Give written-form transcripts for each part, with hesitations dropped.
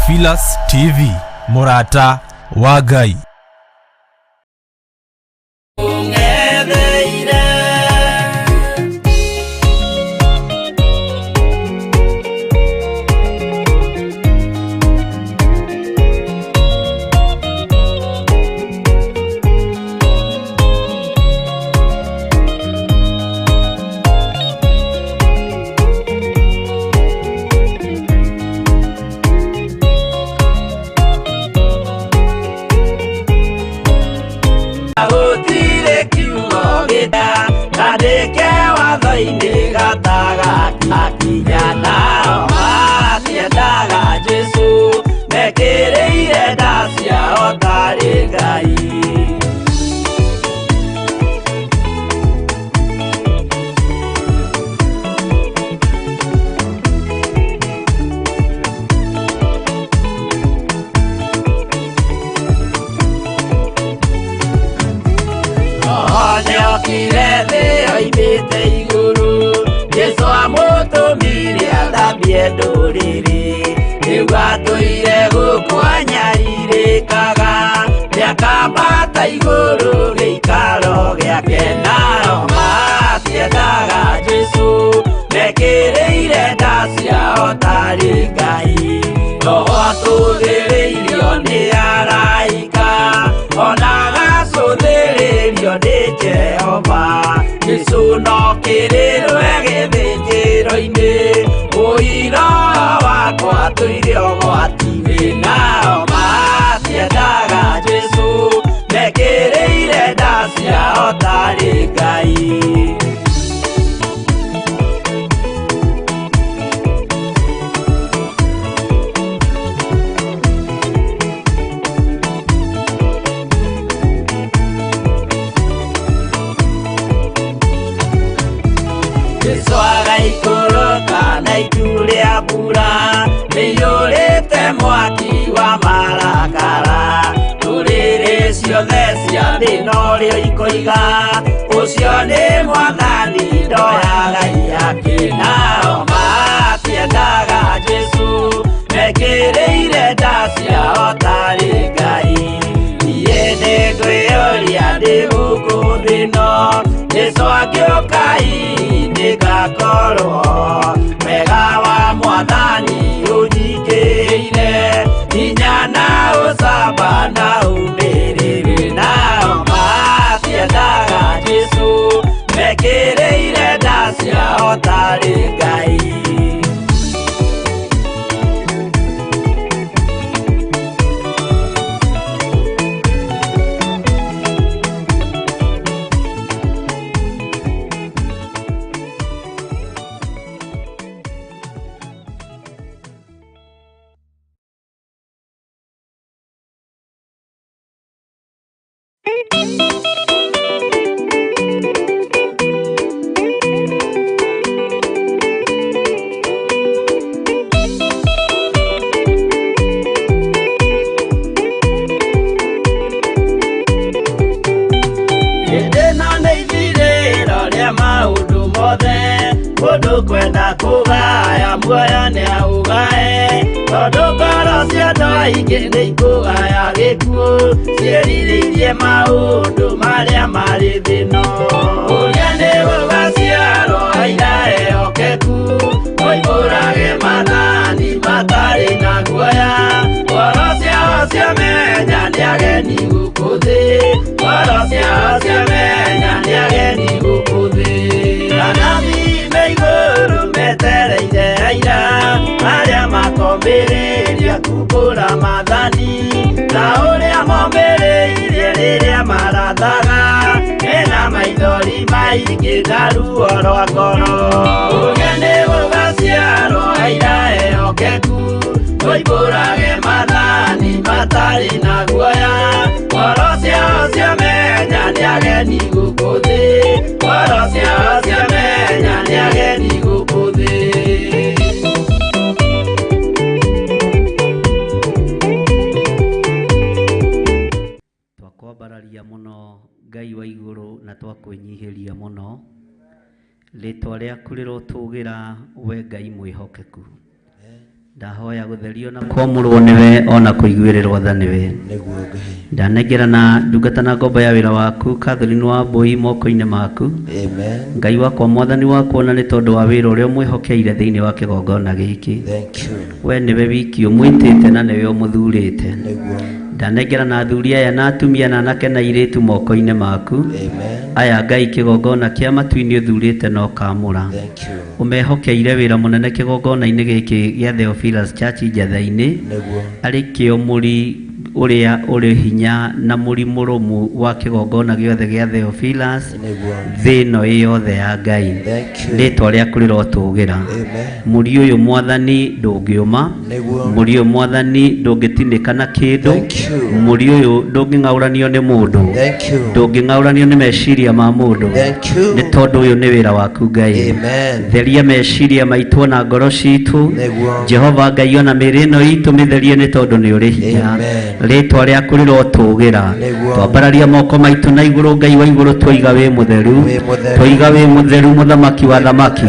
Theophilus TV, mũrata wa Ngai. Gũtirĩ kiugo gĩta kandĩke watho-inĩ gatagakinya nao matiendaga Jesũ mekĩrĩire nda ciao tarĩ Ngai. Nĩokire thĩ oimĩte igũrũ, Jesũ amũtũmire athambie ndũrĩrĩ. Rĩu atũire gũkũ anyarirĩkaga, nĩakambata igũrũ gĩikaro gĩake. Nao matiendaga Jesũ, mekĩrĩire nda ciao tarĩ Ngai. Roho atũthĩrĩirio nĩ araika, ona agacũthĩrĩrio nĩ Jehova. Jesũ no kĩrĩrwe gĩthĩnjĩro-inĩ, ũira wakwa tũire ũgwati-inĩ. Nao matiendaga Jesũ, mekĩrĩire nda ciao tarĩ Ngai. Jesũ agaikũrũka na itu rĩa mbura rĩiyũrĩte mwaki wa marakara. Ndũrĩrĩ ciothe cia thĩ norĩo ikoiga, ũcio nĩ Mwathani ndoyaga ihaki. Nao matiendaga Jesũ, mekĩrĩire nda ciao tarĩ Ngai. Niĩ nĩngwĩyũria ndĩ gũkũ thĩ ĩno, Jesũ angĩũka hihi nĩngakorwo. Wega wa Mwathani ũnjingĩrĩire, hinya na ũcamba na ũmĩrĩru. Nao matiendaga Jesũ, mekĩrĩire nda ciao tarĩ Ngai. Hĩndĩ ĩno nĩ ithirĩro rĩa maũndũ mothe, mũndũ kwenda kũgaya muoyo nĩaũgae, tondũ ngoro cia andũ aingĩ nĩ ikũgaya gĩkuũ, ciĩrirĩirie maũndũ marĩa marĩ thĩ ĩno. Ũrĩa nĩ gũgaciarwo aira ehokeku, moimbũrage maathani matarĩ na guoya, ngoro ciao ciamenya nĩ ageni gũkũ thĩ, ngoro ciao ciamenya nĩ ageni gũkũ thĩ. Anabii me igũrũ metereire aira, arĩa makombĩrĩria kumbũra maathani, ta ũrĩa mombĩrĩirie rĩrĩa marathaga, mena maithori maingĩ na ruo rwa ngoro. Ũrĩa nĩ gũgaciarwo aira ehokeku, moimbũrage maathani matarĩ na guoya, ngoro ciao ciamenya nĩ ageni gũkũ thĩ, ngoro ciao ciamenya nĩ ageni gũkũ thĩ. Twakwambararia mũno Ngai wa igũrũ na twakwĩnyihĩria mũno, rĩtwa rĩaku rĩrotũgĩra we Ngai mwĩhokeku. Ndahoya gũtherio na kwamũrwo nĩwe ona kũiguĩrĩrwo tha nĩwe. Nĩguo Ngai. Ndanengerana ndungata na ngombo ya wĩra waku Catherine Wambui moko-inĩ maku. Amen. Ngai wakwa mwathani wakwa, na nĩ tondũ wa wĩra ũrĩa ũmwĩhokeire thĩinĩ wa kĩgongona gĩkĩ. Thank you. We nĩwe wiki ũmwĩtĩte na nĩwe ũmũthurĩte. Nĩguo. Ndanengerana athuri aya na atumia na anake na airĩtu moko-inĩ maku. Amen. Aya Ngai kĩgongona kĩa matu-inĩ ũthurĩte na ũkaamũra. Thank you. Ũmehokeire wĩra mũnene kĩgongona-inĩ gĩkĩ gĩa Theophilus Church Njatha-inĩ. Nĩguo. Arĩ kĩo mũri ũrĩa ũrĩ hinya na mũri mũrũmu wa kĩgongona gĩothe gĩa Theophilus Nĩguo. thĩ ĩno ĩ yothe ya Ngai. Thank you. Rĩtwa rĩaku rĩrotũgĩra. Amen. Mũri ũyũ mwathani ndũngĩũma. Nĩguo. Mũri ũyũ mwathani ndũngĩtinĩka na kĩndũ. Thank you. Mũri ũyũ ndũngĩng'aũranio nĩ mũndũ. Thank you. Ndũngĩng'aũranio nĩ meciria ma mũndũ. Thank you. Nĩ tondũ ũyũ nĩ wĩra waku Ngai. Amen. Theria meciria maitũ na ngoro citũ. Nĩguo. Jehova Ngai ona mĩĩrĩ ĩno itũ mĩtherie nĩ tondũ nĩ ũrĩ hinya. Amen. Rĩtwa rĩaku rĩrotũgĩra. Nĩguo. Twambararia moko maitũ na igũrũ Ngai wa igũrũ twoiga wĩ mũtheru. Wĩ mũtheru. Twoiga wĩ mũtheru mũthamaki wa thamaki.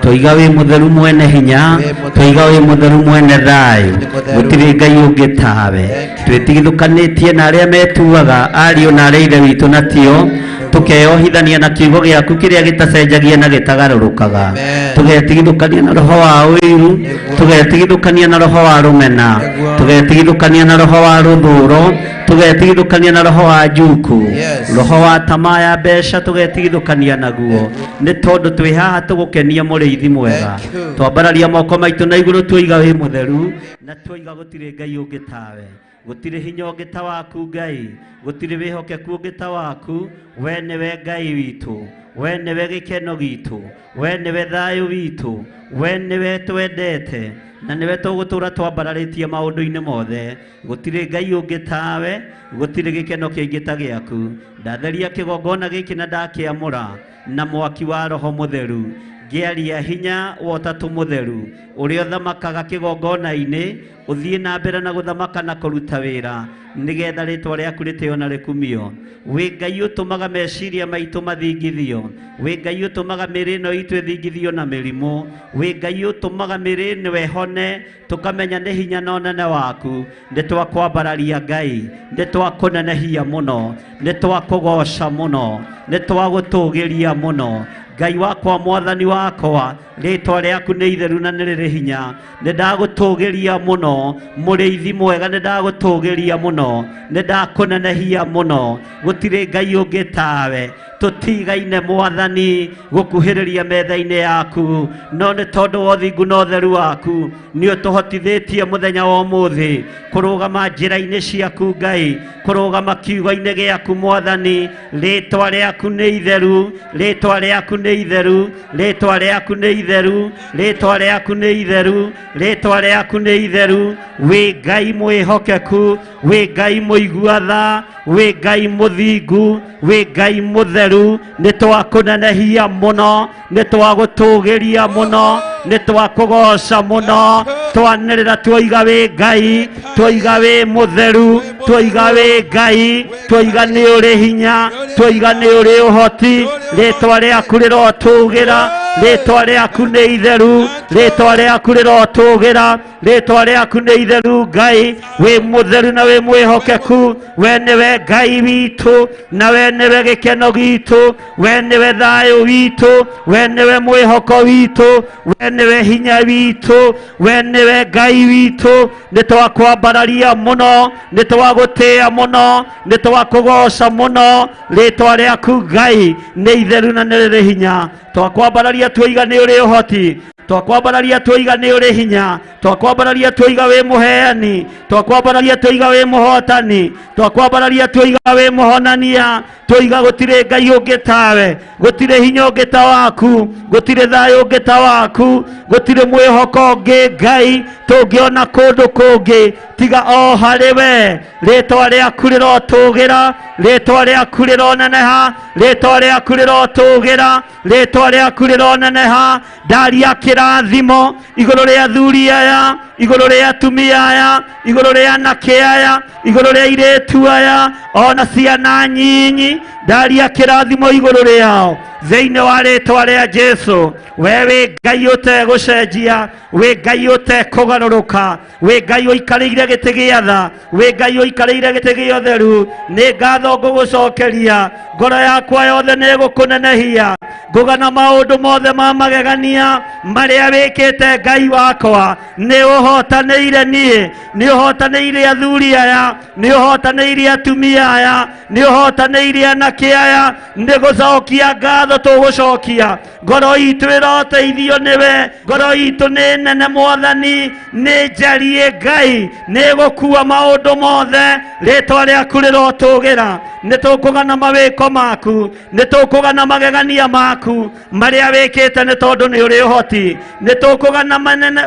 Twoiga wĩ mũtheru mwene hinya. Wĩ mũtheru. Twoiga wĩ mũtheru mwene thayũ. Wĩ mũtheru. Gũtirĩ Ngai ũngĩ tawe. Thank you. Twĩtigithũkanĩtie na arĩa metuaga ariũ na arĩa ithe witũ na tio tukeyohithania na kiugo gĩaku kĩrĩa gĩtacenjagia na gĩtagarũrũkaga. Amen. Tũgetigithũkania na roho wa ũiru. Nĩguo. Tũgetigithũkania na roho wa rũmena. Nĩguo. Tũgetigithũkania na roho wa rũthũro. Tũgetigithũkania na roho wa njuku. Yes. Roho wa tamaa ya mbeca tũgetigithũkania naguo nĩ tondũ twĩ haha tũgũkenia mũrĩithi mwega. Thank you. Twambararia moko maitũ na igũrũ twoiga wĩ mũtheru na twoiga gũtirĩ Ngai ũngĩ tawe. Gũtirĩ hinya ũngĩ ta waku Ngai, gũtirĩ wĩhokeku ũngĩ ta waku. We nĩwe Ngai witũ, we nĩwe gĩkeno gitũ, we nĩwe thayũ witũ, we nĩwe twendete na nĩwe tũgũtũra twambararĩtie maũndũ-inĩ mothe. Gũtirĩ Ngai ũngĩ tawe, gũtirĩ gĩkeno kĩngĩ ta gĩaku. Ndatheria kĩgongona gĩkĩ na ndakĩamũra na mwaki wa Roho Mũtheru, ngĩaria hinya wa Ũtatũ Mũtheru ũrĩa ũthamakaga kĩgongona-inĩ, ũthiĩ na mbere na gũthamaka na kũruta wĩra nĩgetha rĩtwa rĩaku rĩtĩo na rĩkumio. Wĩ Ngai ũtũmaga meciria maitũ mathingithio, wĩ Ngai ũtũmaga mĩĩrĩ ĩno itũ ĩthingithio na mĩrimũ, wĩ Ngai ũtũmaga mĩĩrĩ ĩno ĩhone tũkamenya nĩ hinya na ũnene waku. Nĩ twakwambararia Ngai, nĩ twakũnenehia mũno, nĩ twakũgoca mũno, nĩ twagũtũgĩria mũno. Ngai wakwa mwathani wakwa, rĩtwa rĩaku nĩ itheru na nĩ rĩrĩ hinya. Nĩ ndagũtũgĩria mũno, mũrĩithi mwega, nĩ ndagũtũgĩria mũno, nĩ ndakũnenehia mũno. Gũtirĩ Ngai ũngĩ tawe. Tũtigaine mwathani gũkuhĩrĩria metha-inĩ yaku, no nĩ tondũ wa ũthingu na ũtheru waku nĩ ũtũhotithĩtie mũthenya wa ũmũthĩ kũrũgama njĩra-inĩ ciaku Ngai, kũrũgama kiugo-inĩ gĩaku mwathani. Rĩtwa rĩaku nĩ itheru, rĩtwa rĩaku nĩ itheru, rĩtwa rĩaku nĩ itheru, rĩtwa rĩaku nĩ itheru, rĩtwa rĩaku nĩ itheru. Wĩ Ngai mwĩhokeku, wĩ Ngai mũigua tha, wĩ Ngai mũthingu, wĩ Ngai mũtheru. Nĩ twakũnenehia mũno, nĩ twagũtũgĩria mũno, nĩ twakũgoca mũno. Twanĩrĩra twoiga wĩ Ngai, twoiga wĩ mũtheru, twoiga wĩ Ngai, twoiga nĩ ũrĩ hinya, twoiga nĩ ũrĩ ũhoti. Rĩtwa rĩaku rĩrotũgĩra, rĩtwa rĩaku nĩ itheru, rĩtwa rĩaku rĩrotũgĩra, rĩtwa rĩaku nĩ itheru Ngai. Wĩ mũtheru na wĩ mwĩhokeku, we nĩwe Ngai witũ na we nĩwe gĩkeno gitũ, we nĩwe thayũ witũ, we nĩwe mwĩhoko witũ, we nĩwe hinya witũ, we nĩwe Ngai witũ. Nĩ twakwambararia mũno, nĩ twagũtĩĩa mũno, nĩ twakũgoca mũno. Rĩtwa rĩaku Ngai nĩ itheru na nĩ rĩrĩ hinya. Twakwambararia twoiga nĩ ũrĩ ũhoti, twakwambararia twoiga nĩ ũrĩ hinya, twakwambararia twoiga wĩ mũheani, twakwambararia twoiga wĩ mũhotani, twakwambararia twoiga wĩ mũhonania, twoiga gũtirĩ Ngai ũngĩ tawe, gũtirĩ hinya ũngĩ ta waku, gũtirĩ thayũ ũngĩ ta waku, gũtirĩ mwĩhoko ũngĩ Ngai tũngĩona kũndũ kũngĩ tiga o harĩ we. Rĩtwa rĩaku rĩrotũgĩra, rĩtwa rĩaku rĩroneneha, rĩtwa rĩaku rĩrotũgĩra, rĩtwa rĩaku rĩroneneha. Ndaria kĩrathimo igũrũ rĩa athuri aya, Igũrũ rĩa atumia aya, igũrũ rĩa anake aya, igũrũ rĩa airĩtu aya, ona ciana nyinyi, ndaria kĩrathimo igũrũ rĩao thĩinĩ wa rĩtwa rĩa Jesu. We wĩ Ngai ũtegũcenjia, wĩ Ngai ũtekũgarũrũka, wĩ Ngai ũikarĩire gĩtĩ gĩa tha, wĩ Ngai ũikarĩire gĩtĩ gĩa ũtheru. Nĩ ngatho ngũgũcokeria, ngoro yakwa yothe nĩ ĩgũkũnenehia, ngũgana maũndũ mothe ma magegania marĩa wĩkĩte Ngai wakwa. Nĩ ũhotanĩire niĩ, nĩ ũhotanĩire athuri aya, nĩ ũhotanĩire atumia aya, nĩ ũhotanĩire anake aya. Nĩ gũcokia ngatho tũgũcokia, ngoro itũ ĩroteithio nĩwe, ngoro itũ nĩ nene Mwathani, nĩ njarie Ngai, nĩ gũkua maũndũ mothe, rĩtwa rĩaku rĩrotũgĩra. Nĩ tũkũgana mawĩko maku, nĩ tũkũgana magegania maku marĩa wĩkĩte, nĩ tondũ nĩ ũrĩ ũhoti. Nĩ tũkũgana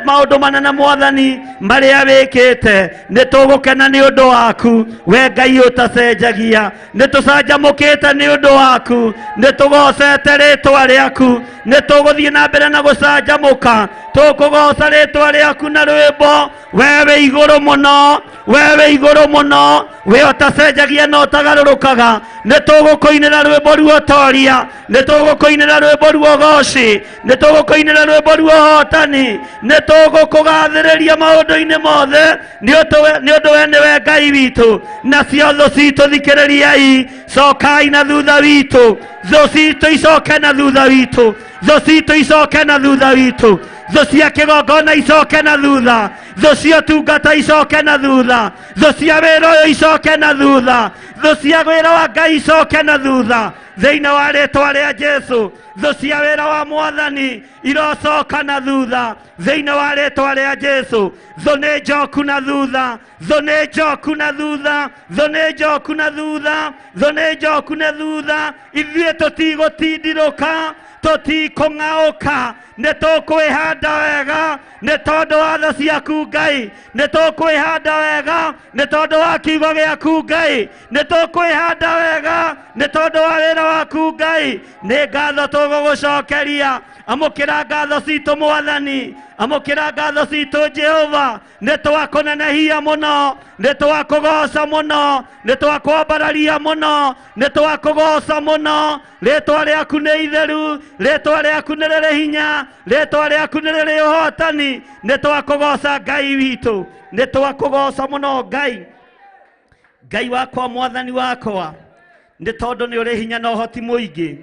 maũndũ manene Mwathani marĩa wĩkĩte, nĩ tũgũkena nĩ ũndũ waku, we Ngai ũtacenjagia. Nĩ tũcanjamũkĩte nĩ ũndũ waku, nĩ tũgocete rĩtwa rĩaku, nĩ tũgũthiĩ na mbere na gũcanjamũka, tũkũgoca rĩtwa rĩaku na rwĩmbo. We wĩ igũrũ mũno, we wĩ igũrũ mũno, we ũtacenjagia na ũtagarũrũkaga. Nĩ tũgũkũinĩra rwĩmbo rwa ũtoria, nĩ tũgũkũinĩra rwĩmbo rwa ũgoci, nĩ tũgũkũinĩra rwĩmbo rwa ũhotani, nĩ tũgũkũgathĩrĩria maũndũ-inĩ mothe, nĩ ũndũ we nĩwe Ngai witũ. Nacio thũ citũ thikĩrĩriai, cokai na thutha witũ, thũ citũ icoke na thutha witũ, thũ citũ icoke na thutha witũ, thũ cia kĩgongona icoke na thutha, thũ cia ũtungata icoke na thutha, thũ cia wĩra ũyũ icoke na thutha, thũ cia wĩra wa Ngai icoke na thutha thĩinĩ wa rĩtwa rĩa Jesu. Thũ cia wĩra wa Mwathani irocoka na thutha thĩinĩ wa rĩtwa rĩa Jesu. Thũ nĩ njoku na thutha, thũ nĩ njoku na thutha, thũ nĩ njoku na thutha, thũ nĩ njoku na thutha. Ithuĩ tũtigũtindirũka, tũtikũng'aũka, nĩ tũkwĩhanda wega nĩ tondũ wa tha ciaku Ngai, nĩ tũkwĩhanda wega nĩ tondũ wa kiugo gĩaku Ngai, nĩ tũkwĩhanda wega nĩ tondũ wa wĩra waku Ngai. Nĩ ngatho tũgũgũcokeria. Amũkĩra ngatho citũ Mwathani, amũkĩra ngatho citũ Jehova. Nĩ twakũnenehia mũno, nĩ twakũgoca mũno, nĩ twakwambararia mũno, nĩ twakũgoca mũno. Rĩtwa rĩaku nĩ itheru, rĩtwa rĩaku nĩ rĩrĩ hinya, rĩtwa rĩaku nĩ rĩrĩ ũhotani. Nĩ twakũgoca Ngai witũ, nĩ twakũgoca mũno Ngai. Ngai wakwa, Mwathani wakwa, nĩ tondũ nĩ ũrĩ hinya na ũhoti mũingĩ.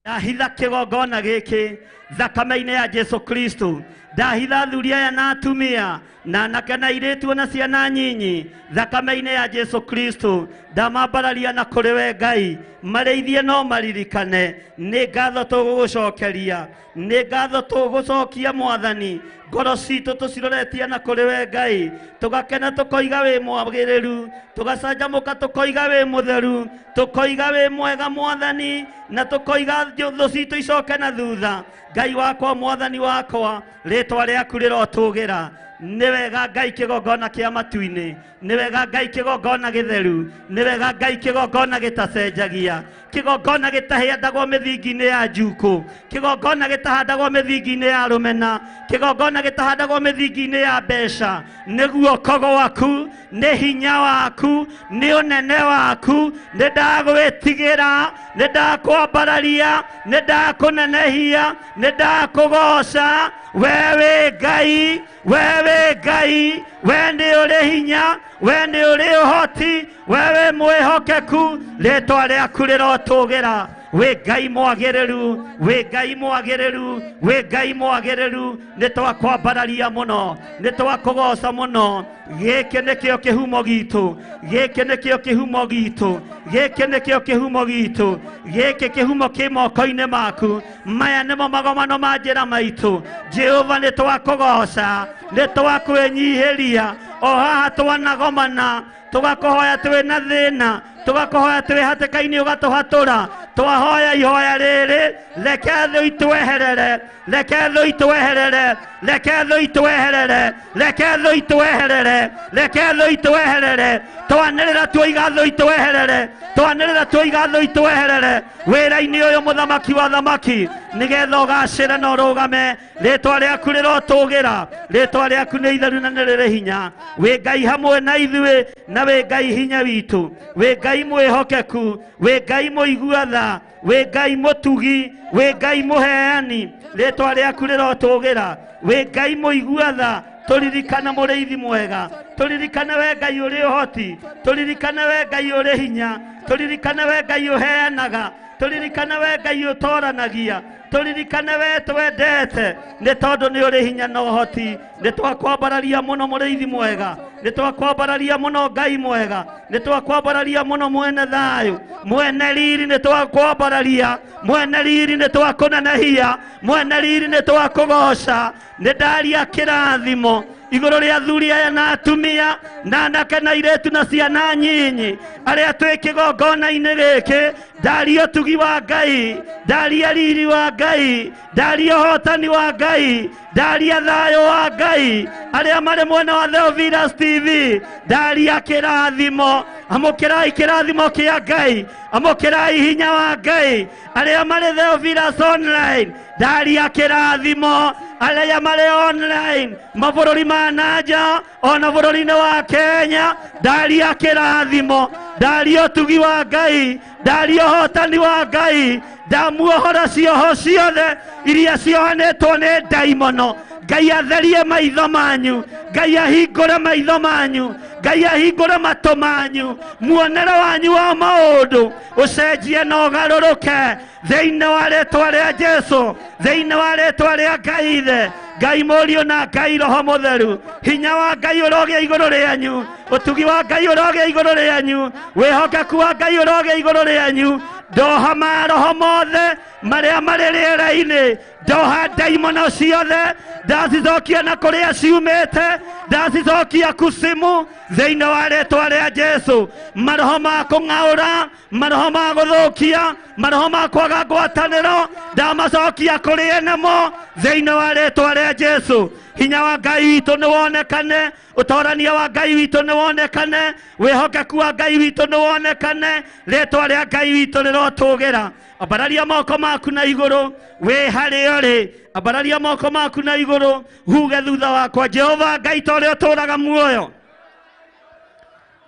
Ndahitha kĩgongona gĩkĩ thakame-inĩ ya Jesu Kristo. Ndahitha athuri aya na atumia na anake na airĩtu na ciana nyinyi thakame-inĩ ya Jesu Kristo. Ndamambararia na kũrĩ we Ngai, marĩithie no maririkane. Nĩ ngatho tũgũgũcokeria, nĩ ngatho tũgũcokia Mwathani. Ngoro citũ tũciroretie na kũrĩ we Ngai, tũgakena tũkoiga wĩ mwagĩrĩru, tũgacanjamũka tũkoiga wĩ mũtheru, tũkoiga wĩ mwega Mwathani, na tũkoiga thũ citũ icoke na thutha. Ngai wakwa, Mwathani wakwa, rĩtwa rĩaku rĩrotũgĩra. Nĩ wega Ngai kĩgongona kĩa matu-inĩ, nĩ wega Ngai kĩgongona gĩtheru, nĩ wega Ngai kĩgongona gĩtacenjagia, kĩgongona gĩtahandagwo mĩthingi-inĩ ya njukũ, kĩgongona gĩtahandagwo mĩthingi-inĩ ya rũmena, kĩgongona gĩtahandagwo mĩthingi-inĩ ya mbeca. Nĩ guoko gwaku, nĩ hinya waku, nĩ ũnene waku. Nĩ ndagwĩtigĩra, nĩ ndakwambararia, nĩ ndakũnenehia, nĩ ndakũgoca. We wĩ Ngai, we wĩ Ngai, we nĩ ũrĩ hinya, we nĩ ũrĩ ũhoti, we wĩ mwĩhokeku. Rĩtwa rĩaku rĩrotũgĩra. Wĩ Ngai mwagĩrĩru, wĩ Ngai mwagĩrĩru, wĩ Ngai mwagĩrĩru. Nĩ twakwambararia mũno, nĩ twakũgoca mũno. Gĩkĩ nĩkĩo kĩhumo gitũ, gĩkĩ nĩkĩo kĩhumo gitũ, gĩkĩ nĩkĩo kĩhumo gitũ, gĩkĩ kĩhumo kĩ moko-inĩ maku. Maya nĩmo magomano ma njĩra maitũ. Jehova, nĩ twakũgoca, nĩ twakwĩnyihĩria. O haha twanagomana, tũgakũhoya twĩ na thĩna, tũgakũhoya twĩ hatĩka-inĩ ũgatũhatũra. Twahoya ihoya rĩrĩ, reke thũ itweherere, reke thũ itweherere, Reke thũ itweherere, reke thũ itweherere, reke thũ itweherere. Twanĩrĩra tuoiga thũ itweherere, twanĩrĩra tuoiga thũ itweherere. Wĩra-inĩ ũyũ mũthamaki wa thamaki, nĩgetha ũgacĩre na ũrũgame. Rĩtwa rĩaku rĩrotũgĩra, rĩtwa rĩaku nĩ itheru na nĩ rĩrĩ hinya. Wĩ Ngai hamwe na ithuĩ, na wĩ Ngai hinya witũ, wĩ Ngai mwĩhokeku, wĩ Ngai mũigua tha, wĩ Ngai mũtugi, wĩ Ngai mũheani. Rĩtwa rĩaku rĩrotũgĩra, wĩ Ngai mũigua tha. Tũririkane mũrĩithi mwega, tũririkane we Ngai ũrĩ ũhoti, tũririkane we Ngai ũrĩ hinya, tũririkane we Ngai ũheanaga, tũririkane we Ngai ũtoranagia, tũririkane we twendete, nĩ tondũ nĩ ũrĩ hinya na ũhoti. Nĩ twakwambararia mũno mũrĩithi mwega, nĩ twakwambararia mũno Ngai mwega, nĩ twakwambararia mũno mwene thayũ, mwene riri, nĩ twakwambararia mwene riri, nĩ twakũnenehia mwene riri, nĩ twakũgoca. Nĩ ndaria kĩrathimo igũrũ rĩa athuri aya na atumia na anake na airĩtu na ciana nyinyi arĩa twĩ kĩgongona-inĩ gĩkĩ. Ndaria ũtugi wa Ngai, ndaria riri wa Ngai, ndaria ũhotani wa Ngai, ndaria thayũ wa Ngai. Arĩa marĩ mwena wa Theophilus TV, ndaria kĩrathimo. Amũkĩrai kĩrathimo kĩa Ngai, amũkĩrai hinya wa Ngai. Arĩa marĩ Theophilus online, ndaria kĩrathimo. Arĩa marĩ online mabũrũri ma nanja ona bũrũri-inĩ wa Kenya, ndaria kĩrathimo, ndaria ũtugi wa Ngai, ndaria ũhotani wa Ngai. Ndamuohora cioho ciothe iria ciohanĩtwo nĩ ndaimono. Ngai atherie maitho manyu, Ngai ahingũre maitho manyu, Ngai ahingũre matũ manyu, muonere wanyu wa maũndũ ũcenjie na ũgarũrũke thĩinĩ wa rĩtwa rĩa Jesu, thĩinĩ wa rĩtwa rĩa Ngai Ithe, Ngai Mũriũ na Ngai Roho Mũtheru. Hinya wa Ngai ũrogĩa igũrũ rĩanyu, ũtugi wa Ngai ũrogĩa igũrũ rĩanyu, wĩhokeku wa Ngai ũrogĩa igũrũ rĩanyu. Ndoha maroho mothe marĩa marĩ rĩera-inĩ, ndoha ndaimono ciothe, ndacicokia na kũrĩa ciumĩte, ndacicokia kusimu thĩinĩ wa rĩtwa rĩa Jesu. Maroho ma kũng'aũra, maroho ma gũthũkia, maroho ma kwaga ngwatanĩro, ndamacokia kũrĩ enemo thĩinĩ wa rĩtwa rĩa Jesu. Hinya wa Ngai witũ nĩ wonekane, ũtorania wa Ngai witũ nĩ wonekane, wĩhokeku wa Ngai witũ nĩ wonekane. Rĩtwa rĩa Ngai witũ rĩrotũgĩra. Ambararia moko maku na igũrũ wĩ harĩa ũrĩ, ambararia moko maku na igũrũ, huge thutha wakwa, Jehova Ngai ta ũrĩa ũtũũraga muoyo,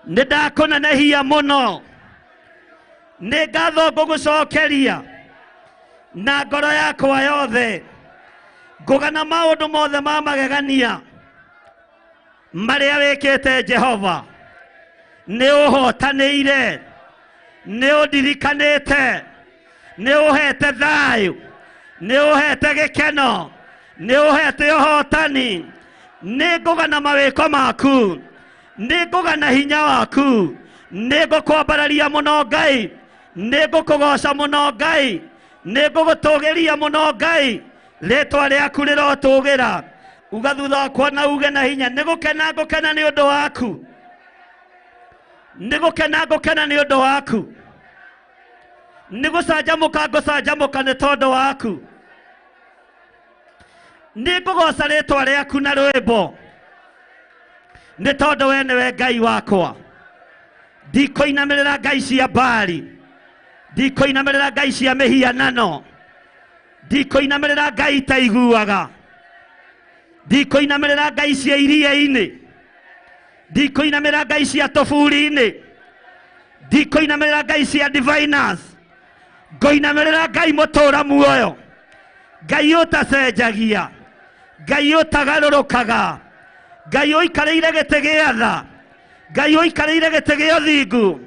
nĩ ndakũnenehia mũno, nĩ ngatho ngũgũcokeria na ngoro yakwa yothe. Ngũgana maũndũ mothe ma magegania marĩa wĩkĩte Jehova. Nĩ ũhotanĩire, nĩ ũndirikanĩte, nĩ ũhete thayũ, nĩ ũhete gĩkeno, nĩ ũhete ũhotani. Nĩ ngũgana mawĩko maku, nĩ ngũgana hinya waku, nĩ ngũkwambararia mũno Ngai, nĩ ngũkũgoca mũno Ngai, nĩ ngũgũtũgĩria mũno Ngai. Rĩtwa rĩaku rĩrotũgĩra. Uga thutha wakwa na uge na hinya, nĩ gũkena ngũkena nĩ ũndũ waku, nĩ gũkena ngũkena nĩ ũndũ waku, nĩ gũcanjamũka ngũcanjamũka nĩ tondũ waku. Nĩ ngũgoca rĩtwa rĩaku na rwĩmbo, nĩ tondũ we nĩwe Ngai wakwa. Ndikũinamĩrĩra ngai cia Baali, ndikũinamĩrĩra ngai cia mĩhianano, ndikũinamĩrĩra ngai itaiguaga, ndikũinamĩrĩra ngai cia iria-inĩ, ndikũinamĩrĩra ngai cia tũburi-inĩ, ndikũinamĩrĩra ngai cia diviners. Ngũinamĩrĩra Ngai mũtũũra muoyo, Ngai ũtacenjagia, Ngai ũtagarũrũkaga, Ngai ũikarĩire gĩtĩ gĩa tha, Ngai ũikarĩire gĩtĩ gĩa ũthingu.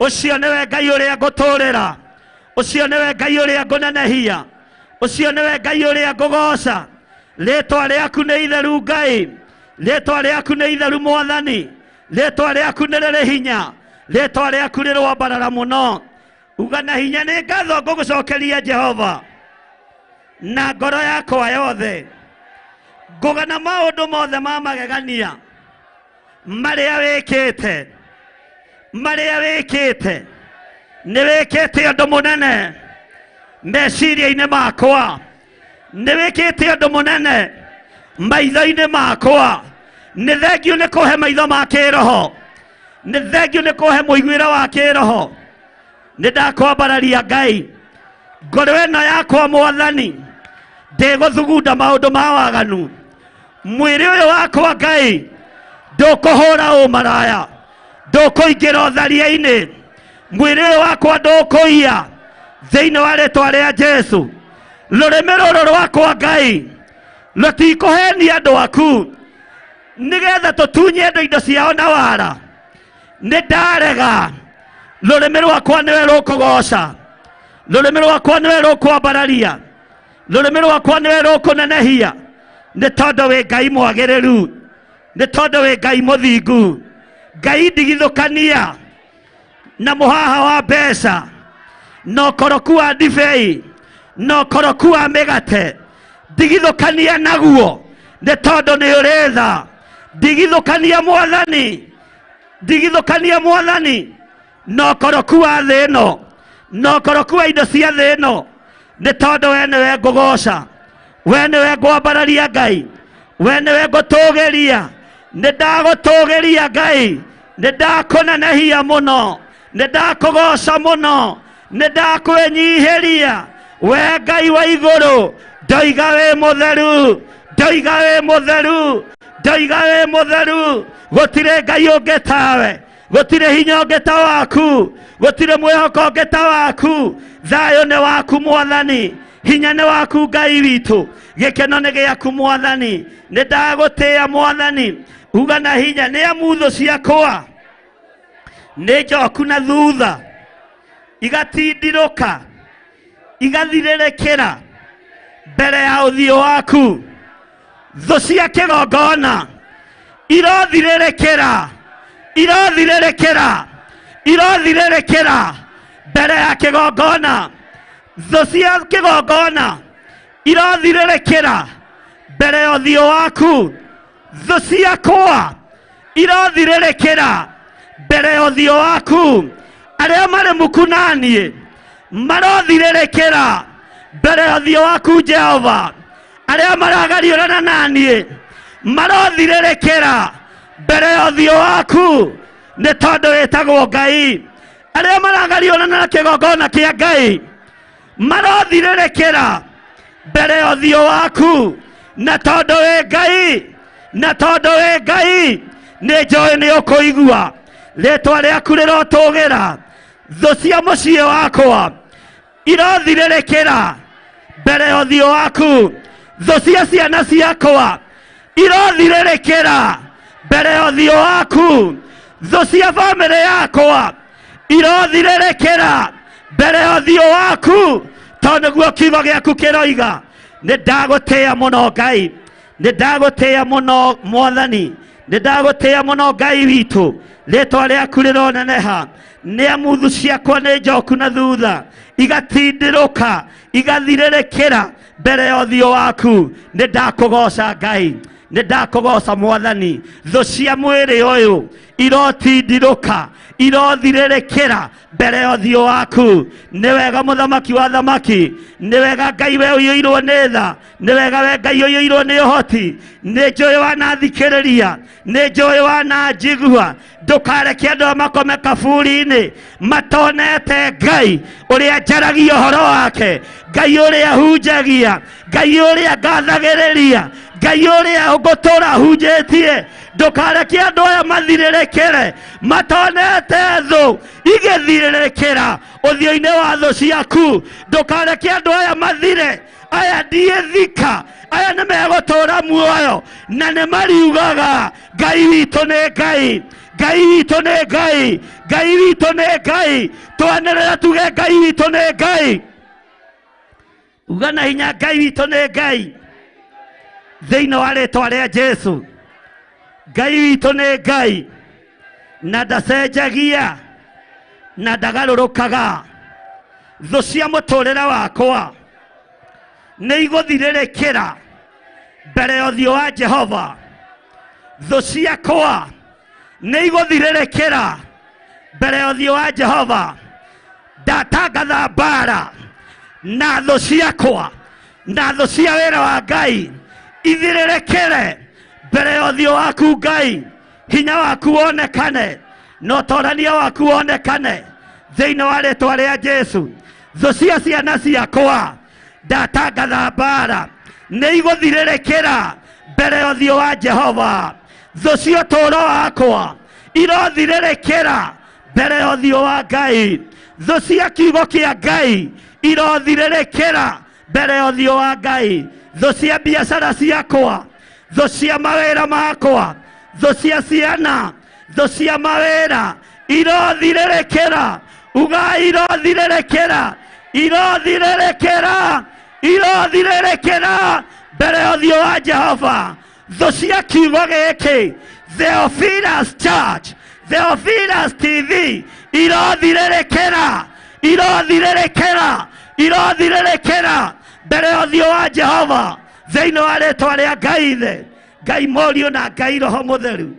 Ũcio nĩwe Ngai ũrĩa ngũtũũrĩra, ũcio nĩwe Ngai ũrĩa ngũnenehia, ũcio nĩwe Ngai ũrĩa ngũgoca. Rĩtwa rĩaku nĩ itheru Ngai, rĩtwa rĩaku nĩ itheru Mwathani, rĩtwa rĩaku nĩ rĩrĩ hinya, rĩtwa rĩaku rĩrwambarara mũno. Uga na hinya, nĩ ngatho ngũgũcokeria Jehova na ngoro yakwa yothe. Ngũgana maũndũ mothe ma magegania marĩa wĩkĩte, marĩa wĩkĩte. Nĩ wĩkĩte ũndũ mũnene meciria-inĩ makwa, nĩ wĩkĩte ũndũ mũnene Maitho-inĩ makwa. Nĩ thengiũ nĩ kũhe maitho ma kĩroho. Nĩ thengiũ nĩ kũhe mũiguĩre wa kĩroho. Nĩ ndakwambararia Ngai. Ngoro ĩno yakwa Mwathani, ndĩgũthugunda maũndũ ma waganu. Mwĩrĩ ũyũ wakwa Ngai, ndũkũhũra ũmaraya, ndũkũingĩra ũtharia-inĩ. Mwĩrĩ ũyũ wakwa ndũkũiya thĩinĩ wa rĩtwa rĩa Jesu. Rũrĩmĩ rũrũ rwakwa Ngai rũtikũhenia andũ aku nĩgetha tũtunye andũ indo ciao na wara. Nĩ ndarega. Rũrĩmĩ rwakwa nĩwe rũkũgoca, rũrĩmĩ rwakwa nĩwe rũkwambararia, rũrĩmĩ rwakwa nĩwe rũkũnenehia, nĩ tondũ wĩ Ngai mwagĩrĩru, nĩ tondũ wĩ Ngai mũthingu. Ngai ndigithũkania na mũhaha wa mbeca, na ũkoroku wa ndibei, na ũkoroku wa mĩgate. Ndigithũkania naguo nĩ tondũ nĩ ũrĩ tha. Ndigithũkania Mwathani, ndigithũkania Mwathani na ũkoroku wa thĩ ĩno, na ũkoroku wa indo cia thĩ ĩno, nĩ tondũ we nĩwe ngũgoca, we nĩwe ngwambararia Ngai, we nĩwe ngũtũgĩria. Nĩ ndagũtũgĩria Ngai, nĩ ndakũnenehia mũno, nĩ ndakũgoca mũno, nĩ ndakwĩnyihĩria. We Ngai wa igũrũ, ndoiga wĩ mũtheru, ndoiga wĩ mũtheru, ndoiga wĩ mũtheru. Gũtirĩ Ngai ũngĩ tawe, gũtirĩ hinya ũngĩ ta waku, gũtirĩ mwĩhoko ũngĩ ta waku. Thayũ nĩ waku Mwathani, hinya nĩ waku Ngai witũ, gĩkeno nĩ gĩaku Mwathani. Nĩ ndagũtĩĩa Mwathani, uga na hinya, nĩ amu thũ ciakwa nĩ njoku na thutha, igatindirũka, igathirĩrĩkĩra mbere ya ũthiũ waku. Thũ cia kĩgongona irothirĩrĩkĩra, irothirĩrĩkĩra, irothirĩrĩkĩra mbere ya kĩgongona. Thũ cia kĩgongona irothirĩrĩkĩra mbere ya ũthiũ waku. Thũ ciakwa irothirĩrĩkĩra mbere ya ũthiũ waku. Arĩa marĩ muku na niĩ marothirĩrĩkĩra mbere ya ũthiũ waku Jehova. Arĩa maragariũrana na niĩ marothirĩrĩkĩra mbere ya ũthiũ waku, nĩ tondũ wĩtagwo Ngai. Arĩa maragariũrana na kĩgongona kĩa Ngai marothirĩrĩkĩra mbere ya ũthiũ waku, na tondũ wĩ Ngai, na tondũ wĩ Ngai, nĩ njũĩ nĩ ũkũigua. Rĩtwa rĩaku rĩrotũgĩra. Thũ cia mũciĩ wakwa irothirĩrĩkĩra mbere ya ũthiũ waku. Thũ cia ciana ciakwa irothirĩrĩkĩra mbere ya ũthiũ waku. Thũ cia bamĩrĩ yakwa irothirĩrĩkĩra mbere ya ũthiũ waku, tondũ nĩguo kiugo gĩaku kĩroiga. Nĩ ndagũtĩĩa mũno Ngai, nĩ ndagũtĩĩa mũno Mwathani, nĩ ndagũtĩĩa mũno Ngai witũ. Rĩtwa rĩaku rĩroneneha. Nĩ amu thũ ciakwa nĩ njoku na thutha, igatindirũka, igathirĩrĩkĩra mbere ya ũthiũ waku. Nĩ ndakũgoca Ngai, nĩ ndakũgoca Mwathani. Thũ cia mwĩrĩ ũyũ irotindirũka, irothirĩrĩkĩra mbere ya ũthiũ waku. Nĩ wega mũthamaki wa thamaki, nĩ wega Ngai we ũiyũirwo nĩ tha, nĩ wega we Ngai ũiyũirwo nĩ ũhoti. Nĩ njũĩ wanathikĩrĩria, nĩ njũĩ wananjigua. Ndũkareke andũ aya makome kaburi-inĩ matonete Ngai ũrĩa njaragia ũhoro wake, Ngai ũrĩa hunjagia, Ngai ũrĩa ngathagĩrĩria, Ngai ũrĩa ngũtũra hunjĩtie. Ndũkareke andũ aya mathirĩrĩkĩre matonete thũ igĩthirĩrĩkĩra ũthiũ-inĩ wa thũ ciaku. Ndũkareke andũ aya mathire, aya ndiĩthika, aya nĩ megũtũra muoyo na nĩ mariugaga Ngai witũ nĩ Ngai, Ngai witũ nĩ Ngai, Ngai witũ nĩ Ngai. Twanĩrĩra tuge Ngai witũ nĩ Ngai. Uga na hinya Ngai witũ nĩ Ngai thĩinĩ wa rĩtwa rĩa Jesu. Ngai witũ nĩ Ngai na ndacenjagia na ndagarũrũkaga. Thũ cia mũtũrĩre wakwa nĩ igũthirĩrĩkĩra mbere ya ũthiũ wa Jehova. Thũ ciakwa nĩ igũthirĩrĩkĩra mbere ya ũthiũ wa Jehova. Ndatangatha mbara na thũ ciakwa na thũ cia wĩra wa Ngai Ithirĩrĩkĩre mbere ya ũthiũ waku Ngai, hinya waku wonekane na ũtorania waku wonekane thĩinĩ wa rĩtwa rĩa Jesu. Thũ cia ciana ciakwa ndatangatha mbara nĩ igũthirĩrĩkĩra mbere ya ũthiũ wa Jehova. Thũ cia ũtũũro wakwa irothirĩrĩkĩra mbere ya ũthiũ wa Ngai. Thũ cia kiugo kĩa Ngai irothirĩrĩkĩra mbere ya ũthiũ wa Ngai. Thũ cia biacara ciakwa, thũ cia mawĩra makwa, thũ cia ciana, thũ cia mawĩra irothirĩrĩkĩra. Uga irothirĩrĩkĩra, irothirĩrĩkĩra, irothirĩrĩkĩra mbere ya ũthiũ wa Jehova. Thũ cia kiugo gĩkĩ, Theophilus Church, Theophilus TV, irothirĩrĩkĩra, irothirĩrĩkĩra, irothirĩrĩkĩra mbere ya ũthiũ wa Jehova thĩinĩ wa rĩtwa rĩa Ngai Ithe, Ngai Mũriũ na Ngai Roho Mũtheru.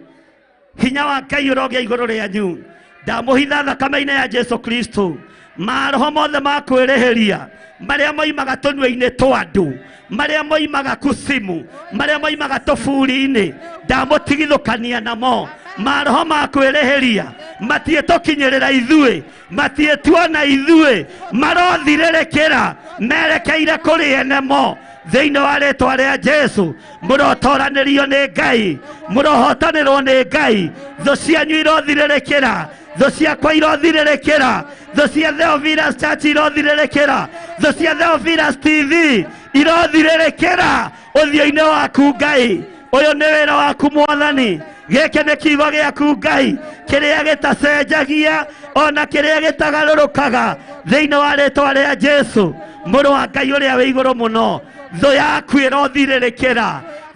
Hinya wa Ngai ũrogĩa igũrũ rĩanyu. Ndamũhitha thakame-inĩ ya Jesu Kristo. Maroho mothe ma kwĩrĩhĩria marĩa moimaga tũnua-inĩ twa andũ, marĩa moimaga kusimu, marĩa moimaga tũburi-inĩ, ndamũtigithũkania namo. Maroho ma kwĩrĩhĩria matiĩtũkinyĩrĩra ithuĩ, matiĩtuona ithuĩ, marothirĩrĩkĩra merekeire kũrĩ ene mo thĩinĩ wa rĩtwa rĩa Jesu. Mũrotoranĩrio nĩ Ngai, mũrohotanĩrwo nĩ Ngai. Thũ cianyu irothirĩrĩkĩra, thũ ciakwa irothirĩrĩkĩra, thũ cia Theophilus Church irothirĩrĩkĩra, thũ cia Theophilus TV irothirĩrĩkĩra ũthiũ-inĩ waku Ngai. Ũyũ nĩ wĩra waku Mwathani, gĩkĩ nĩ kiugo gĩaku Ngai, kĩrĩa gĩtacenjagia ona kĩrĩa gĩtagarũrũkaga thĩinĩ wa rĩtwa rĩa Jesu, mũrũ wa Ngai ũrĩa wĩ igũrũ mũno. Thũ yaku ĩrothirĩrĩkĩra,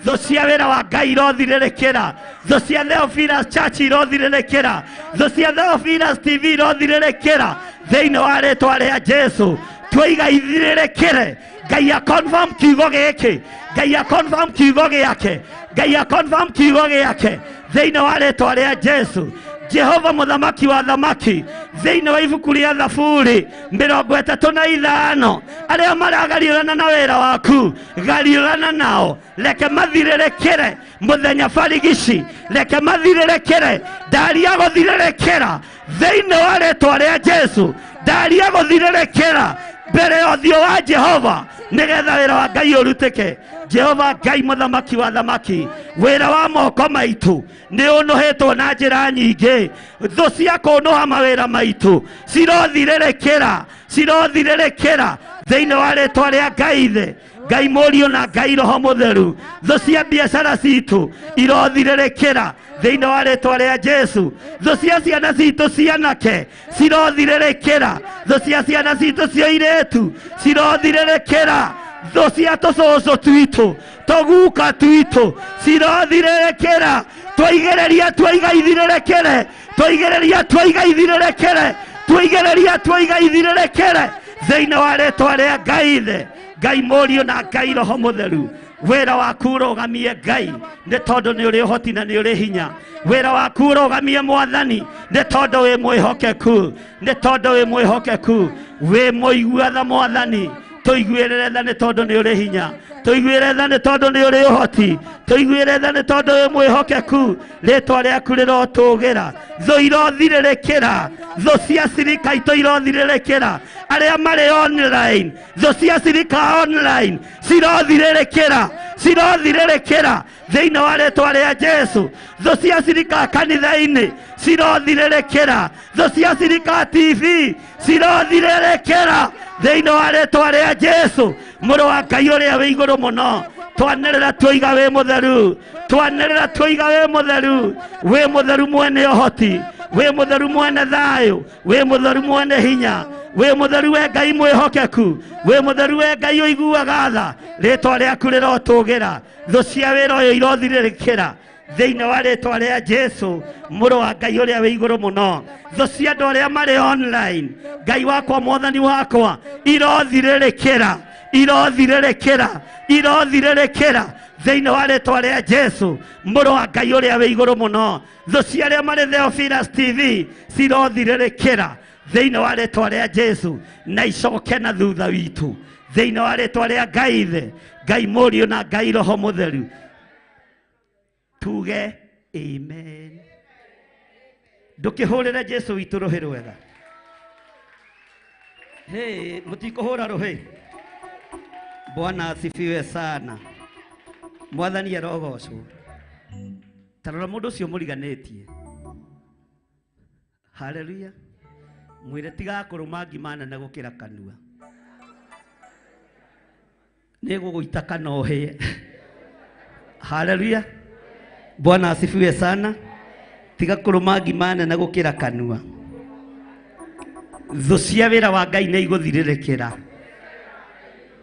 thũ cia wĩra wa Ngai irothirĩrĩkĩra, thũ cia Theophilus Church irothirĩrĩkĩra, thũ cia Theophilus TV irothirĩrĩkĩra thĩinĩ wa rĩtwa rĩa Jesu. Twaiga ithirĩrĩkĩre. Ngai a confirm kiugo gĩkĩ, Ngai a confirm kiugo gĩake, Ngai a confirm kiugo gĩake thĩinĩ wa rĩtwa rĩa Jesu. Jehova mũthamaki wa thamaki, thĩinĩ wa ibuku rĩa Thaburi 35, arĩa maragariũrana na wĩra waku, gariũrana nao, reke mathirĩrĩkĩre mũthenya barigici, reke mathirĩrĩkĩre. Ndaria gũthirĩrĩkĩra thĩinĩ wa rĩtwa rĩa Jesu, ndaria gũthirĩrĩkĩra mbere ya ũthiũ wa Jehova, nĩgetha wĩra wa Ngai ũrutĩke. Jehova Ngai mũthamaki wa thamaki, wĩra wa moko maitũ nĩ ũnũhĩtwo na njĩra nyingĩ. Thũ cia kũnũha mawĩra maitũ cirothirĩrĩkĩra, cirothirĩrĩkĩra thĩinĩ wa rĩtwa rĩa Ngai Ithe, Ngai Mũriũ na Ngai Roho Mũtheru. Thũ cia biacara citũ irothirĩrĩkĩra thĩinĩ wa rĩtwa rĩa Jesu. Thũ cia ciana citũ cianake cirothirĩrĩkĩra, thũ cia ciana citũ cia airĩtu cirothirĩrĩkĩra, thũ cia tũcũcũ twitũ, tũguka twitũ cirothirĩrĩkĩra. Twaigĩrĩria twaiga ithirĩrĩkĩre, twaigĩrĩria twaiga ithirĩrĩkĩre, twaigĩrĩria twaiga ithirĩrĩkĩre thĩinĩ wa rĩtwa rĩa Ngai Ithe, Ngai Mũriũ na Ngai Roho Mũtheru. Wĩra waku ũrũgamie Ngai, nĩ tondũ nĩ ũrĩ ũhoti na nĩ ũrĩ hinya. Wĩra waku ũrũgamie Mwathani, nĩ tondũ wĩ mwĩhokeku, nĩ tondũ wĩ mwĩhokeku, wĩ mũigua tha Mwathani. Tũiguĩrĩre tha nĩ tondũ nĩ ũrĩ hinya, tũiguĩre tha nĩ tondũ nĩ ũrĩ ũhoti, tũiguĩre tha nĩ tondũ wĩ mwĩhokeku. Rĩtwa rĩaku rĩrotũgĩra. Thũ irothirĩrĩkĩra, thũ cia cirika itũ irothirĩrĩkĩra, arĩa marĩ online, thũ cia cirika online cirothirĩrĩkĩra, cirothirĩrĩkĩra thĩinĩ wa rĩtwa rĩa Jesu. Thũ cia cirika kanitha-inĩ cirothirĩrĩkĩra, thũ cia cirika TV cirothirĩrĩkĩra thĩinĩ wa rĩtwa rĩa Jesu, mũrũ wa Ngai ũrĩa wĩ igũrũ mũno. Twanĩrĩra twaiga wĩ mũtheru, twanĩrĩra twaiga wĩ mũtheru, wĩ mũtheru mwene ũhoti, wĩ mũtheru mwene thayũ, wĩ mũtheru mwene hinya, wĩ mũtheru we Ngai mwĩhokeku, wĩ mũtheru we Ngai ũiguaga tha. Rĩtwa rĩaku rĩrotũgĩra. Thũ cia wĩra ũyũ irothirĩrĩkĩra thĩinĩ wa rĩtwa rĩa Jesu, mũrũ wa Ngai ũrĩa wĩ igũrũ mũno. Thũ cia andũ arĩa marĩ online, Ngai wakwa Mwathani wakwa, irothirĩrĩkĩra, irothirĩrĩkĩra, irothirĩrĩkĩra thĩinĩ wa rĩtwa rĩa Jesu, mũrũ wa Ngai ũrĩa wĩ igũrũ mũno. Thũ cia arĩa marĩ Theophilus TV cirothirĩrĩkĩra thĩinĩ wa rĩtwa rĩa Jesu, na icoke na thutha witũ Thĩinĩ wa rĩtwa rĩa Ngai Ithe, Ngai Mũriũ na Ngai Roho Mũtheru, tuge amen. Ndũkĩhũrĩre Jesu witũ rũhĩ rwega. Hey, mũtikũhũra rũhĩ. Bwana asifiwe sana. Mwathani arogocwo. Ta rora mũndũ ũcio mũriganĩtie. Haleluya. Mwĩre tiga kũrũma ngima nene gũkĩra kanua. Nĩ gũgũita kana ũhĩe. Haleluya. Bwana asifiwe sana. Tiga kũrũma ngima nene gũkĩra kanua. Thũ cia wĩra wa Ngai nĩ igũthirĩrĩkĩra.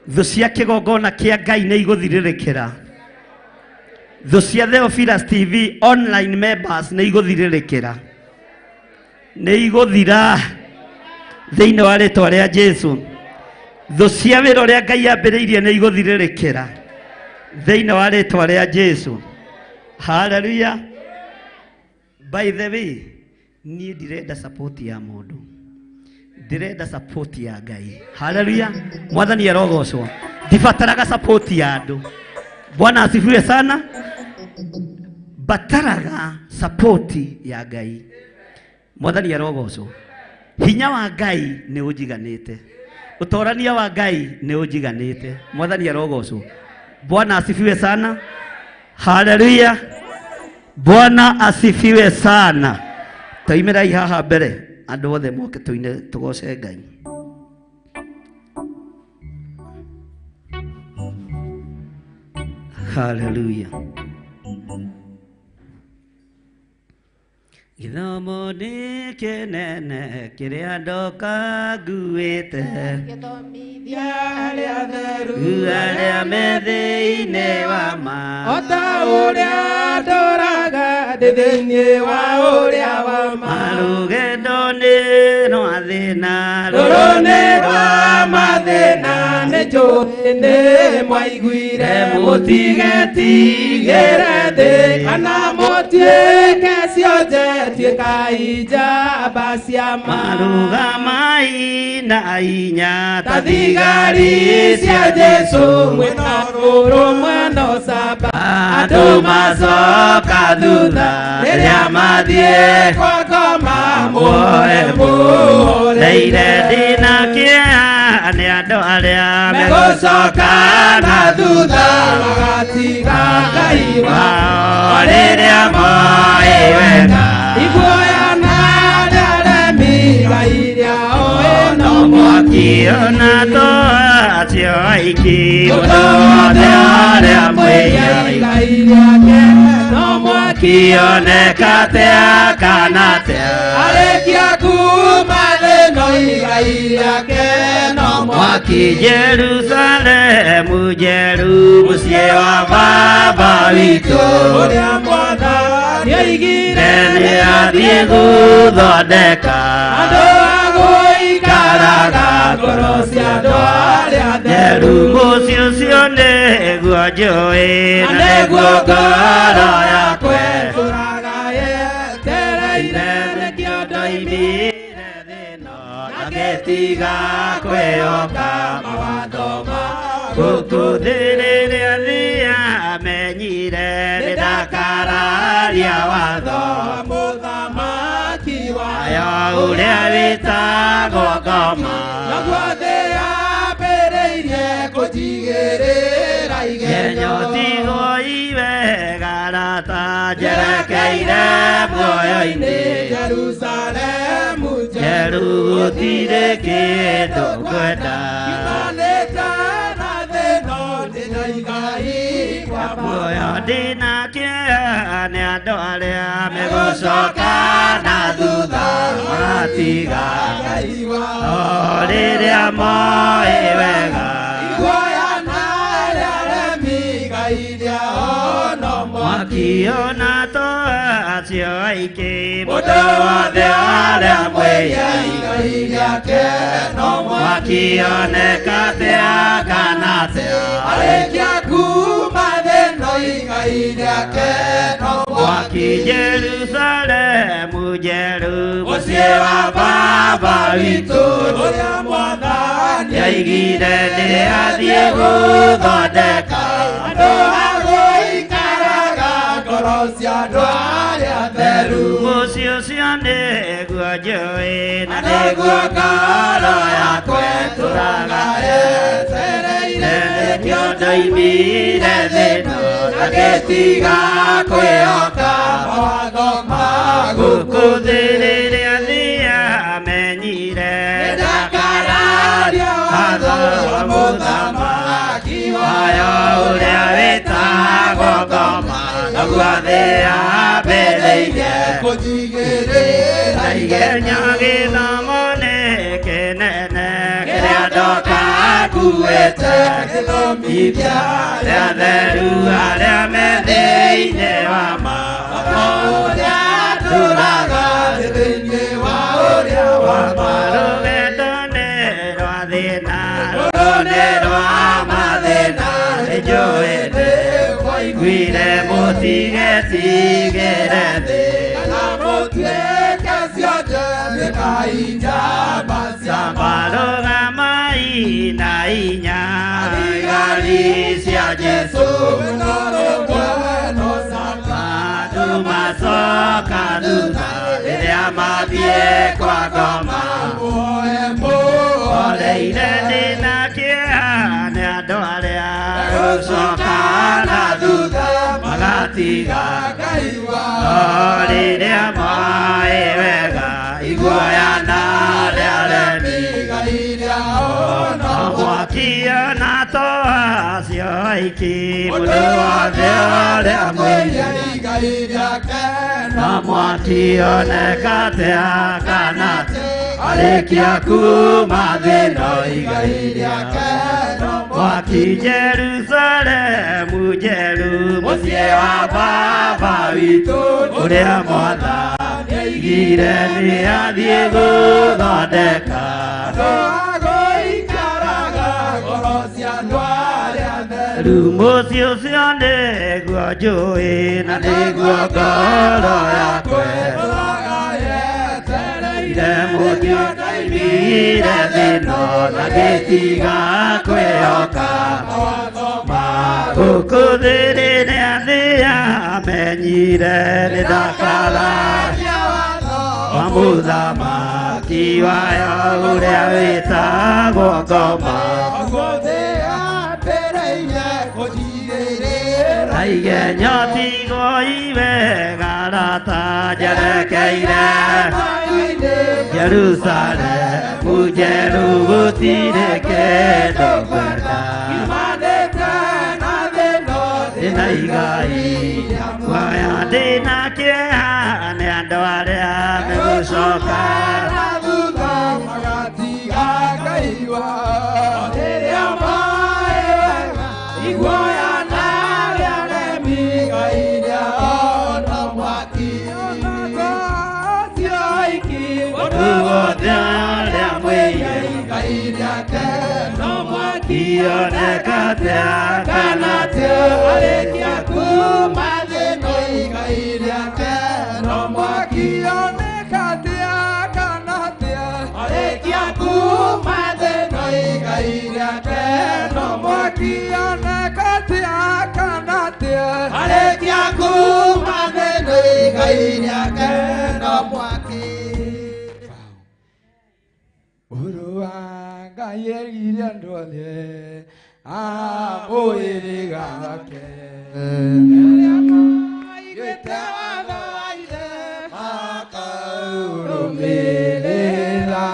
Thũ cia kĩgongona kĩa Ngai nĩ igũthirĩrĩkĩra. Thũ cia Theophilus TV online members nĩ igũthirĩrĩkĩra. Nĩ igũthira thĩinĩ wa rĩtwa rĩa Jesu. Thũ cia wĩra ũrĩa Ngai ambĩrĩirie nĩ igũthirĩrĩkĩra thĩinĩ wa rĩtwa rĩa Jesu. Haleluya. By the way, niĩ ndirenda support ya mũndũ, ndĩrenda support ya Ngai. Haleluya. Mwathani arogocwo. Ndibataraga support ya andũ. Bwana asifiwe sana. Bataraga support ya Ngai. Mwathani arogocwo. Hinya wa Ngai nĩ ũnjiganĩte. Ũtorania wa Ngai nĩ ũnjiganĩte. Mwathani arogocwo. Bwana asifiwe sana. Haleluya. Bwana asifiwe sana. Taimĩrai haha mbere andũ othe moke tũine tũgoce Ngai. Haleluya. Gĩthomo nĩ kĩnene kĩrĩa ndoka nguĩte, Gĩthomithia arĩa atheru, arĩa me thĩinĩ wa ma, o ta ũrĩa ndũraga ndĩ thĩinĩ wa ũrĩa wa ma. Rũgendo nĩ rwa thĩna, Rũrũ nĩ rwa mathĩna, nĩ njũĩ nĩ mwaiguire, mũtigetigĩre thĩ kana mũtuĩke cionje, tuĩkai njamba cia ma. Marũgamai na hinya ta thigari cia Jesu, mwĩna ũrũmwe na ũcamba, andũ macoka thutha rĩrĩa mathiĩ kwa ngoma, muoe Ndeire mũhoreire. ndĩna kĩeha nĩ andũ arĩa Megũcoka na thutha magatiga Ngai wao rĩrĩa moĩ wega. Iguoya na arĩa aremi, Ngai rĩao ĩno Mwaki ona to acio aingĩ, mũndũ mũndũ wothe wothe arĩa arĩa mwĩya mwĩya igai rĩake no mwaki Kioneka atĩa kana atĩa. Arĩkia kuma thĩ ĩno igai rĩake no Mwaki mwaki. Jerusalemu njeru mũciĩ wa Baba witũ, Ũrĩa Mwathani oigire nĩ athiĩ gũthondeka andũ a gũikaraga ngoro cia andũ arĩa njeru. atheru. Mũciĩ ũcio nĩguo njũĩ Na na nĩguo nĩguo ngoro ngoro yakwa yakwa ĩtũũraga yetereire, nĩkĩo ndoimire na ngĩtiga kwĩhoka mawatho maku. Gũkũ thĩ rĩrĩa thiamenyire nĩ ndakararia watho wa mũthamaki ayo ũrĩa wĩtagwo ngoma. Naguo thĩ yambĩrĩirie kũnjigĩrĩra Ngenyo igenyo, tigwo iwega rata njerekeire muoyo-inĩ. Jerusalemu Njeru gũtirĩ kĩndũ ngwenda. Kiumanĩte na thĩ ĩno ndĩna igai kwa Muoyo ndĩna kĩeha nĩ andũ arĩa megũcoka na thutha magatiga Ngai wao o rĩrĩa moĩ wega. Iguoya na arĩa aremi, igai rĩao no mwaki. Mwaki ona to acio aingĩ, Mũndũ wothe arĩa mwĩya igai rĩake no mwaki. Mwaki oneka atĩa kana atĩa. Arĩkia kuma thĩ ĩno igai rĩake no Mwaki mwaki. Jerusalemu njeru Mũciĩ wa Baba witũ, ũrĩa Mwathani Aigire nĩ athiĩ gũthondeka andũ a gũikaraga ngoro cia andũ arĩa atheru. Mũciĩ ũcio nĩguo njũĩ na nĩguo ngoro yakwa ĩtũũraga yetereire. Nĩkĩo ndoimire thĩ-ĩno na ngĩtiga kwĩhoka mawatho ma gũkũ thĩ. Rĩrĩa ndiamenyire Nĩndakararia watho wa mũthamaki wayo ũrĩa wĩtagwo ngoma, naguo thĩ yambĩrĩirie kũnjigĩrĩra igenyo. Gĩthomo nĩ kĩnene kĩrĩa ndoka akuĩte gĩthomithia arĩa atheru arĩa me thĩinĩ wa ma ũrĩa ndũraga thĩinĩ wa ũrĩa wa ma. Rũgendo nĩ rwa thĩna, rũrũ nĩ rwa mathĩna, nĩnjũĩ nĩmwaiguire mũtigetigĩre thĩ na mũtuĩke cionje mĩkai njamba cia Marũgamai na inya thigari cia Jesũ no andũ macoka thutha rĩrĩa mathiĩ kwa ngoma. Oreire ndĩna kĩeha nĩ andũ arĩa gũcoka na thutha magatiga no rĩrĩa moĩ wega iguoya na arĩa aremi no mwaki ona to acio aiki mũndũ wothe ũrĩa mwĩhia no mwaki oneka atĩa kana arĩkia kuma thĩ-ĩno igai rĩake mwaki. Jerusalemu njerũ mũciĩ wa baba witũ ũrĩa mwathani aigire nĩ athiĩ gũthondeka rĩu. Mũciĩ ũcio nĩguo njũĩ na nĩguo ngoro yakwa ĩtũũraga mũtĩ ndaimire thĩ-ĩno na ngĩtiga kwĩhoka gũkũ thĩ. Rĩrĩa ndiamenyire nĩndakararia wa mũthamaki wayo ũrĩa wĩtagwo ngoma na igenyo tigwo iwega rata njerekeire Jerusalemu njerũ gũtirĩ kĩndũ ngwenda ndĩna igai waya ndĩna kĩeha nĩ andũ arĩa megũcoka wothe ũrĩa mwĩhia ioneka atĩa kana atĩa Arĩkia kuma thĩ-ĩno igai rĩake no mwaki oneka atĩa kana atĩa arĩkia kuma thĩ-ĩno igai rĩake no mwaki oneka atĩa kana atĩa arĩkia kuma thĩ-ĩno igai rĩake no mwaki. Mũrũ wa Ngai erire andũ othe amũhĩrĩga wake arĩa maiguĩte watho wa ithe makaũrũmĩrĩra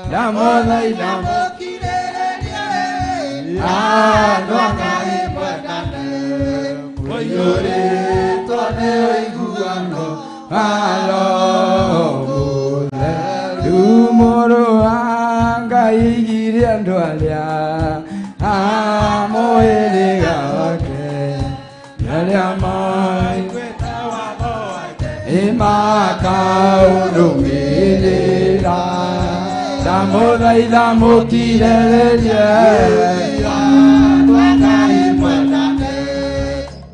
ndamũthaitha mũkirĩrĩrie andũ a Ngai mwendane mũiyũrĩtwo nĩ ũiguano wa Roho Mũtheru. Mũrũ wa Ngai aigire andũ arĩa amũhĩrĩga wake arĩa maiguĩte watho wake makaũrũmĩrĩra ndamũthaitha mũkirĩrĩrie andũ a Ngai mwendane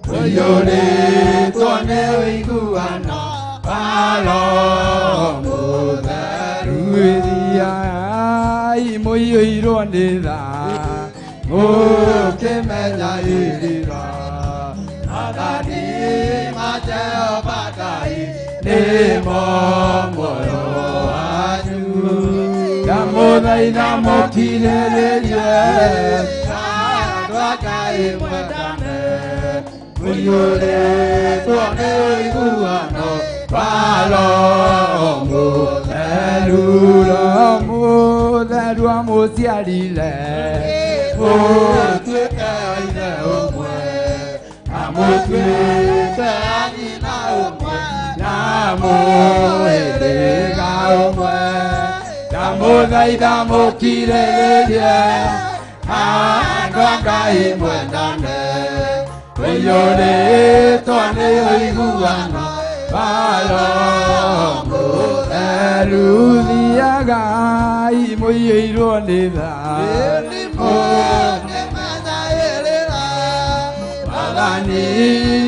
mũiyũrĩtwo nĩ ũiguano wa Roho Mũtheru. Ĩthiaga Ngai mũiyũirwo nĩ tha mũkĩmenya irira Maathani ma Jehova Ngai nĩmo muoyo wanyu ndamũthaitha mũkirĩrĩrie andũ a Ngai mwendane mũiyũrĩtwo nĩ ũiguano wa Roho Mũtheru Roho Mũtheru amũciarire mũtuĩke ithe ũmwe amũtuĩte nyina ũmwe na mũhĩrĩga ũmwe ndamũthaitha mũkirĩrĩrie andũ a Ngai mwendane mũiyũrĩtwo nĩ ũiguano wa Roho Mũtheru thiagai mũiyũirwo nĩ tha mũkĩmenya irĩra Maathani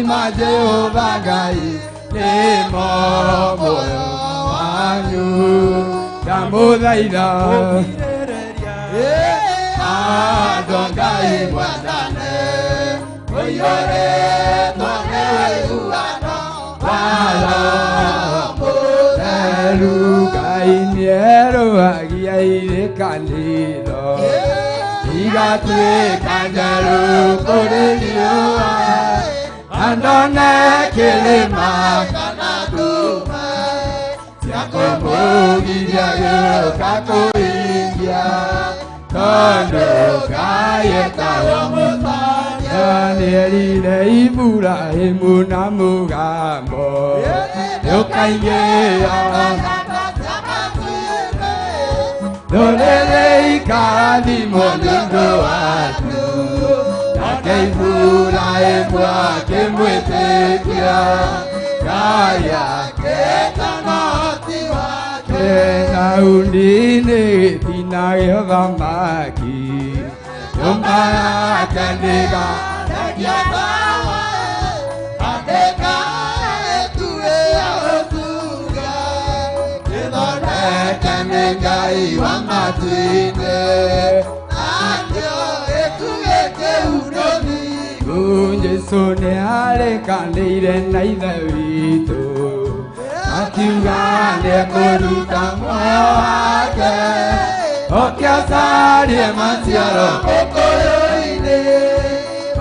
ma Jehova Ngai nĩmo muoyo wanyu ndamũthaitha andũ a Ngai mwendane mũiyũrĩtwo nĩ ũiguano wa Roho Mũtheru Ngai nĩerũhagia irĩkanĩro igatuĩka njerũ kũrĩ riũa andone kĩrĩma kana nduma cia kũmũgiria gĩũka kũhingia tondũ Ngai etagwo mũtoria nĩerire Iburahĩmu na mũgambo nĩũkaingĩha ndũrĩrĩ ikarathimwo nĩ ũndũ waku nake Iburahĩmu akĩmwĩtĩkia Ngai akĩtana ũhoti wake Daudi nĩ gĩtina gĩa ũthamaki nyũmba yake ndĩgathekia tawa andĩka ĩtue ya ũtunga ĩthondeke nĩ Ngai wa matu-inĩ nakĩo gĩtugĩ kĩu nĩ Jesũ nĩarĩkanĩire na Ithe witũ akiuga nĩekũruta muoyo wake oke acarie maciaro gĩkũyũ-inĩ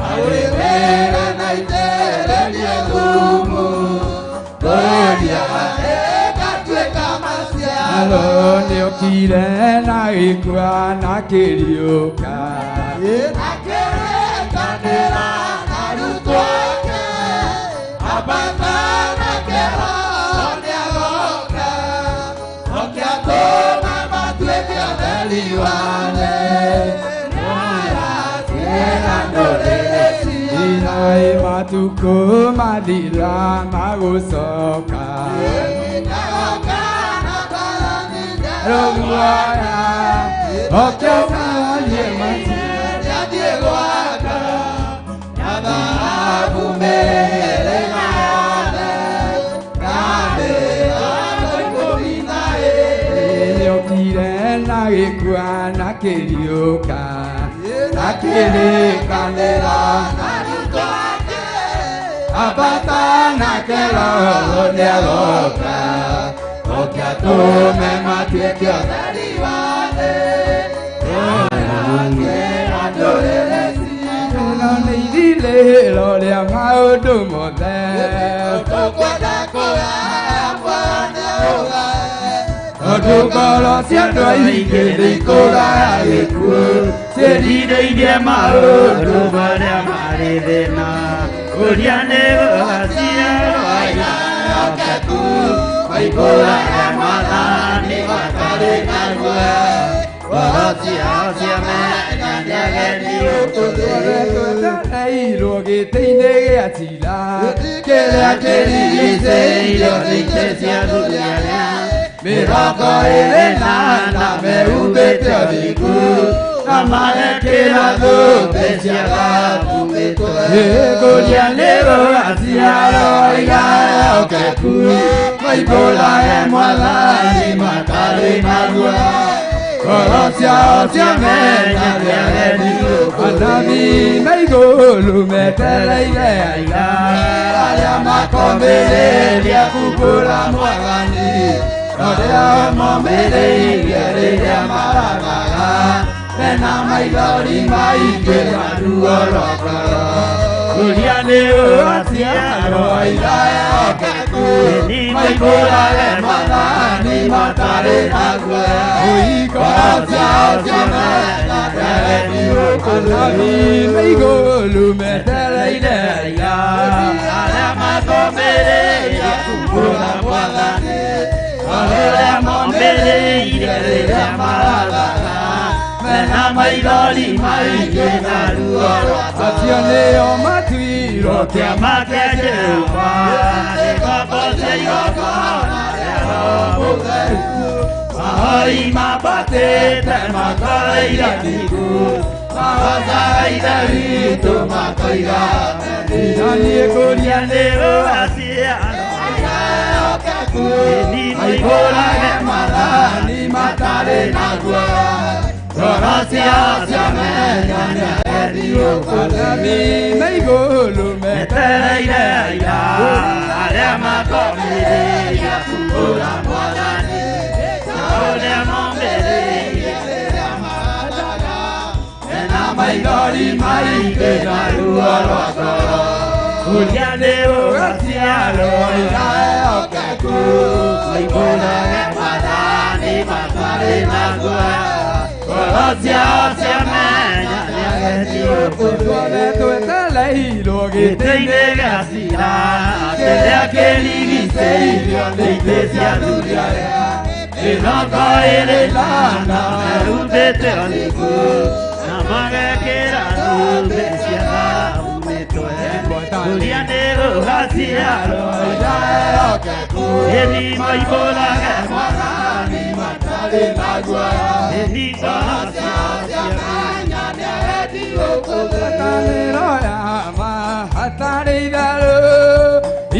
aũrĩmĩre na aitĩrĩrie thumu ngũria ĩgatuĩka maciaro nĩokire na gĩkua na kĩriũka akĩrĩkanĩra na arutwo ake ambata nake Roho nĩagoka oke atũme matuĩke atheri wale nĩaratuĩra ndũrĩrĩ ciothe matukũ mathira magũcoka rũguoya oke ũcarie maciaro gwaka na thahabu mĩhĩrĩga yothe na mĩrongo ikũmi na ĩĩrĩ nĩokire na gĩkua na kĩriũka akĩrĩkanĩra na arutwo ake ambata nake Roho nĩagoka oke atũme matuĩke atheri wa thĩ nĩarakĩra ndũrĩrĩ ciothe ĩno nĩ ithirĩro rĩa maũndũ mothe tũkwenda kũgaya muoyo nĩũgae tondũ ngoro cia andũ aingĩ nĩikũgaya gĩkuũ ciĩrirĩirie maũndũ marĩa marĩ thĩna ũrĩa nĩ gũgaciarwo ainokeku maikũraga Mwathani matarĩ na ruo ngoro ciao ciamenya nĩageni gũkũ thĩ twetereirwo gĩtĩ-inĩ gĩa cira kĩrĩa kĩrigicĩirio nĩ itĩ cia athuri arĩa mĩrongo ĩrĩ na ĩna mehumbĩte ũthingu na magekĩra thũmbĩ cia thahabu mĩtwe ngũria nĩ gũgaciarwo igaokeku maikũrage Mwathani matarĩ na ruo Ngoro ciao ciamenya nĩageni gũkũ thĩ. Anabii me igũrũ metereire aira arĩa makomĩrĩria kumbũra Mwathani ũrĩa momĩrĩirie rĩrĩa marathaga mena maithori maingĩ na ruo rwa ngoro. Kũria nĩ ũgaciarwo Aira ehokeku maikũrage Mwathani matarĩ na guoya. Ngoro ciao ciamenya nĩageni gũkũ thĩ. Anabii me igũrũ metereire aira arĩa makomĩrĩirie kumbũra Mwathani ũrĩa momĩrĩirie rĩrĩa marathaga mena maithori maingĩ na ruo rwa Acio nĩo matuirwo kĩama kĩa Jehova nĩ ngombo cia igongona rĩa Roho Mũtheru mahoi mambatĩte makoreire thingu magocaga Ithe witũ makoiga Na niĩ ngũria nĩ ũgaciarwo ĩni maikũrage Mwathani matarĩ na guoya. Ngoro ciao ciamenya nĩageni gũkũ thĩ. Anabii me igũrũ metereire aira arĩa makomĩrĩirie kumbũra Mwathani ũrĩa momĩrĩirie rĩrĩa marathaga mena maithori maingĩ na ruo rwa ngoro. Kũria nĩ ũgaciarwo Aira ehokeku maikũrage Mwathani matarĩ na guoya. Ngoro ciao ciamenya nĩageni gũkũ thĩ. Tuone twetereirwo Gĩtĩ-inĩ gĩa ciira kĩrĩa kĩrigicĩirio nĩ itĩ cia athuri arĩa mĩrongo ĩrĩ na ana mehumbĩte ũthingu na magekĩra thũmbĩ cia thahabu mĩtwe. Kũria nĩ ũgaciarwo Aira ehokeku ĩni maikũrage Mwathani matarĩ na guoya. ĩni ngoro ciao Ciamenya nĩageni gũkũ thĩ. Ngwatanĩro ya ma hatarĩ itherũ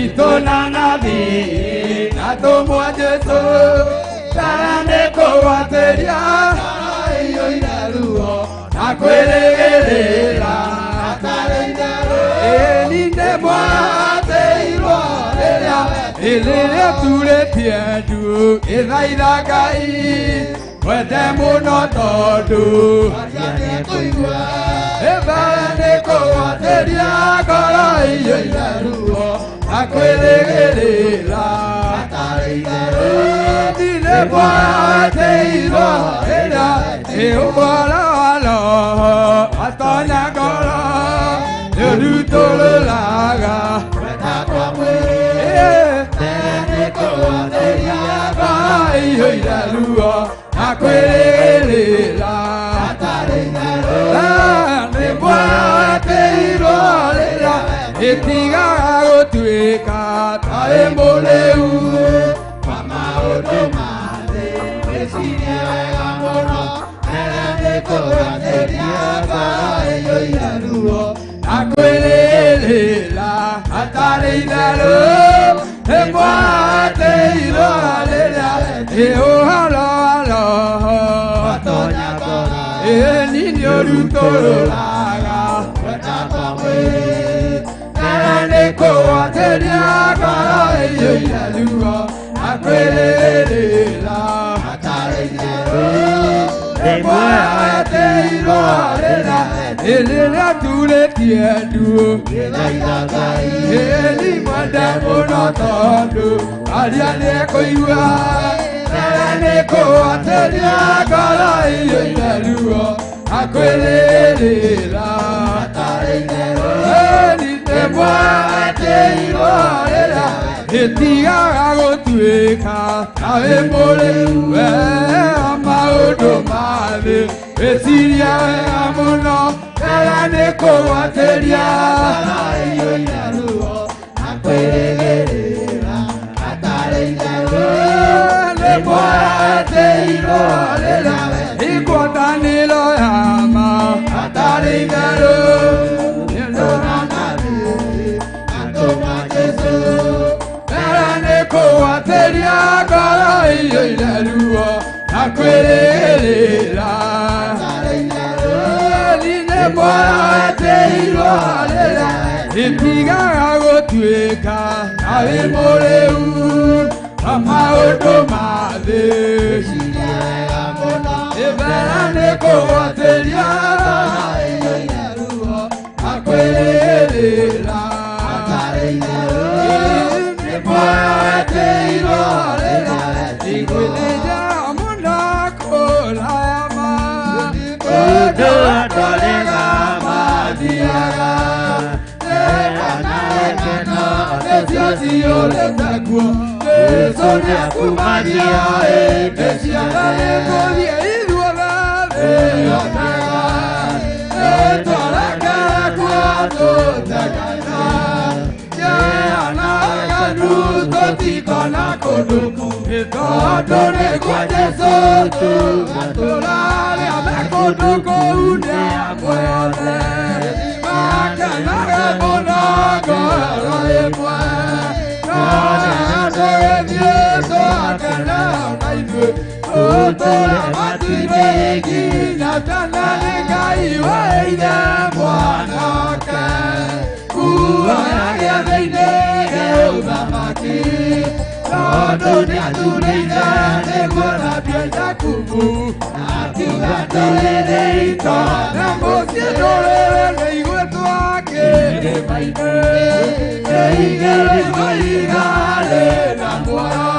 itũ na nabii na tũmwa Jesũ tara nĩ kũgwatĩria iyũire ruo na kwĩrĩgĩrĩra hatarĩ itherũ. Ĩni nĩ mwatĩirwo rĩrĩa rĩrĩa turĩtie ndu ĩthaitha Ngai mwende mũno tondũ ĩmbere nĩ kũgwatĩria ngoro iyũire ruo na kwĩrĩgĩrĩra Ĩni nĩ mwatĩirwo rĩrĩa ĩ ũhoro wa Roho atonya ngoro nĩũrutũrũraga ngoro iyũire ruo na kwĩrĩgĩrĩra nĩ mwatĩirwo rĩrĩa ĩtigaga gũtuĩka ta ĩ mũrĩu wa maũndũ ma thĩ wĩcirie wega mũno mbere nĩ kũgwatĩria ngoro iyũire ruo na kwĩrĩgĩrĩra hatarĩ itherũ nĩ mwatĩirwo rĩrĩa ĩ ũhoro wa Roho ĩni nĩũrutũrũraga mbere nĩ kũgwatĩria ngoro iyũire ruo na kwĩrĩgĩrĩra nĩ mwatĩirwo rĩrĩa rĩrĩa turĩtie ndu ĩni mwende mũno tondũ aria nĩekũigua mbere nĩ kũgwatĩria ngoro iyũire ruo na kwĩrĩgĩrĩra ĩni nĩ mwatĩirwo rĩrĩa ĩtigaga gũtuĩka ta wĩ mũrĩu we maũndũ ma thĩ wĩcirie wega mũno mbere nĩ kũgwatĩria nĩ mwatĩirwo rĩrĩa ngwatanĩro ya ma hatarĩ itherũ mbere nĩ kũgwatĩria ngoro iyũire ruo na kwĩrĩgĩrĩra. muoyo wetĩirwo rĩrĩa itigaga gũtuĩka na wĩ mũrĩu na maũndũ ma thĩ Ibera nĩ kũgwatĩria na kwĩrĩra nĩ muoyo wetĩirwo rĩrĩa igwĩthĩnja mũno kũraya ma Kũndũ andũ arĩa mathiaga nĩcio kuo Jesũ nĩakumagia hĩndĩ ciothe nĩtũthiĩ ithuothe thĩ yothe nĩtwarekere kuo tũtekana kĩana aganu tũtikona kũndũ kũngĩ tondũ nĩkuo Jesũ tũratũra arĩa me kũndũ kũu nĩ amwe othe makenaga mũno ngoro ĩmwe tũgĩthiĩ twakena ona ithuĩ tũtũra matu-inĩ nginya tene nĩ Ngai wa ithe mwanake kuoya gĩathĩ-inĩ gĩa ũthamaki tondũ nĩathurĩire nĩguo thambie Jakubu akiuga ndũrĩrĩ itone mũciĩ ndũrĩrĩ nĩ igwĩtwo kĩrĩma-inĩ kĩigĩrĩirwo ihiga rĩna muoyo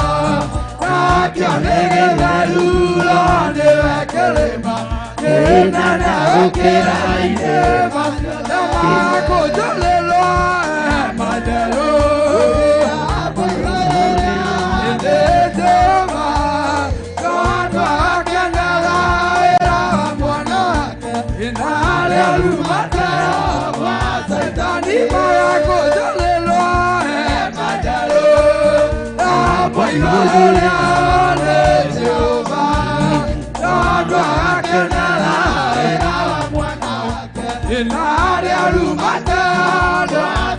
nakĩo nĩ gĩtheru no nĩwe kĩrĩma kĩnene gũkĩra irĩma ciothe makũnjũrĩrwo hema njerũ ĩthĩtĩma tondũ akenera wĩra wa mwanake na arĩa rumate Saitani magakũnjũrĩrwo hema njerũ hapo igũrũ rĩao nĩ Jehova tondũ akenera wĩra wa mwanake na arĩa rumate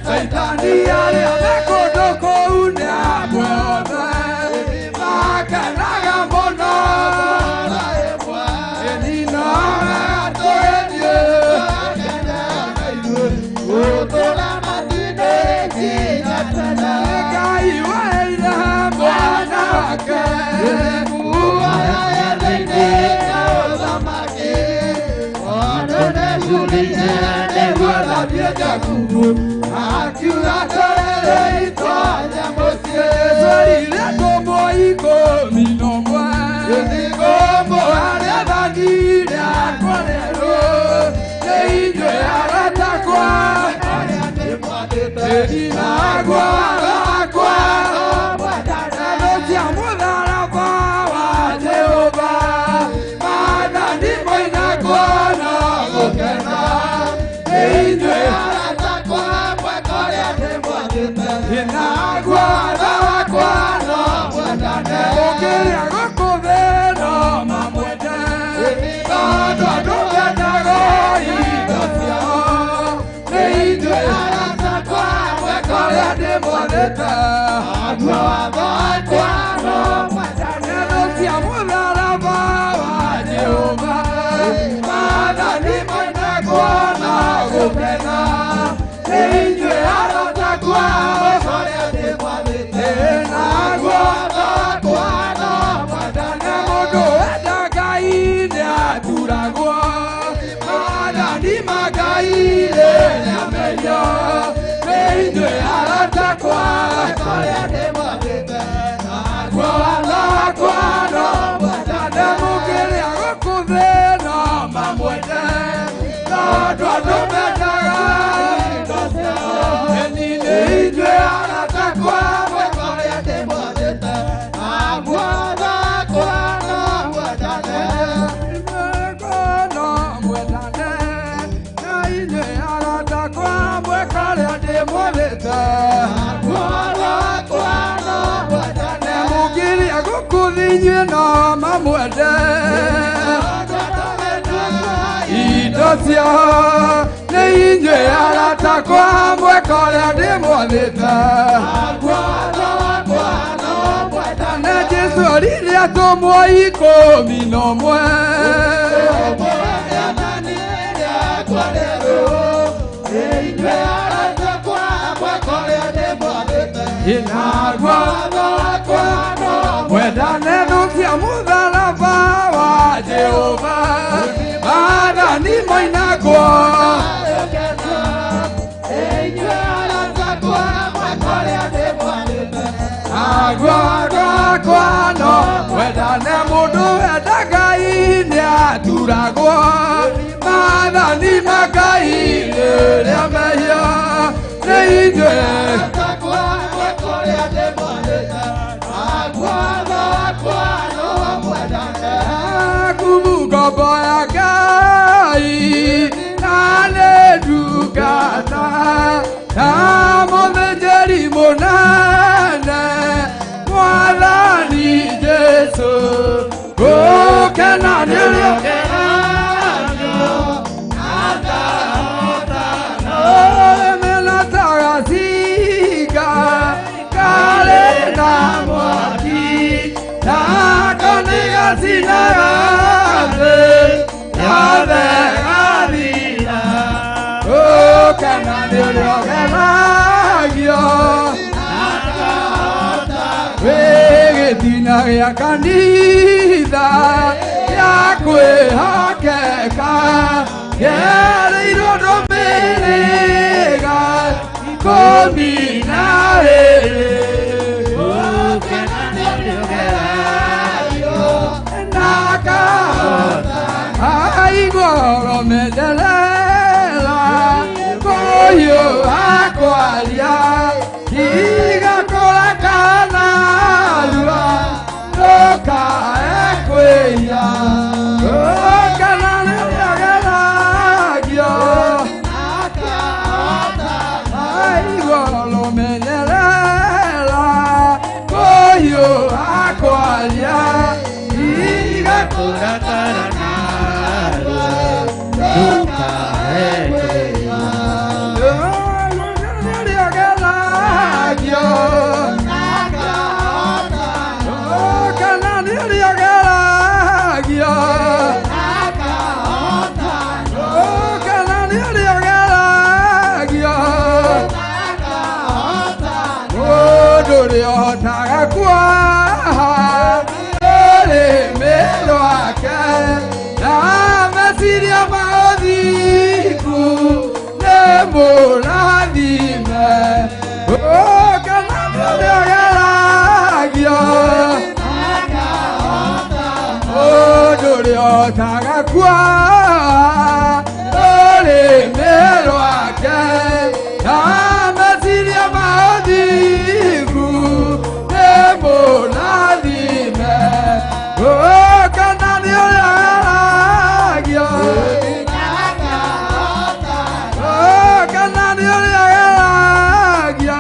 Saitani arĩa me kũndũ kũu nĩ amwe othe makenaga mũno ĩni no wega tũgĩthiĩ Ngai wa ithe mwanake kuoya gĩathĩ-inĩ kĩa ũthamaki tondũ nĩathurĩire nĩguo thambie Jakubu akiuga ndũrĩrĩ itonye mũciĩ twerire tũmwo ikũmi na ũmwe gĩthingũmũ arĩathani rĩakwa rĩerũ nĩ inyuĩ arata akwa Nagua wakwa thũ cia mũtharaba wa Jehova maathani moinagwo na gũkena nĩ inyuĩ arata akwa Nagua wakwa no mwendane ũkĩrĩa gũkũ thĩ no mamwende tondũ andũ mendaga indo ciao nĩ inyuĩ arata akwa kũrĩa ndĩmwathĩte watho wakwa no mwendane thũ cia mũtharaba wa Jehova maathani moinagwo na gũkena nĩ inyuĩ arata akwa kũrĩa ndĩmwathĩte naguo watho wakwa no mwendane mũndũ wenda Ngai nĩaturagwo maathani ma Ngai nĩamerio nĩ inyuĩ arata akwa kũrĩa ndĩmwathĩte naguo watho wakwa no mwendane mũkĩrĩa gũkũ thĩ no mamwende tondũ andũ mendaga indo ciao ĩni nĩ inyuĩ arata akwa kũrĩa ndĩmwathĩte naguo watho wakwa no mwendane no mwendane na inyuĩ arata akwa mwĩkarĩa ndĩmwathĩte naguo watho wakwa no mwendane mũkĩrĩa gũkũ thĩ inyuĩ no mamwende indo ciao nĩ inyuĩ arata akwa mwĩkarĩa ndĩmwathĩte na Jesũ arire atũmwo ikũmi na ũmwe Inagwa Mwendane thũ mũtharaba wa Jehova Maathani moinagwo Agwa gwakwa no Mwendane mũndũ wenda Ngai nĩaturagwo Maathani ma Ngai rĩrĩa mehia nĩ ithuĩ Ngombo ya Ngai na nĩ ndungata na mũthĩnjĩri mũnene Mwathani Jesũ gũkena nĩ ũrĩa Mena karĩ na mwaki nako nĩ gacinaga thĩ yothe gathira gũkena nĩ ũrĩa ũgeragio wĩ gĩtina gĩa kanitha gĩa kwĩhokeka kĩerĩirwo ndũmĩrĩga 12 gũkena nĩ ũrĩa ũgeragio nakahota aigoro menderera kũhiũha kwaria tiga kũrakana rua ndũkae kwĩhia gũkena nĩ ũrĩa ũgeragio aigoro menderera kũhiũha kwaria tiga kũrakana narua ndũkae kwĩhia Ũhotaga kuoha rũrĩmĩ rwake na meciria ma ũthingu nĩ mũrathime gũkena nĩ ũrĩa ũgeragio mũndũ ũrĩa ũhotaga kuoha rũrĩmĩ rwake na meciria ma ũthingu mũrathime gũkena nĩ ũrĩa ũgeragio gũkena nĩ ũrĩa ũgeragio.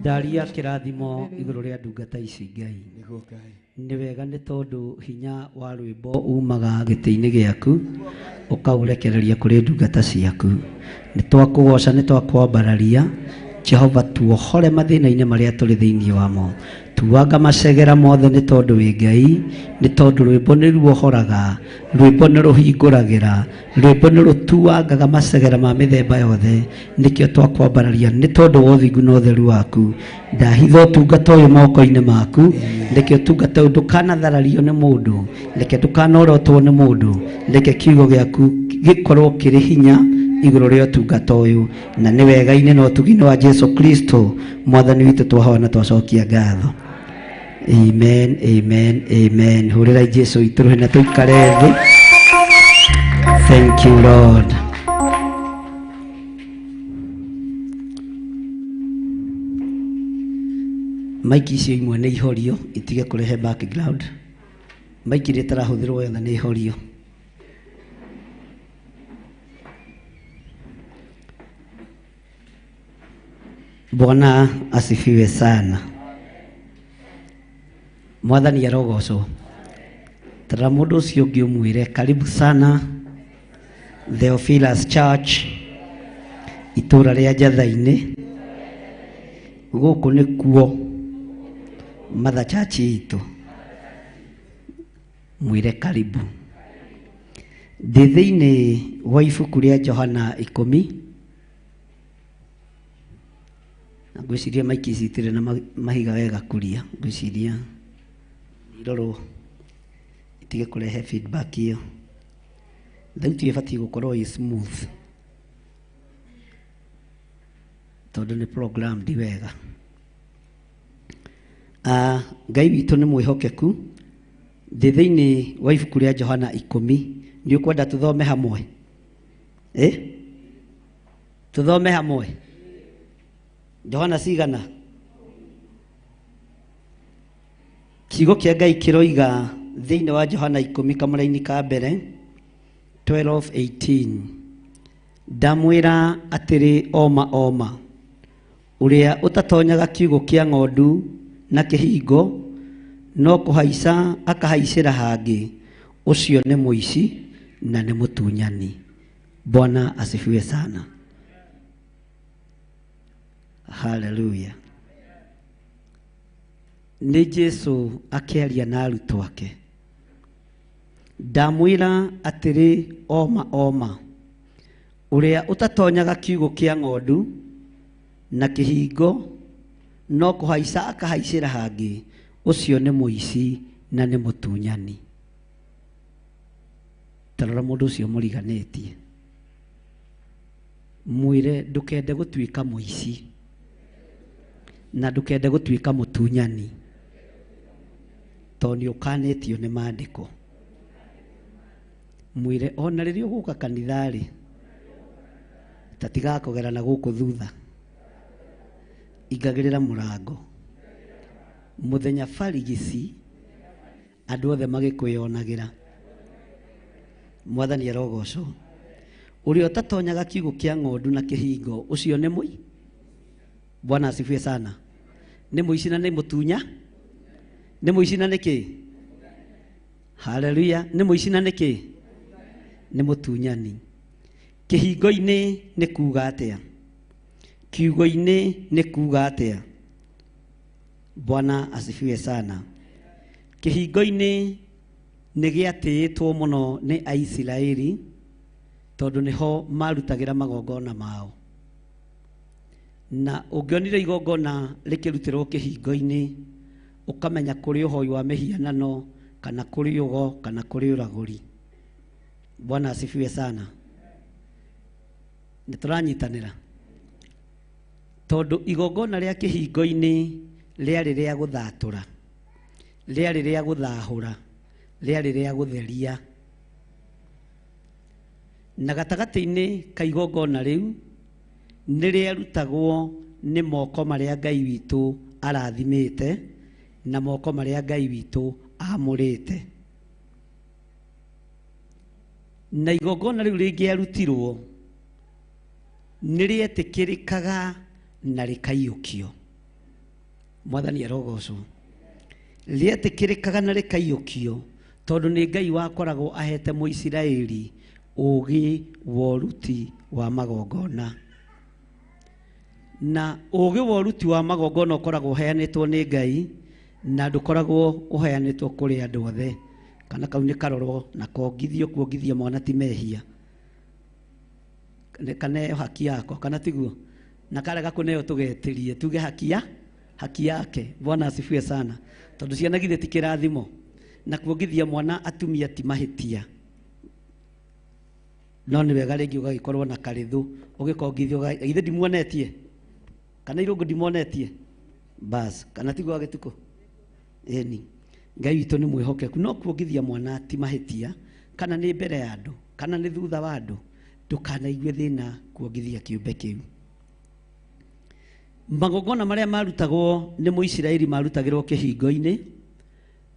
Ndaria kĩrathimo igũrũ rĩa ndungata ici Ngai nĩ wega nĩ tondũ hinya wa rwĩmbo umaga gĩtĩ-inĩ gĩaku ũkaũrekereria kũrĩ ndungata ciaku nĩ twakũgoca nĩ twakwambararia Jehova tuohore mathĩna-inĩ marĩa tũrĩ thĩinĩ wamo tuanga macegera mothe nĩ tondũ wĩ Ngai nĩ tondũ rwĩmbo nĩ ruohoraga rwĩmbo nĩ rũhingũragĩra rwĩmbo nĩ rũtuangaga macegera ma mĩthemba yothe nĩkĩo twakwambararia nĩ tondũ wa ũthingu na ũtheru waku ndahitha ũtungata ũyũ moko-inĩ maku reke ũtungata ũyũ ndũkanatharario nĩ mũndũ reke ndũkanorotwo nĩ mũndũ reke kiugo gĩaku gĩkorwo kĩrĩ hinya igũrũ rĩa ũtungata ũyũ na nĩ wega-inĩ na ũtugi-inĩ wa Jesu Kristo mwathani witũ twahoya na twacokia ngatho. Amen, amen, amen. Hũrĩrai Jesu itũrũhe na tũikare thĩ. Thank you Lord. Maiki icio imwe nĩ ihorio itige kũrehe background. Maiki iria itarahũthĩrwo yothe nĩ ihorio. Bwana asifiwe sana. Mwathani arogocwo. Tara mũndũ ũcio ũngĩ ũmwĩre karibu sana Theophilus Church itũra rĩa Njatha-inĩ. Gũkũ nĩkuo Mother Church itũ. Mwĩre karibu. Ndĩ thĩinĩ wa ibuku rĩa Johana 10 na ngwĩciria maiki ici itirĩ na mahiga wega kuria, ngwĩciria irorwo itige kũrehe feedback ĩyo. Thauti ĩbatiĩ gũkorwo ĩ smooth tondũ nĩ programmed wega. Ngai witũ nĩ mwĩhokeku. Ndĩ thĩinĩ wa ibuku rĩa Johana 10. Nĩ ũkwenda tũthome hamwe? Tũthome hamwe. Johana cigana? Kiugo kĩa Ngai kĩroiga thĩinĩ wa Johana 10 kamũraini ka mbere 12:18. Ndamwĩra atĩrĩ oma oma, ũrĩa ũtatonyaga kiugo kĩa ng'ondu na kĩhingo no kũhaica akahaicĩra hangĩ, ũcio nĩ mũici na nĩ mũtunyani. Bwana asifiwe sana. Haleluya. Nĩ Jesu akĩaria na arutwo ake. Ndamwĩra atĩrĩ oma oma, ũrĩa ũtatonyaga kiugo kĩa ng'ondu na kĩhingo no kũhaica akahaicĩra hangĩ, ũcio nĩ mũici na nĩ mũtunyani. Tarora mũndũ ũcio mũriganĩtie, mwĩre ndũkende gũtuĩka mũici na ndũkende gũtuĩka mũtunyani, tondũ nĩ ũkanĩtio nĩ maandĩko. Mwĩre ona rĩrĩa ũgũka kanitha-rĩ, ta tigaga kũgera na gũkũ thutha, ingagĩrĩra mũrango. Mũthenya barigici andũ othe magĩkwĩonagĩra. Mwathani arogocwo. Ũrĩa ũtatonyaga kiugo kĩa ng'ondu na kĩhingo, ũcio nĩ mũi. Bwana asifiwe sana. Nĩ mũici na nĩ mũtunya. Nĩ mũici na nĩ kĩ? Haleluya. Nĩ mũici na nĩ kĩ? Nĩ mũtunyani. Kĩhingo-inĩ nĩ kuga atĩa? Kiugo-inĩ nĩ kuga atĩa? Bwana asifiwe sana. Kĩhingo-inĩ nĩ gĩatĩĩtwo mũno nĩ Aisiraeli tondũ nĩho marutagĩra magongona mao. Na ũngĩonire igongona rĩkĩrutĩrwo kĩhingo-inĩ, ũkamenya kũrĩ ũhoi wa mĩhianano kana kũrĩ ũgo kana kũrĩ ũragũri. Bwana asifiwe sana. Nĩ tũranyitanĩra tondũ igongona rĩa kĩhingo-inĩ rĩarĩ rĩa gũthatũra, rĩarĩ rĩa gũthahũra, rĩarĩ rĩa gũtheria. Na gatagatĩ-inĩ ka igongona rĩu nĩ rĩarutagwo nĩ moko marĩa Ngai witũ arathimĩte na moko marĩa Ngai witũ amũrĩte. Na igongona rĩu rĩngĩarutirwo nĩ rĩetĩkĩrĩkaga na rĩkaiyũkio. Mwathani arogocwo. Rĩetĩkĩrĩkaga na rĩkaiyũkio tondũ nĩ Ngai wakoragwo ahete Mũisiraeli ũũgĩ wa ũruti wa magongona. Na ũũgĩ wa ũruti wa magongona ũkoragwo ũheanĩtwo nĩ Ngai na ndũkoragwo ũheanĩtwo kũrĩ andũ othe. Kana kau nĩ karorwo na kongithio, kuongithia mwana ti mehia. Kaneo haki yako kana tiguo? Na karega kũneo tũgetĩrie tuge haki yake. Bwana asifiwe sana. Tondũ ciana githĩ ti kĩrathimo, na kuongithia mwana atumia ti mahĩtia. No nĩ wega rĩngĩ ũgagĩkorwo na karĩthũ ũgĩkongithio, githĩ ndimuonetie kana irũngũ ndimuonetie bas, kana tiguo agĩtukũ? Ĩni Ngai witũ nĩ mwĩhokeku. No kuongithia mwana ti mahĩtia, kana nĩ mbere ya andũ kana nĩ thutha wa andũ, ndũkanaigue thĩna kuongithia kĩũmbe kĩu. Magongona marĩa marutagwo nĩ Mũisiraeli marutagĩrwo kĩhingo-inĩ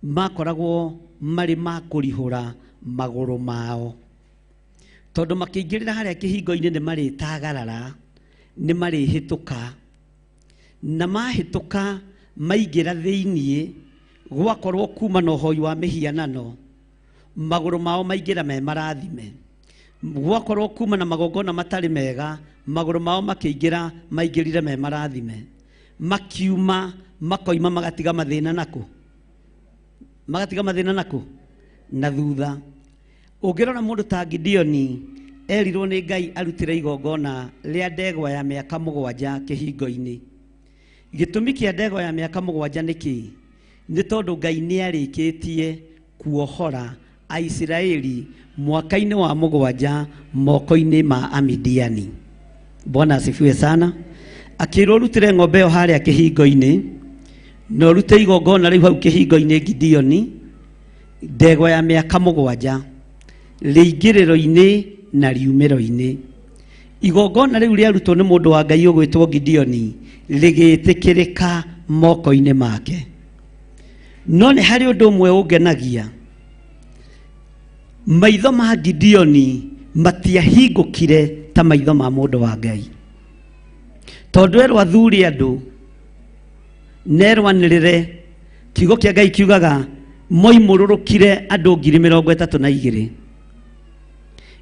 makoragwo marĩ ma kũrihũra magũrũ mao, tondũ makĩingĩrĩra harĩa kĩhingo-inĩ nĩ marĩtagarara, nĩ marĩhĩtũka, na mahĩtũka maingĩra thĩiniĩ gwakorwo kuma na ũhoi wa mĩhianano, magũrũ mao maingĩra me marathime. Gwakorwo kuma na magongona matarĩ mega, magũrũ mao makĩingĩra maingĩrire me marathime. Makiuma makoima magatiga mathĩna nakũ? Magatiga mathĩna nakũ? Na thutha. Ũngĩrora mũndũ ta Gideoni erirwo nĩ Ngai arutĩre igongona rĩa ndegwa ya mĩaka 7 kĩhingo-inĩ. Gĩtũmi kĩa ndegwa ya mĩaka 7 nĩ kĩĩ? Nĩ tondũ Ngai nĩ arĩkĩtie kuohora Aisiraeli mwaka-inĩ wa 7 moko-inĩ ma Amidiani. Bwana asifiwe sana. Akĩrwo ũrutĩre ng'ombe ĩyo harĩa kĩhingo-inĩ na ũrute igongona rĩu hau kĩhingo-inĩ Gideoni, ndegwa ya mĩaka 7 rĩingĩrĩro-inĩ na riumĩro-inĩ. Igongona rĩu rĩarutwo nĩ mũndũ wa Ngai ũgwĩtwo Gideoni rĩgĩtĩkĩrĩka moko-inĩ make. No nĩ harĩ ũndũ ũmwe ũngenagia, maitho ma Gideoni matiahingũkire ta maitho ma mũndũ wa Ngai, tondũ erwo athure andũ nerwanĩrĩre, kiugo kĩa Ngai kiugaga moimũrũrũkire andũ 32,000.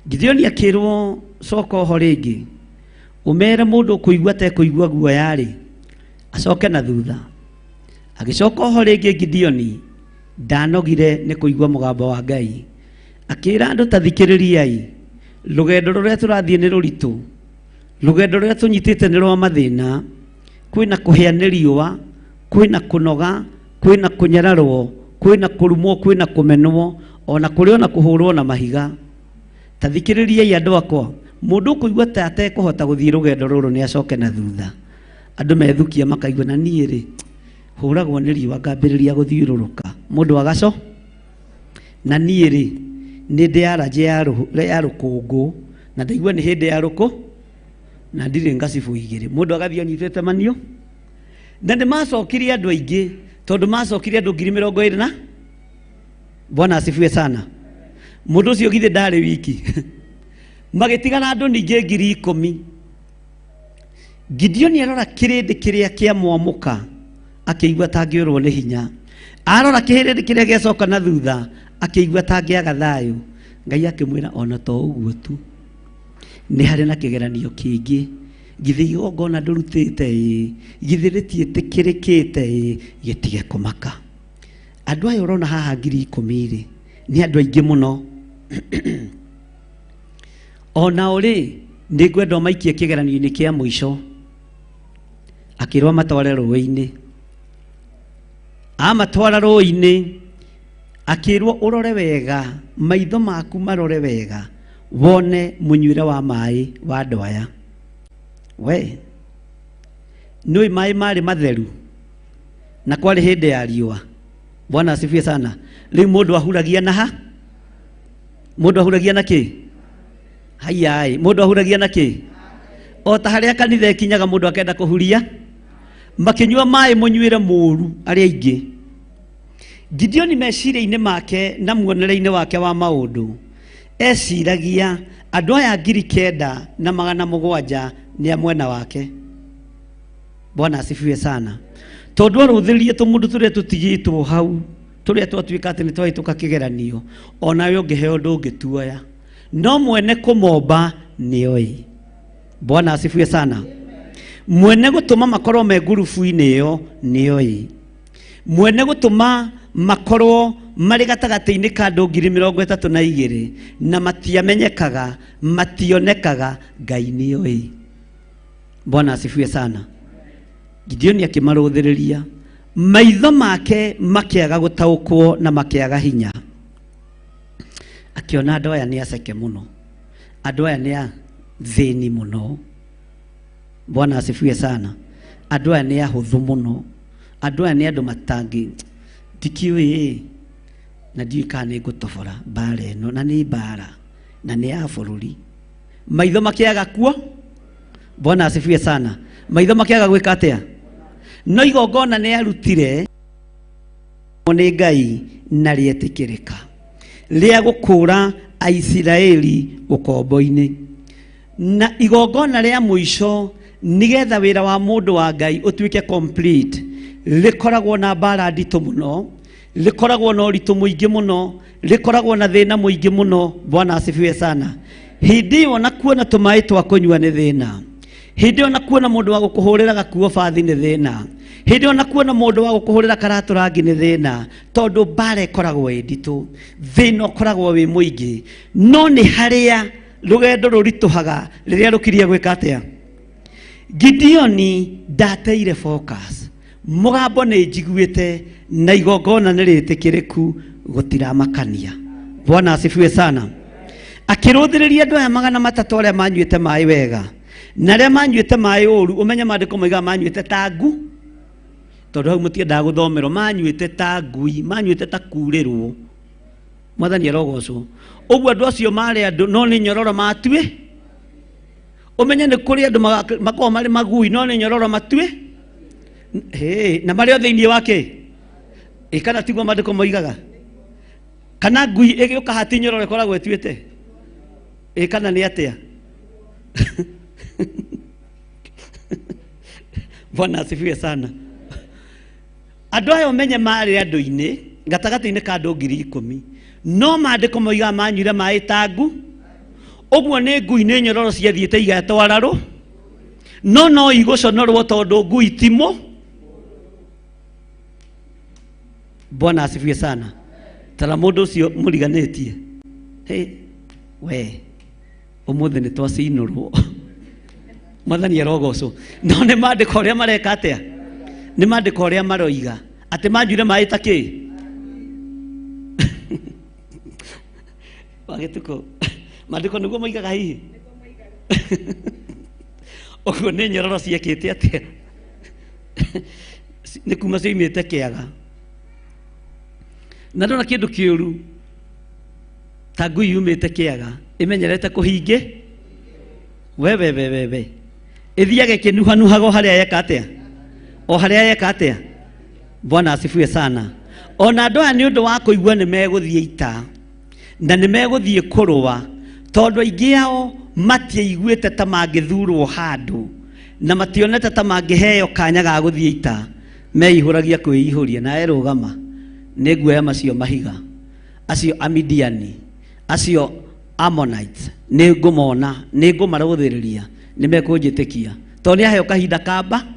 Gideoni akĩrwo coka oho rĩngĩ ũmere mũndũ ũkũigua atekũigua guoya-rĩ acoke na thutha. Agĩcoka oho rĩngĩ Gideoni ndanogire nĩ kũigua mũgambo wa Ngai, akĩra andũ ta thikĩrĩriai, rũgendo rũrĩa tũrathiĩ nĩ rũritũ, rũgendo rũrĩa tũnyitĩte nĩ rwa mathĩna, kwĩna kũhĩa nĩ riũa, kwĩna kũnoga, kwĩna kũnyararwo, kwĩna kũrumwo, kwĩna kũmenwo, ona kũrĩ ona kũhũrwo na mahiga. Ta thikĩrĩriai andũ akwa, mũndũ ũkũigua ta atekũhota gũthiĩ rũgendo rũrũ nĩ acoke na thutha. Andũ methukia makaigua na niĩ rĩ hũragwo nĩ riũa ngambĩrĩria gũthiũrũrũka, mũndũ agaco na niĩ rĩ nĩ ndĩ allergy ya rũkũngũ na ndaigua nĩ hĩndĩ ya rũkũ na ndirĩ ngacibũ igĩrĩ, mũndũ agathiĩ anyitĩte manio. Na nĩ macokirie andũ aingĩ, tondũ macokirie andũ 20,000 na Bwana asifiwe sana. Mũndũ ũcio githĩ ndarĩ wiki. Magĩtigana andũ ningĩ 10,000. Gideoni arora kĩrĩndĩ kĩrĩa kĩamwamũka akĩigua tangĩũrwo nĩ hinya, arora kĩrĩndĩ kĩrĩa gĩacoka na thutha akĩigua tangĩaga thayũ. Ngai akĩmwĩra ona to ũguo tu, nĩ harĩ na kĩgeranio kĩngĩ. Githĩ igongona ndũrutĩte ĩ, githĩ rĩtiĩtĩkĩrĩkĩte ĩ, gĩtige kũmaka. Andũ aya ũrona haha 10,000 rĩ nĩ andũ aingĩ mũno. Onao rĩ nĩ ngwenda ũmaikie kĩgeranio-inĩ kĩa mũico. Akĩrwo amatware rũĩ-inĩ. Amatwara rũĩ-inĩ akĩrwo ũrore wega, maitho maku marore wega, wone mũnyuĩre wa maĩ wa andũ aya. We nĩũĩ maĩ marĩ matheru na kwarĩ hĩndĩ ya riũa. Bwana asifiwe sana. Rĩu mũndũ ahuragia na ha? Mũndũ ahuragia na kĩ? Haiya, mũndũ ahuragia na kĩ? O ta harĩa kanitha ĩkinyaga mũndũ akenda kũhuria, makĩnyua maĩ mũnyuĩre mũru arĩa aingĩ. Gideoni meciria-inĩ make na muonere-inĩ wake wa maũndũ eciragia andũ aya 9,700 nĩ a mwena wake. Bwana asifiwe sana. Tondũ arũthĩrĩrie tũmũndũ tũrĩa tũtigĩtwo hau, tũrĩa twatuĩka atĩ nĩ twahĩtũka kĩgeranio, onawe ũngĩheo ndũngĩtuoya, no mwene kũmomba nĩoĩ. Bwana asifiwe sana. Mwene gũtũma makorwo me ngurubu-inĩ ĩyo nĩoĩ. Mwene gũtũma makorwo marĩ gatagatĩ-inĩ ka andũ 32,000 na matiamenyekaga, mationekaga, Ngai nĩoĩ. Bwana asifiwe sana. Gideoni akĩmarũthĩrĩria, maitho make makĩaga gũtaũkwo na makĩaga hinya. Akĩona andũ aya nĩ aceke mũno, andũ aya nĩ athĩni mũno. Bwana asifiwe sana. Andũ aya nĩ ahũthũ mũno, andũ aya nĩ andũ matangĩ ndikĩũĩ na ndiũĩ kana nĩ ngũtobora mbara ĩno, na nĩ mbara na nĩ ya bũrũri. Maitho makĩaga kuo. Bwana asifiwe sana. Maitho makĩaga gwĩka atĩa? No igongona nĩ arutire nĩ Ngai na rĩetĩkĩrĩka rĩa gũkũũra Aisiraeli ũkombo-inĩ. Na igongona rĩa mũico nĩgetha wĩra wa mũndũ wa Ngai ũtuĩke complete, rĩkoragwo na mbara nditũ mũno, rĩkoragwo na ũritũ mũingĩ mũno, rĩkoragwo na thĩna mũingĩ mũno. Bwana asifiwe sana. Hĩndĩ ĩyo ona kuona tũmaĩ twa kũnyua nĩ thĩna. Hĩndĩ ĩyo na kuona mũndũ wa gũkũhũrĩra gakuo bathi nĩ thĩna. Hĩndĩ ĩyo na kuona mũndũ wa gũkũhũrĩra karatũ rangi nĩ thĩna, tondũ mbara ĩkoragwo ĩ nditũ, thĩna ũkoragwo wĩ mũingĩ. No nĩ harĩa rũgendo rũritũhaga rĩrĩa rũkirie gwĩka atĩa. Gideoni ndateire focus. Mũgambo nĩ njiguĩte na igongona nĩ rĩtĩkĩrĩku, gũtiramakania. Bwana asifiwe sana. Akĩrũthĩrĩria andũ aya 300 arĩa manyuĩte maĩ wega na arĩa manyuĩte maĩ ũru. Ũmenye maandĩko moigaga manyuĩte ta ngu, tondũ hau mũtiendaga gũthomerwo. Manyuĩte ta ngui, manyuĩte ta kurĩrwo. Mwathani arogocwo. Ũguo andũ acio marĩ andũ no nĩ nyororo matue. Ũmenye nĩ kũrĩ andũ makoragwo marĩ magui no nĩ nyororo matue. Hĩ, na marĩ o thĩinĩ wake. Ĩ kana tiguo maandĩko moigaga? Kana ngui ĩgĩũka hati nyororo ĩkoragwo ĩtuĩte? Ĩ kana nĩ atĩa? Bwana asifiwe sana. Andũ aya ũmenye marĩ andũ-inĩ gatagatĩ-inĩ ka andũ 10,000, no maandĩko moigaga manyuire maĩ ta ngu. Ũguo nĩ ngui nĩ nyororo ciathiĩte igetwara rũ, no no igũconorwo tondũ ngui timũ. Bwana asifiwe sana. Tara mũndũ ũcio mũriganĩtie. Hey, we ũmũthĩ nĩ twacinũrwo. Mwathani arogocwo. No nĩ maandĩko ũrĩa mareka atĩa? Nĩ maandĩko ũrĩa maroiga atĩ manyuire maĩ ta kĩ? Wagĩtukũ maandĩko nĩguo moigaga hihi? Ũguo nĩ nyororo ciekĩte atĩa? Nĩ kuma cioimĩte kĩaga. Na ndona kĩndũ kĩũru ta ngui yumĩte kĩaga ĩmenyerete kũhingĩ we we we we we ĩthiage ĩkĩnuhanuhaga o harĩa yeka atĩa, o harĩa yeka atĩa. Bwana asifiwe sana. Ona andũ aya nĩ ũndũ wa kũigua nĩ megũthiĩ ita na nĩ megũthiĩ kũrũa, tondũ aingĩ ao matiaiguĩte ta mangĩthurwo handũ na mationete ta mangĩheo kanya ga gũthiĩ ita, meihũragia kwĩihũria. Na erũgama nĩ nguoya macio mahiga, acio Amidiani, acio Ammonites, nĩ ngũmona, nĩ ngũmarũthĩrĩria, nĩ mekũnjĩtĩkia. Tondũ nĩ aheo kahinda kamba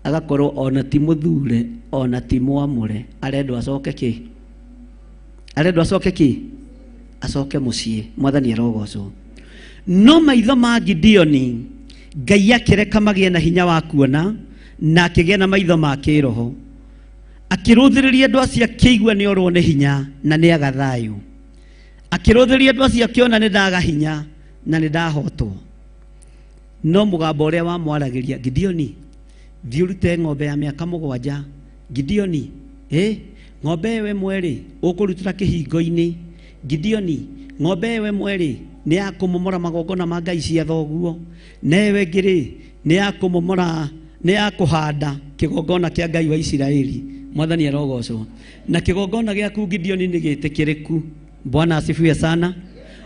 agakorwo ona ti mũthure ona ti mwamũre, arendwo acoke kĩ? Arendwo acoke kĩ? Acoke mũciĩ. Mwathani arogocwo. No maitho ma Gideoni Ngai akĩreka magĩe na hinya wa kuona na akĩgĩa na maitho ma kĩroho. Akĩrũthĩrĩria andũ acio akĩigua nĩ orwo nĩ hinya na nĩ aga thayũ. Akĩrũthĩrĩria andũ acio akĩona nĩ ndaga hinya na nĩ ndahotwo. No mũgambo ũrĩa wamwaragĩria, Gideoni, thiĩ ũrute ng'ombe ya mĩaka 7. Gideoni, ng'ombe ĩyo ĩmwe rĩ, ũkũrutĩra kĩhingo-inĩ. Gideoni, ng'ombe ĩyo ĩmwe rĩ, nĩ ya kũmomora magongona ma ngai cia thoguo. Na ĩyo ĩngĩ rĩ, nĩ ya kũmomora, nĩ ya kũhanda kĩgongona kĩa Ngai wa Isiraeli. Mwathani arogocwo. Na kĩgongona gĩaku Gideoni nĩ gĩtĩkĩrĩku. Bwana asifiwe sana.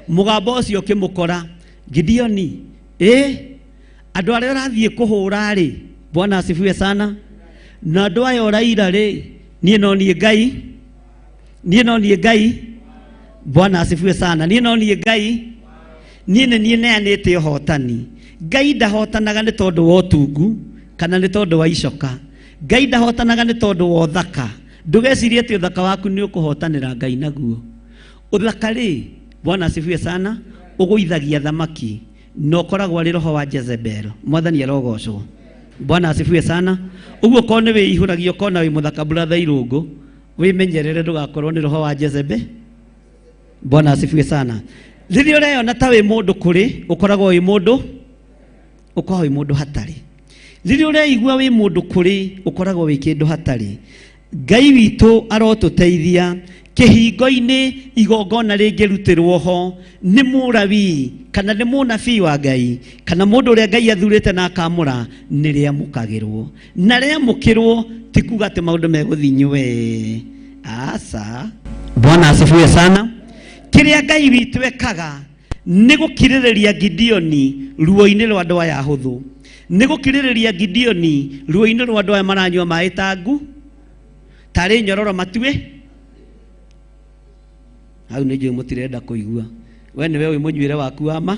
Mũgambo ũcio ũkĩmũkora, Gideoni, andũ arĩa ũrathiĩ kũhũra rĩ, Bwana asifiwe sana, na andũ aya ũraira rĩ, niĩ no niĩ Ngai, niĩ no niĩ Ngai. Bwana asifiwe sana. Niĩ no niĩ Ngai, niĩ nĩ niĩ neanĩte ũhotani. Ngai ndahotanaga nĩ tondũ wa ũtungu kana nĩ tondũ wa icoka. Ngai ndahotanaga nĩ tondũ wa ũthaka. Ndũgecirie atĩ ũthaka waku nĩ ũkũhotanĩra Ngai naguo. Ũthaka rĩ, Bwana asifiwe sana, ũgũithagia thamaki na ũkoragwo arĩ roho wa Jezebel. Mwathani arogocwo. Bwana asifiwe sana. Ũguo korwo nĩ wĩihũragia ũkona wĩ mũthaka brother Irũngũ, wĩmenyerere ndũgakorwo nĩ roho wa Jezebel. Bwana asifiwe sana. Rĩrĩa ũreyona ta wĩ mũndũ kũrĩ, ũkoragwo wĩ mũndũ, ũkoragwo wĩ mũndũ hatarĩ. Rĩrĩa ũreigua wĩ mũndũ kũrĩ, ũkoragwo wĩ kĩndũ hatarĩ. Ngai witũ arotũteithia kĩhingo-inĩ igongona rĩngĩrutĩrwo ho nĩ mũrabii kana nĩ mũnabii wa Ngai kana mũndũ ũrĩa Ngai athurĩte na akamũra, nĩ rĩamũkagĩrwo. Na rĩamũkĩrwo ti kuga atĩ maũndũ megũthiĩ nywe. Aca. Bwana asifiwe sana. Kĩrĩa Ngai witũ ekaga nĩ gũkirĩrĩria Gideoni ruo-inĩ rwa andũ aya ahũthũ, nĩ gũkirĩrĩria Gideoni ruo-inĩ rwa andũ aya maranyua maĩ ta ngu, tarĩ nyororo matue. Hau nĩ njũĩ mũtirenda kũigua. We nĩwe ũĩ mũnyuĩre waku wa ma.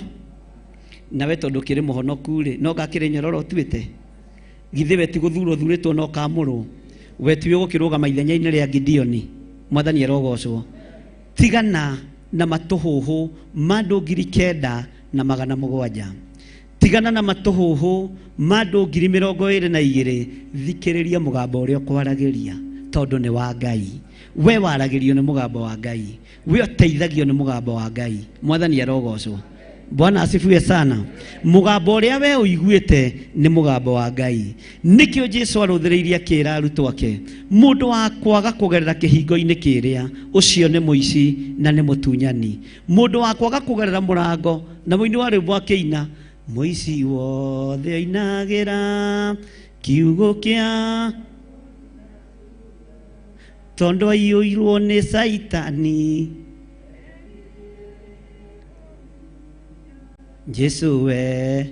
Nawe tondũ kĩrĩ mũhonoku rĩ, no ngakĩrĩ nyororo ũtuĩte. Githĩ we ti gũthurwo ũthurĩtwo no kamũrwo. We tiwe ũgũkĩrũgama ithenya-inĩ rĩa Gideoni. Mwathani arogocwo. Tigana na matũhũhũ ma andũ 9,700. Tigana na matũhũhũ ma andũ 22,000. Thikĩrĩria mũgambo ũrĩa ũkwaragĩria tondũ nĩ wa Ngai. We waragĩrio nĩ mũgambo wa Ngai. We ũteithagio nĩ mũgambo wa Ngai. Mwathani arogocwo. Bwana asifiwe sana. Mũgambo ũrĩa we ũiguĩte nĩ mũgambo wa Ngai. Nĩkĩo Jesu arũthĩrĩirie akĩra arutwo ake, mũndũ wa kwaga kũgerera kĩhingo-inĩ kĩrĩa, ũcio nĩ mũici na nĩ mũtunyani. Mũndũ wa kwaga kũgerera mũrango, na mũini wa rwĩmbo akĩina, mũici wothe oinagĩra kiugo kĩa tondũ aiyũirwo nĩ Saitani. Jesu we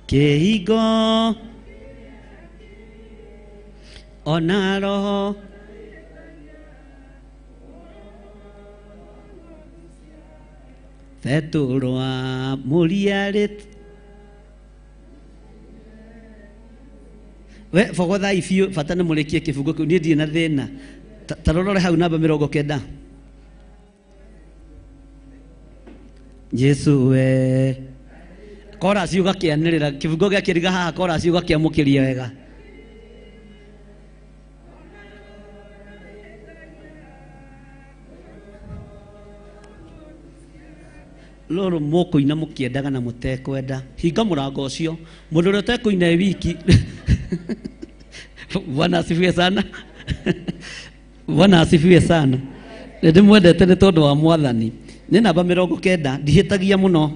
kĩhingo ona roho Petero amũria we bogothai biũ, bata nĩ mũrĩkie kĩbungo kĩu, niĩ ndirĩ na thĩna. Ta rorore hau namba 90. Jesu we korasi ũgakĩanĩrĩra kĩbungo gĩakĩriga haha, korasi ũgakĩamũkĩria wega. Rũrũ mũkũina mũkĩendaga na mũtekwenda. Hinga mũrango ũcio, mũndũ ũrĩa ũtekũina e wiki. Bwana asifiwe sana. Bwana asifiwe sana. Nĩ ndĩmwendete nĩ tondũ wa Mwathani. Nĩ namba 90, ndihĩtagia mũno.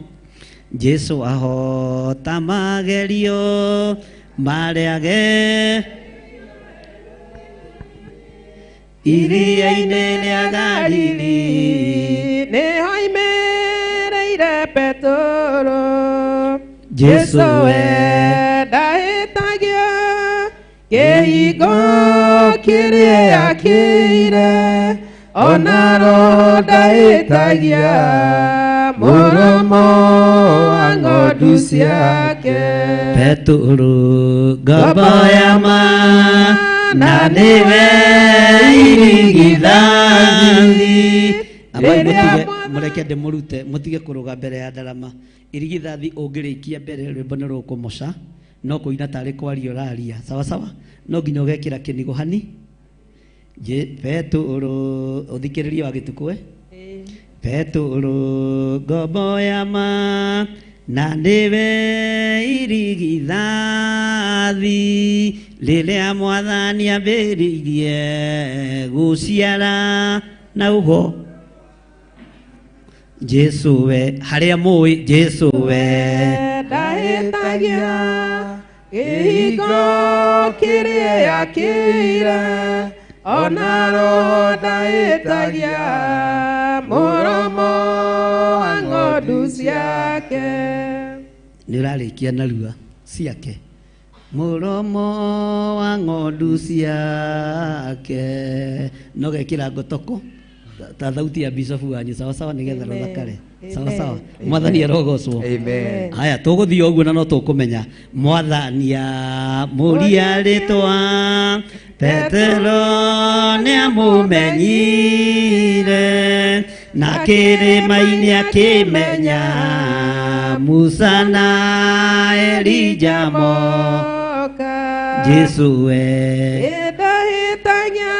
Jesu ahota magerio marĩa ge iria-inĩ rĩa Galili, nĩho oimĩrĩire Petero. Jesu we ndahĩtagia kĩhingo kĩrĩa akĩire, ona roho ndahĩtagia mũromo wa ng'ondu ciake. Petero ngombo ya ma na nĩwe irigithathi. Amai mũtige, mũreke ndĩmũrute, mũtige kũrũga mbere ya ndarama. Irigithathi ũngĩrĩkia mbere rwĩmbo nĩ rũkũmoca, no kũina tarĩ kwaria ũraria. Sawa sawa, no nginya ũgekĩra kĩnigo hani. Petero ũthikĩrĩrie wa gĩtukũ. Petero ngombo ya ma na nĩwe irigithathi, rĩrĩa Mwathani ambĩrĩirie gũciara na ũgo. Jesu we harĩa mũĩ, Jesu we ndahĩtagia kĩhingo kĩrĩa akĩire, ona roho ndahĩtagia mũromo wa ng'ondu ciake. Nĩ ũrarĩkia narua ciake, mũromo wa ng'ondu ciake. No gekĩra ngotoko ta thauti ya bishofu wanyu. Sawa sawa, nĩgetha rũthakare. Sawa sawa, Mwathani arogocwo. Amen. Haya, tũgũthiĩ ũguo na no tũkũmenya. Mwathani amũria rĩtwa, Petero nĩamũmenyire, na kĩrĩma-inĩ akĩmenya Musa na Elija moka. Jesu we ndahĩtagia.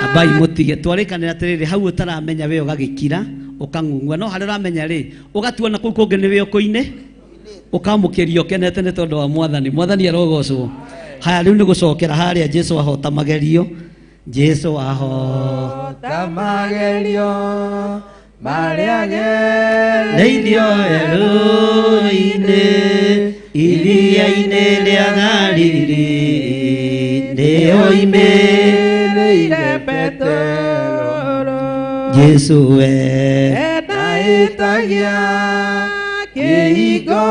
Abai mũtige, twarĩkanĩra atĩrĩrĩ, hau ũtaramenya we ũgagĩkira ũkang'ung'ua, no harĩa ũramenya rĩ ũgatuona kũu kũngĩ nĩwe ũkũine, ũkamũkĩria ũkenete nĩ tondũ wa Mwathani. Mwathani arogocwo. Haya, rĩu nĩ gũcokera harĩa Jesu ahota magerio. Jesu ahota magerio marĩa gereirio werũ-inĩ, iria-inĩ rĩa Galili, nĩoimĩrĩire Petero. Jesu we ndahĩtagia kĩhingo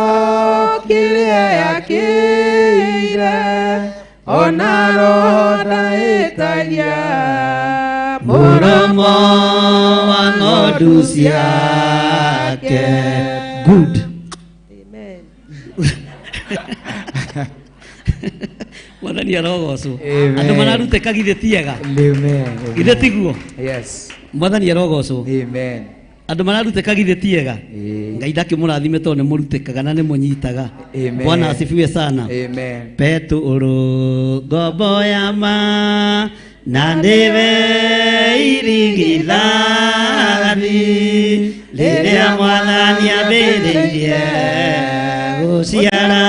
kĩrĩa akĩire, ona roho ndahĩtagia mũromo wa ng'ondu ciake. Good. Amen. Mwathani arogocwo. Andũ mararutĩka githĩ tiega. Amen. Githĩ tiguo? Yes. Mwathani arogocwo. Amen. Andũ mararutĩka githĩ tiega. Ngai ndakĩmũrathime tondũ nĩ mũrutĩkaga na nĩ mũnyitaga. Amen. Bwana asifiwe sana. Amen. Petũrũ ngombo ya ma na nĩwe irigithathi rĩrĩa Mwathani ambĩrĩirie gũciara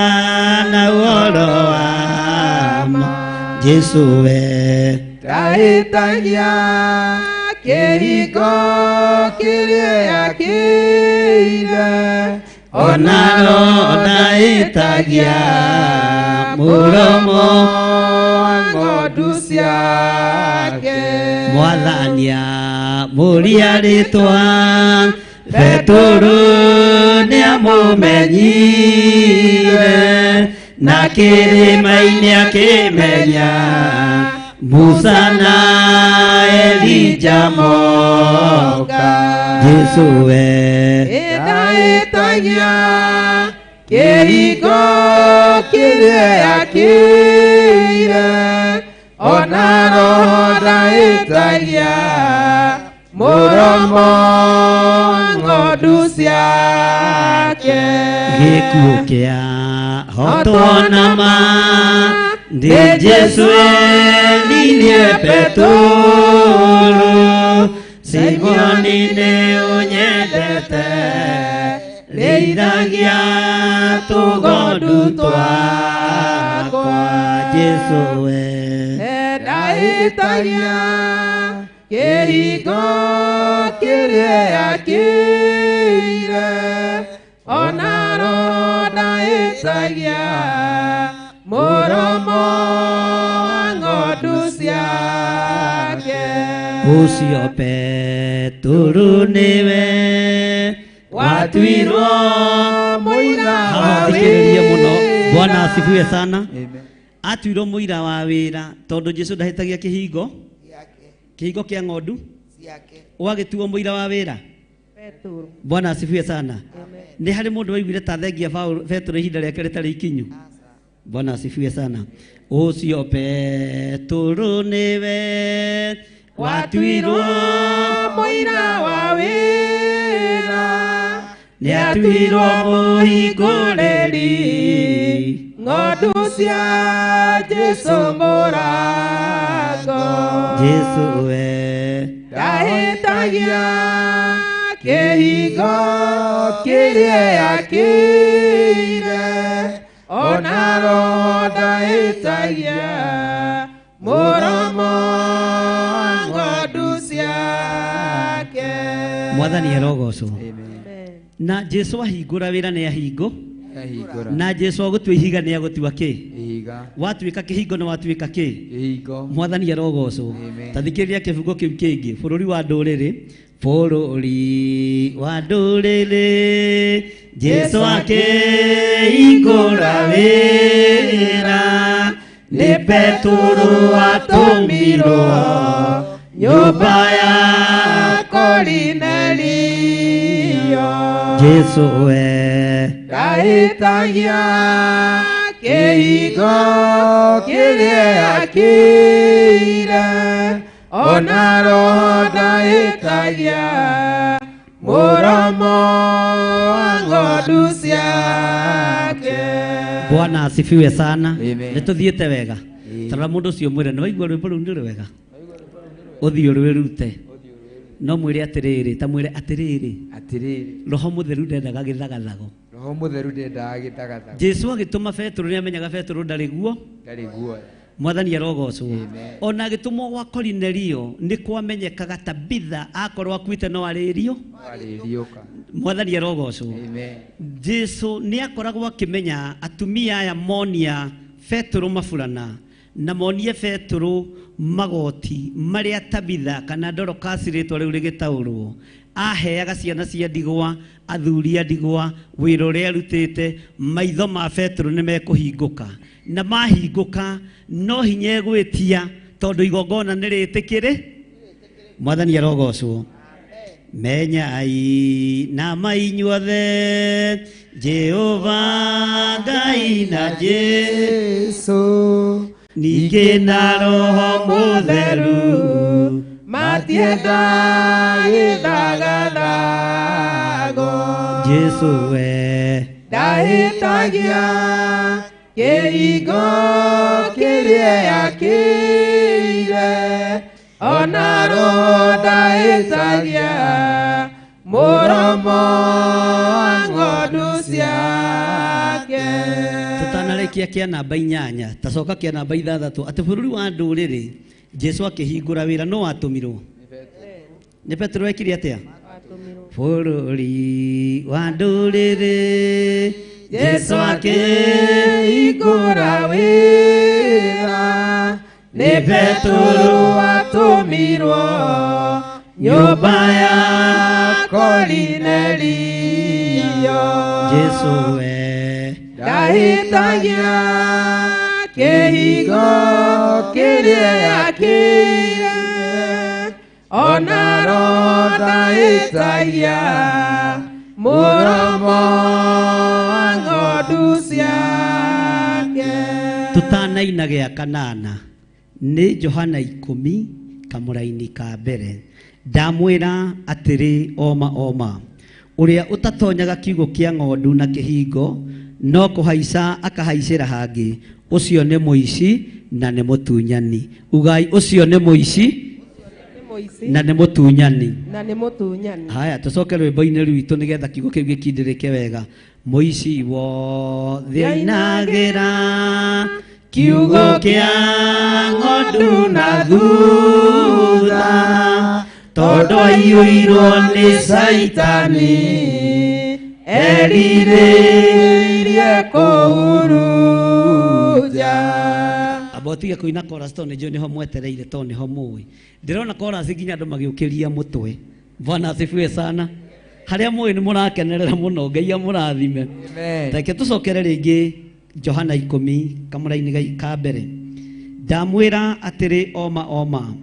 na ũhoro wa ma. Jesũ we Ndahĩtagia kĩhingo kĩrĩa kĩire, ona roho ndahĩtagia mũromo wa ng'ondu ciake. Mwathani amũria rĩtwa Petũrũ nĩamũmenyire na kĩrĩma-inĩ akĩmenya Musa na Elija moka. Jesũ we Ndahĩtagia kĩhingo kĩrĩa kĩire, ona roho ndahĩtagia mũromo wa ng'ondu ciake. Gĩkuũ kĩa hotwo na ma nĩ Jesũ eririe Petũrũ, Simoni nĩ ũnyendete, rĩithagia tũgondu twakwa. Jesũ we Ndahĩtagia kĩhingo kĩrĩa kĩire, ona roho ndahĩtagia mũromo wa ng'ondu ciake. Ũcio Petũrũ nĩwe watuirwo mũira wa Thikĩrĩria mũno. wĩra. Bwana asifiwe sana. Amen. Atuirwo mũira wa wĩra tondũ Jesũ ndahĩtagia kĩhingo kĩhingo kĩa ng'ondu ũgagĩtuo mũira wa wĩra. Petũrũ. Bwana asifiwe sana. Nĩ harĩ mũndũ waiguire ta thengia Petũrũ ihinda rĩake rĩtarĩ ikinyu. Bwana asifiwe sana. Ũcio Petũrũ nĩwe watuirwo mũira wa wĩra, nĩatuirwo mũhingũrĩri ng'ondu cia Jesũ mũrango. Jesũ we Ndahĩtagia kĩhingo kĩrĩa kĩire, ona roho ndahĩtagia mũromo wa ng'ondu ciake. Mwathani arogocwo. Amen. Na Jesũ ahingũra wĩra nĩ ahingo, Ahingũra. na Jesũ agũtua ihiga nĩ agũtua kĩ? Ihiga. Watuĩka kĩhingo na watuĩka kĩ? Kĩhingo. Mwathani arogocwo. Amen. Ta thikĩrĩria kĩbungo kĩu kĩngĩ. Bũrũri wa ndũrĩrĩ, bũrũri wa ndũrĩrĩ, Jesũ akĩhingũra wĩra, nĩ Petũrũ atũmirwo nyũmba ya Korinelio. Jesũ we Ndahĩtagia kĩhingo kĩrĩa kĩire, ona roho ndahĩtagia mũromo wa ng'ondu ciake. Bwana asifiwe sana. Amen. Nĩ tũthiĩte wega. Tarora mũndũ ũcio mwĩre nĩ waigua rwĩmbo rũu nĩ rwega, ũthiĩ ũrwĩrute. No mwĩre atĩrĩrĩ, ta mwĩre atĩrĩrĩ, Atĩrĩrĩ, Roho Mũtheru ndendaga gĩthagathago. Roho Mũtheru ndendaga gĩthagathago. Jesũ agĩtũma Petũrũ nĩ amenyaga Petũrũ ndarĩ guo. Ndarĩ guoya. Mwathani arogocwo. Amen. Ona agĩtũmwo gwa Korinelio nĩ kwamenyekaga Tabitha akorwo akuĩte no arĩrio. Arĩriũka. Mwathani arogocwo. Amen. Jesũ nĩ akoragwo akĩmenya atumia aya monia Petũrũ maburana na monie Petũrũ magoti marĩa Tabitha kana Dorokasi rĩtwa rĩu rĩgĩtaũrwo aheaga ciana cia ndigwa, athuri a ndigwa, wĩra ũrĩa arutĩte. Maitho ma Petũrũ nĩ mekũhingũka, na mahingũka no hinya egwĩtia tondũ igongona nĩ rĩtĩkĩrĩ. Mwathani arogocwo. Menyai na mainyuothe Jehova Ngai na Jesu ningĩ na Roho Mũtheru matienda gĩthagathago. Jesu we ndahĩtagia kĩhingo kĩrĩa akĩire, ona Roho ndahĩtagia mũromo wa ng'ondu ciake. Tũtanarĩkia kĩa namba 8 tacoka kĩa namba 6 atĩ bũrũri wa ndũrĩrĩ Jesu akĩhingũra wĩra no watũmirwo nĩ Petero ekire atĩa? Bũrũri wa ndũrĩrĩ Jesu akĩhingũra wĩra nĩ Petero watũmirwo nyũmba ya Korinelio. Jesu we ndahĩtagia kĩhingo kĩrĩa akĩire, ona Roho ndahĩtagia mũromo wa ng'ondu ciake. Tũtanaina gĩa kanana nĩ Johana 10 kamũraini ka mbere ndamwĩra atĩrĩ oma oma ũrĩa ũtatonyaga kiugo kĩa ng'ondu na kĩhingo no kũhaica akahaicĩra hangĩ ũcio nĩ mũici na nĩ mũtunyani. Ugai ũcio nĩ mũici na nĩ mũtunyani. Na nĩ mũtunyani. Haya tũcoke rwĩmbo-inĩ rwitũ nĩgetha kiugo kĩu gĩkindĩrĩke wega. Mũici wothe ainagĩra kiugo kĩa ng'ondu na thutha tondũ aiyũirwo nĩ Caitani erirĩirie kũhurunja. Amba ũtige kũina chorus tondũ nĩnjũĩ nĩho mwetereire tondũ nĩho mũĩ. Ndĩrona chorus nginya andũ magĩũkĩria mũtwe. Bwana asifiwe sana. Harĩa mũĩ nĩ mũrakenerera mũno, Ngai amũrathime. Reke tũcokere rĩngĩ Johana 10 kamũraini ka mbere. Ndamwĩra atĩrĩ oma oma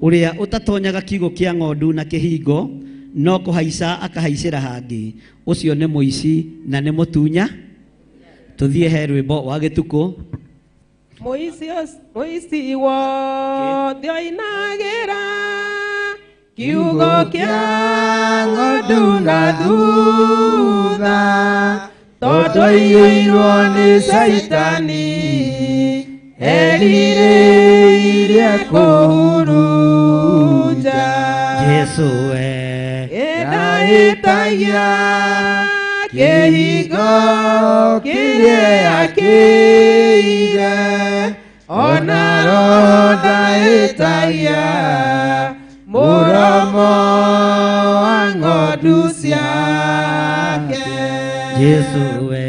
ũrĩa ũtatonyaga kiugo kĩa ng'ondu na kĩhingo no kũhaica akahaicĩra hangĩ ũcio nĩ mũici na nĩ mũtunya. Tũthiĩ he rwĩmbo wa gĩtukũ. Mũici wothe oinagĩra kiugo kĩa ng'ondu na thutha tondũ aiyũirwo nĩ Caitani erirĩirie kũhurunja. Jesu we ndahĩtagia kĩhingo kĩrĩa akĩire, ona Roho ndahĩtagia mũromo wa ng'ondu ciake. Jesu we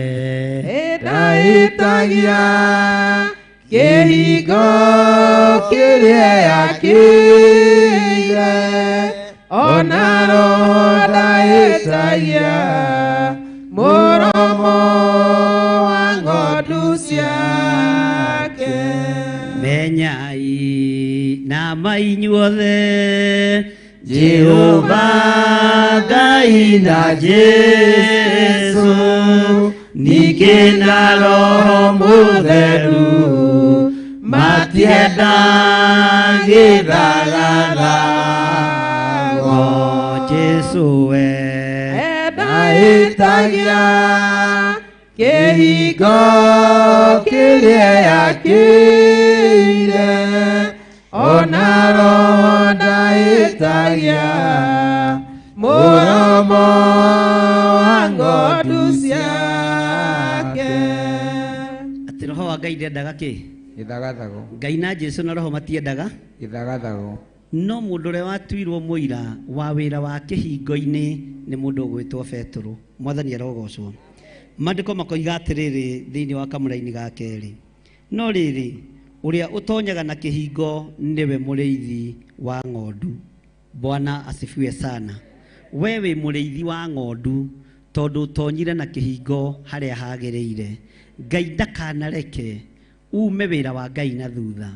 ndahĩtagia kĩhingo kĩrĩa akĩire, ona Roho ndahĩtagia mũromo wa ng'ondu ciake. Menyai na mainyuothe Jehova Ngai na Jesu ningĩ na Roho Mũtheru matienda gĩthagathago. Jesu we ndahĩtagia kĩhingo kĩrĩa akĩire, ona Roho ndahĩtagia mũromo wa ng'ondu ciake. Atĩ Roho wa Ngai ndendaga kĩ? Gĩthagathago. Ngai na Jesu na Roho matiendaga gĩthagathago. No mũndũ ũrĩa watuirwo mũira wa wĩra wa kĩhingo-inĩ nĩ mũndũ ũgwĩtwo Petero. Mwathani arogocwo. Maandĩko makoiga atĩrĩrĩ thĩinĩ wa kamũraini ga kerĩ, no rĩrĩ ũrĩa ũtonyaga na kĩhingo nĩwe mũrĩithi wa ng'ondu. Bwana asifiwe sana. We wĩ mũrĩithi wa ng'ondu tondũ ũtonyire na kĩhingo harĩa hagĩrĩire. Ngai ndakanareke ume wĩra wa Ngai na thutha.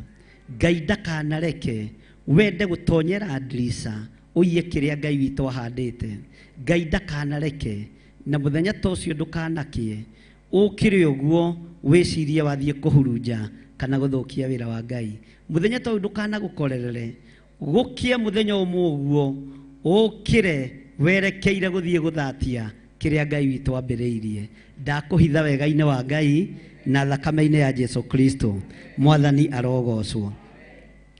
Ngai ndakanareke wende gũtonyera ndirica Ũiye kĩrĩa Ngai witũ ahandĩte. Ngai ndakanareke na mũthenya ta ũcio ndũkanakĩe. Ũkĩre ũguo wĩcirie wathiĩ kũhurunja kana gũthũkia wĩra wa Ngai. Mũthenya ta ũyũ ndũkanagũkorerere. Gũkie mũthenya ũmwe ũguo ũkĩre werekeire gũthiĩ gũthatia kĩrĩa Ngai witũ ambĩrĩirie. Ndakũhitha wega-inĩ wa Ngai na thakame-inĩ ya Jesu Kristo. Mwathani arogocwo.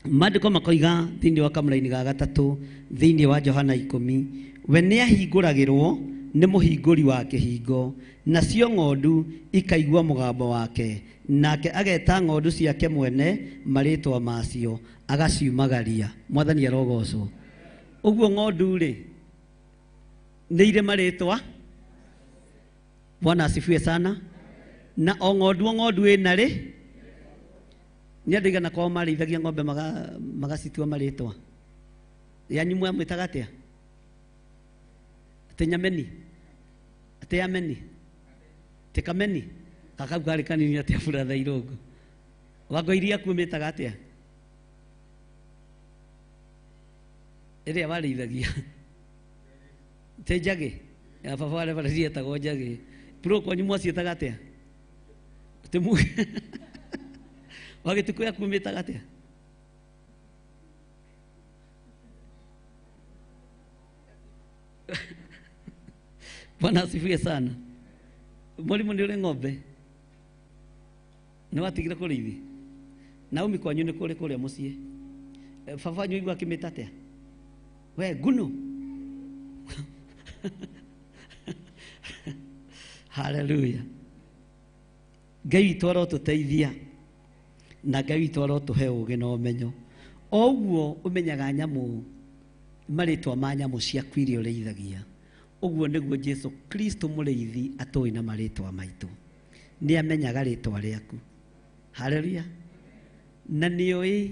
Maandĩko makoiga thĩinĩ wa kamũraini ga gatatũ thĩinĩ wa Johana 10, we nĩahingũragĩrwo nĩ mũhingũri wa kĩhingo, nacio ng'ondu ikaigua mũgambo wake, nake ageta ng'ondu ciake mwene marĩtwa macio agaciumagaria. Mwathani arogocwo. Ũguo ng'ondu rĩ nĩ irĩ marĩtwa. Bwana asifiwe sana. Na o ng'ondu o ng'ondu ĩna rĩ, nĩ andũ aigana kwao marĩithagia ng'ombe magacitua marĩtwa? Yanyu mwamwĩtaga atĩa? Atĩ nyameni? Atĩ ameni? Atĩ kameni? Kakau karĩ kanini atĩa buratha Irũngũ? Wango iria kuo mĩtaga atĩa? Ĩrĩa warĩithagia? Atĩ njagĩ? Ya baba warĩa bara cietagwo njagĩ. Bro kwanyu mwaciĩtaga atĩa? Atĩ wagĩtukũ yaku mĩtaga atĩa? Bwana asifiwe sana. Mwalimu nĩ ũrĩ ng'ombe? Nĩ watigire kũrĩithi? Naomi kwanyu nĩ kũrĩ kũrĩa mũciĩ? Baba wanyu aigua akĩmĩta atĩa? We nguno. Hallelujah. Ngai witũ arotũteithia na Ngai witũ arotũhe ũũgĩ na ũmenyo. O ũguo ũmenyaga nyamũ, marĩtwa ma nyamũ ciaku iria ũrĩithagia, ũguo nĩguo Jesu Kristo mũrĩithi atũĩ na marĩtwa maitũ. Nĩ amenyaga rĩtwa rĩaku. Hallelujah. Na nĩoĩ,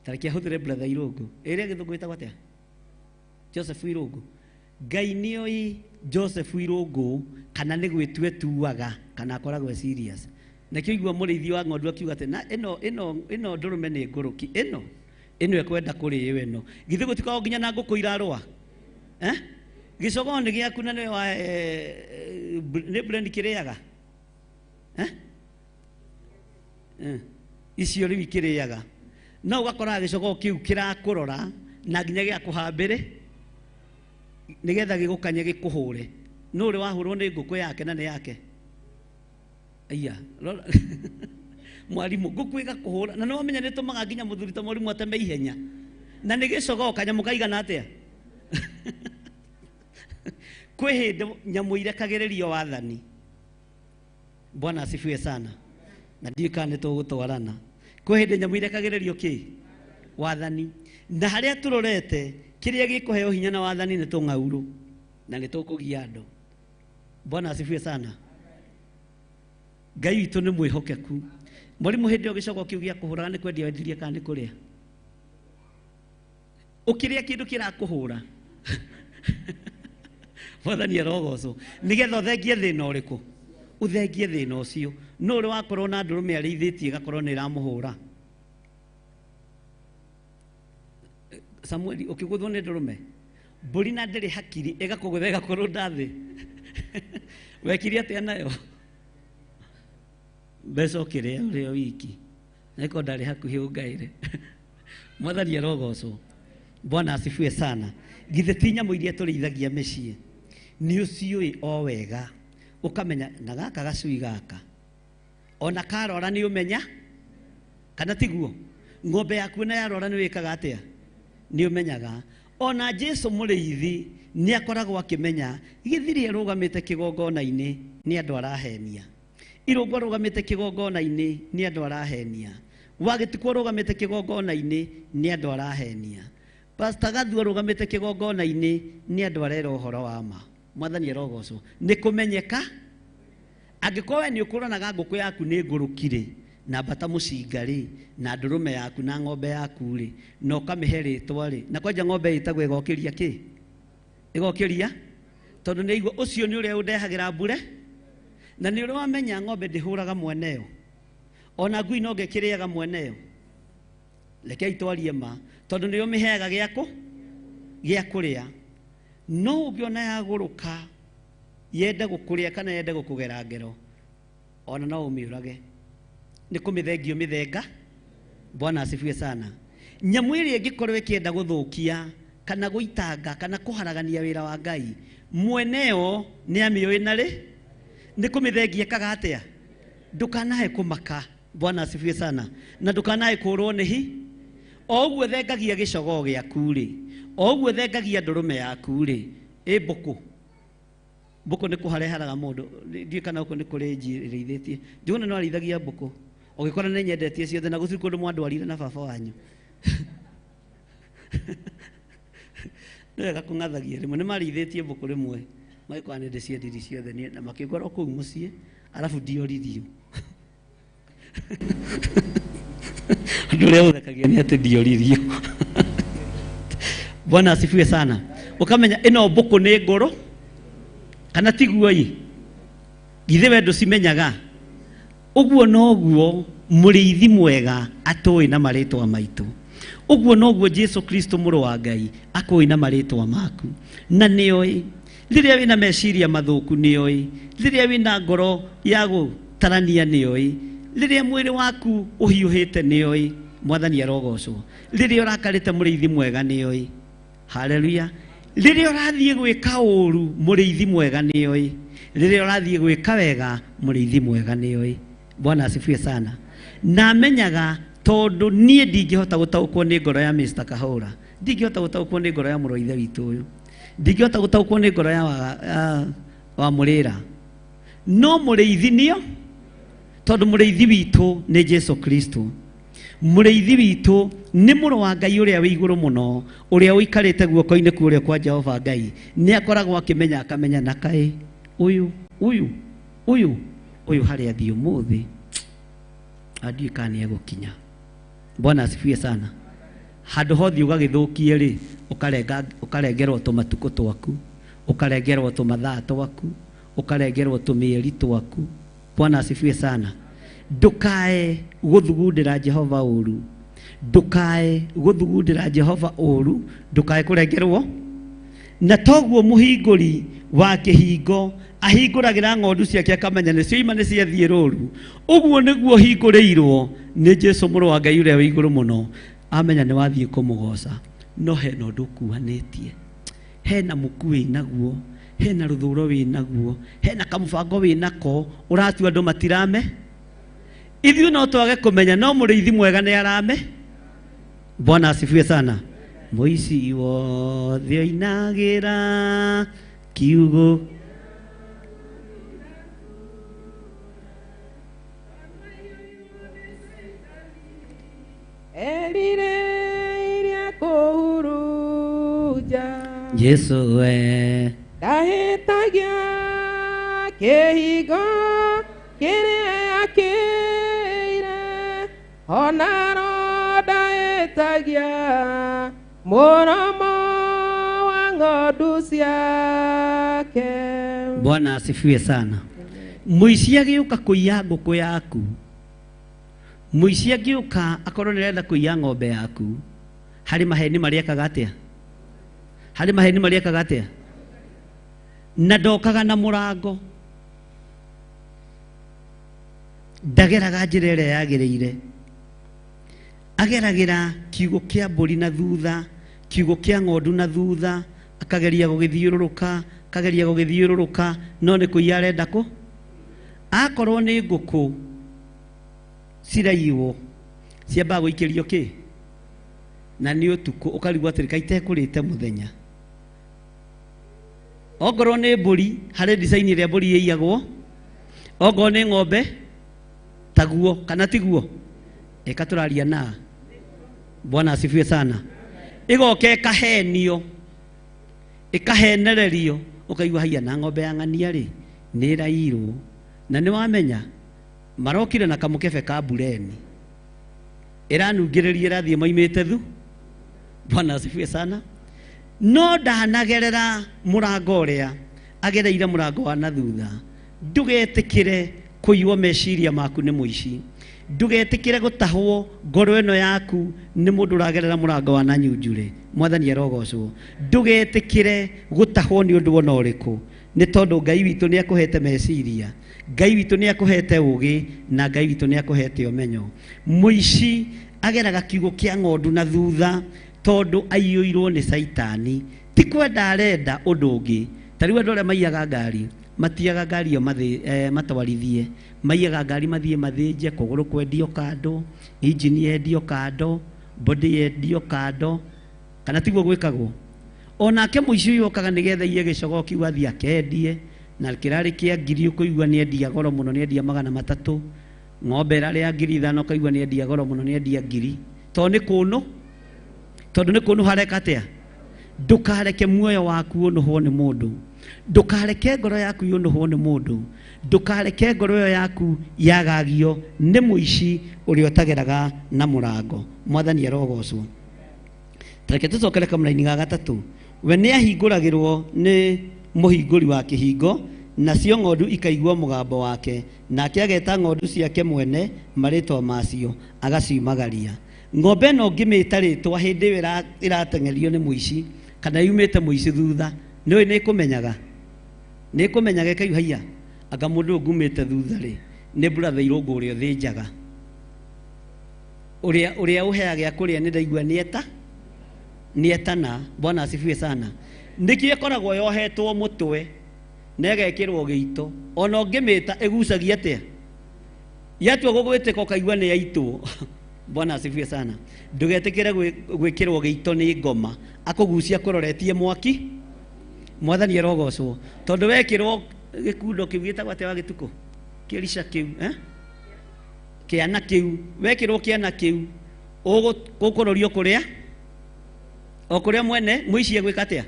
tareke ahũthĩre brother Irũngũ. Ĩrĩa gĩthũngũ ĩtagwo atĩa? Joseph Irũngũ. Ngai nĩoĩ Joseph Irũngũ kana nĩ gwĩtua etuaga kana akoragwo e serious. Nakĩo igua mũrĩithi wa ng'ondu akiuga atĩ na ĩno ĩno ĩno ndũrũme nĩ ngũrũki, ĩno ĩno ĩkwenda kũrĩo ĩno. Githĩ gũtikoragwo nginya na ngũkũ irarũa? Gĩcogoo nĩ gĩaku na nĩwe wa nĩ brand kĩrĩaga? Icio rĩu ikĩrĩaga. No ũgakora gĩcogoo kĩu kĩrakũrora na nginya gĩakũhambĩre nĩgetha gĩgũkanye gĩkũhũre. No ũrĩ wahũrwo nĩ ngũkũ yake na nĩ yake. Aya, rora. Mwarimu, ngũkũ ĩgakũhũra na nĩ wamenya nĩ ĩtũmaga nginya mũthuri ta mwarimu ateme ihenya. Na nĩ gĩcogoo kanyamũ kaigana atĩa? Kwĩ hĩndĩ nyamũ irekagĩrĩrio wathani. Bwana asifiwe sana. Na ndiũĩ kana nĩ tũgũtwarana. Kwĩ hĩndĩ nyamũ irekagĩrĩrio kĩ? Wathani. Na harĩa tũrorete kĩrĩa gĩkũheo hinya na wathani nĩ tũng'aurũ na nĩ tũkũgia andũ. Bwana asifiwe sana. Ngai witũ nĩ mwĩhokeku. Mwarimu hĩndĩ ĩyo gĩcogoo kĩu gĩa kũhũraga nĩ kwendia wendirie kana nĩ kũrĩa? Ũkĩrĩa kĩndũ kĩrakũhũra. Mwathani arogocwo. Nĩgetha ũthengie thĩna ũrĩkũ? Ũthengie thĩna ũcio. No ũrĩ wakorwo na ndũrũme arĩithĩtie ĩgakorwo nĩ ĩramũhũra. Samueli, ũkĩgũthwo nĩ ndũrũme? Mbũri na ndĩrĩ hakiri ĩgakũgũtha ĩgakũrũnda thĩ. Wekire atĩa nayo? Mbeca ũkĩrĩa ũrĩ o wiki. Na ĩkorwo ndarĩ hakuhĩ ũngaĩre. Mwathani arogocwo. Bwana asifiwe sana. Githĩ ti nyamũ iria tũrĩithagia mĩciĩ? Nĩ ũciũĩ o wega. Ũkamenya na gaka gacui gaka. Ona karora nĩ ũmenya kana tiguo? Ng'ombe yaku na yarora nĩ wĩkaga atĩa? Nĩ ũmenyaga. Ona Jesu mũrĩithi nĩ akoragwo akĩmenya gĩthiri arũgamĩte kĩgongona-inĩ nĩ andũ arahenia. Irũngũ arũgamĩte kĩgongona-inĩ nĩ andũ arahenia. Wagĩtukũ arũgamĩte kĩgongona-inĩ nĩ andũ arahenia. Pastor Gathu arũgamĩte kĩgongona-inĩ nĩ andũ arera ũhoro wa ma. Mwathani arogocwo. Nĩ kũmenyeka angĩkorwo we nĩ ũkũranaga ngũkũ yaku nĩ ngũrũki rĩ, na mbata mũcinga rĩ, na ndũrũme yaku na ng'ombe yaku rĩ, na ũkamĩhe rĩtwa rĩ, na kwanja ng'ombe ĩtagwo ĩgokĩria kĩ? Ĩgokĩria? Tondũ nĩ aigua ũcio nĩ ũrĩa ũndehagĩra mbure, na nĩ ũrĩa wamenya ng'ombe ndĩhũraga mweneyo. Ona ngui no ngĩkĩrĩaga mweneyo. Rekei twarie ma, tondũ nĩ ũmĩheaga Gĩa kũrĩa. No ũngĩona yagũrũka yenda gũkũrĩa kana yenda gũkũgera ngero, ona no ũmĩũrage. Nĩ kũmĩthengio mĩthenga. Bwana asifiwe sana. Nyamũ ĩrĩa ĩngĩkorwo ĩkĩenda gũthũkia kana gũitanga kana kũharagania wĩra wa Ngai, mweneo nĩ amĩũĩ narĩ nĩ kũmĩthengia ĩkaga atĩa? Ndũkanae kũmaka. Bwana asifiwe sana. Na ndũkanae kũrwo nĩ hi. O ũguo thengagia gĩcogoo gĩaku rĩ, o ũguo thengagia ndũrũme yaku rĩ, ĩ mbũkũ. Mbũkũ nĩ kũhareharaga mũndũ. Ndiũĩ kana gũkũ nĩ kũrĩ nji ĩrĩithĩtie. Njũgũna no arĩithagia mbũkũ. Ũgĩkora nĩ nyendetie ciothe na gũtirĩ kũndũ mwandwarire na baba wanyu. Nĩ wega kũng'athagia rĩmwe. Nĩ marĩithĩtie mbũkũ rĩmwe. Magĩkora nĩ ndĩciendirie ciothe niĩ na makĩngora o kũu mũciĩ, arabu ndioririo. Ũndũ ũrĩa ũthekagia nĩ atĩ ndioririo. Bwana asifiwe sana. Ũkamenya ĩno mbũkũ nĩ ngũrũ kana tiguo ĩ? Githĩ we ndũcimenyaga? Ũguo noguo mũrĩithi mwega atũĩ na marĩtwa maitũ. Ũguo noguo Jesu Kristo mũrũ wa Ngai akũĩ na marĩtwa maku. Na nĩoĩ rĩrĩa wĩna meciria mathũku, nĩoĩ rĩrĩa wĩna ngoro ya gũtarania, nĩoĩ rĩrĩa mwĩrĩ waku ũhiũhĩte, nĩoĩ. Mwathani arogocwo. Rĩrĩa ũrakarĩte, mũrĩithi mwega nĩoĩ. Haleluya. Rĩrĩa ũrathiĩ gwĩka ũru, mũrĩithi mwega nĩoĩ. Rĩrĩa ũrathiĩ gwĩka wega, mũrĩithi mwega nĩoĩ. Bwana asifiwe sana. Na amenyaga tondũ niĩ ndingĩhota gũtaũkwo nĩ ngoro ya Mr. Kahũra, ndingĩhota gũtaũkwo nĩ ngoro ya mũrũ wa ithe witũ ũyũ, ndingĩhota gũtaũkwo nĩ ngoro ya wa Mũrĩra, no mũrĩithi nĩo, tondũ mũrĩithi witũ nĩ Jesu Kristo. Mũrĩithi witũ nĩ mũrũ wa Ngai ũrĩa wĩ igũrũ mũno, ũrĩa ũikarĩte guoko-inĩ kũrĩa kwa Jehova Ngai. Nĩ akoragwo akĩmenya, akamenya na kaĩ ũyũ ũyũ ũyũ ũyũ harĩa athiĩ ũmũthĩ andiũĩ kana nĩ egũkinya. Bwana asifiwe sana. Handũ hothe ũgagĩthũkie rĩ, ũkarengerwo tũmatukũ twaku, ũkarengerwo tũmathaa twaku, ũkarengerwo tũmĩeri twaku. Bwana asifiwe sana. Ndũkae gũthugundĩra Jehova ũru. Ndũkae gũthugundĩra Jehova ũru, ndũkae kũrengerwo. Na toguo mũhingũri wa kĩhingo ahingũragĩra ng'ondu ciake akamenya nĩ cioima nĩ ciathiĩ rũru, ũguo nĩguo hingũrĩirwo nĩ Jesu mũrũ wa Ngai ũrĩa wĩ igũrũ mũno. Amenya nĩ wathiĩ kũmũgoca, no hena ũndũ ũkuanĩtie, hena mũku wĩ naguo, hena rũthũro wĩ naguo, hena kamũbango wĩ nako ũratua andũ matirame. Ithuĩ no twage kũmenya, no mũrĩithi mwega nĩ arame. Bwana asifiwe sana. Mũici wothe oinagĩra kiugo Erirĩirie kũhurunja. Jesu we ndahĩtagia kĩhingo kĩrĩa akĩire, onaro ndahĩtagia mũromo wa ng'ondu ciake. Bwana asifiwe sana. Mũici agĩũka kũiya ngũkũ yaku, mũici angĩũka akorwo nĩ arenda kũiya ng'ombe yaku, harĩ maheni marĩa ekaga atĩa? Harĩ maheni marĩa ekaga atĩa? Na ndokaga na mũrango, ndageraga njĩra ĩrĩa yagĩrĩire, ageragĩra kiugũ kĩa mbũri na thutha, kiugũ kĩa ng'ondu na thutha, akageria gũgĩthiũrũrũka, akageria gũgĩthiũrũrũka, no nĩ kũiya arenda kũ. Akorwo nĩ ngũkũ ciraiywo, ciambaga gũikĩrio kĩ? Na nĩ ũtukũ, ũkarigwo atĩrĩ, kaĩ itekũrĩte mũthenya. Ongorwo nĩ mbũri, harĩ design ĩrĩa mbũri ĩiyagwo. Ongorwo nĩ ng'ombe, taguo kana tiguo? Eka tũraria na Bwana asifiwe sana. Ĩgoka ĩkahenio, ĩkahenererio, ũkaigua haiya na ng'ombe ya ng'ania rĩ nĩ ĩraiyirwo. Na nĩ wamenya marokire na kamũkebe ka mbureni, ĩranungĩrĩria ĩrathiĩ maimĩte thu. Bwana asifiwe sana. No ndanagerera mũrango ũrĩa agereire mũrango wa na thutha. Ndũgetĩkĩre Kũiywo meciria maku nĩ mũici. Ndũgetĩkĩre gũtahwo ngoro ĩno yaku nĩ mũndũ ũragerera mũrango wa nanyunjure. Mwathani arogocwo. Ndũgetĩkĩre gũtahwo nĩ ũndũ ona ũrĩkũ, nĩ tondũ Ngai witũ nĩ akũhete meciria, Ngai witũ nĩ akũhete ũgĩ, na Ngai witũ nĩ akũhete ũmenyo. Mũici ageraga kiugo kĩa ng'ondu na thutha tondũ aiyũirwo nĩ caitani. Ti kwenda arenda ũndũ ũngĩ. Ta rĩu andũ arĩa maiyaga ngari, matiaga ngari ĩyo matwarithie, maiyaga ngari mathiĩ mathĩnje, kũgũrũ kwendio kando, injini yendio kando, body yendio kando, kana tiguo gwĩkagwo? Onake mũici ũyũ okaga nĩgetha iye gĩcogoo kĩu athiĩ akendie, na kĩrarĩ kĩa ngiri ũkũigua nĩendia goro mũno, nĩendia 300, ng'ombe ĩrarĩ ya 5,000 ũkaigua nĩendia goro mũno, nĩendia 1,000. Tondũ nĩ kũnũ, tondũ nĩ kũnũ hareka atĩa? Ndũkareke muoyo waku ũnũhwo nĩ mũndũ, ndũkareke ngoro yaku yũnũhwo nĩ mũndũ, ndũkareke ngoro ĩyo yaku yagagio nĩ mũici ũrĩa ũtageraga na mũrango. Mwathani arogocwo. Tareke tũcokere kamũraini ga gatatũ. We nĩahingũragĩrwo nĩ mũhingũri wa kĩhingo, nacio ng'ondu ikaigua mũgambo wake, nake ageta ng'ondu ciake mwene marĩtwa macio, agaciumagaria. Ng'ombe ĩno ũngĩmĩta rĩtwa hĩndĩ ĩyo ĩrateng'erio nĩ mũici, kana yumĩte mũici thutha, nĩũĩ nĩĩkũmenyaga, nĩĩkũmenyaga ĩkaigua haiya, anga mũndũ ũyũ ngumĩte thutha rĩ, nĩ brother Irũngũ ũrĩa ũthĩnjaga, ũrĩa ũheaga gĩa kũrĩa nĩ ndaigua nĩeta nĩetana. Bwana asifiwe sana. Nĩkĩo ĩkoragwo yohetwo mũtwe na ĩgekĩrwo gĩito, ona ũngĩmĩta ĩgucagia atĩa? Yatua gũgwĩtĩka ũkaigua nĩ yaitwo. Bwana asifiwe sana. Ndũgetĩkĩre gwĩkĩrwo gĩito nĩ ngoma, akũgucia kũroretie mwaki. Mwathani arogocwo. Tondũ wekĩrwo gĩkundo kĩu gĩtagwo atĩa wa gĩtukũ? Kĩrica kĩu, eh? Kĩana kĩu, wekĩrwo kĩana kĩu, ũkũrorio kũrĩa? O kũrĩa mwene mũici egwĩka atĩa?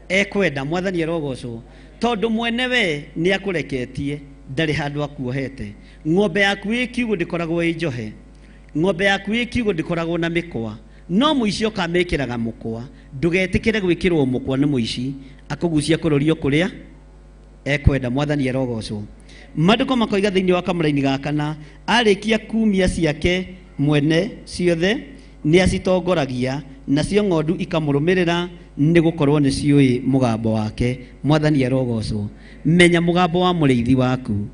Ekwenda. Mwathani arogocwo. Tondũ mwene we nĩ akũreketie, ndarĩ handũ akuohete. Ng'ombe yaku ĩ kiugũ ndĩkoragwo ĩ njohe, ng'ombe yaku ĩ kiugũ ndĩkoragwo na mĩkwa, no mũici ũkamĩkĩraga mũkwa. Ndũgetĩkĩre gwĩkĩrwo mũkwa nĩ mũici, akũgucia kũrorio kũrĩa ekwenda. Mwathani arogocwo. Maandĩko makoiga thĩinĩ wa kamũraini ga kana, arĩkia kumia ciake mwene ciothe nĩacitongoragia, nacio ng'ondu ikamũrũmĩrĩra, nĩ gũkorwo nĩ ciũĩ mũgambo wake. Mwathani arogocwo. Menya mũgambo wa mũrĩithi waku,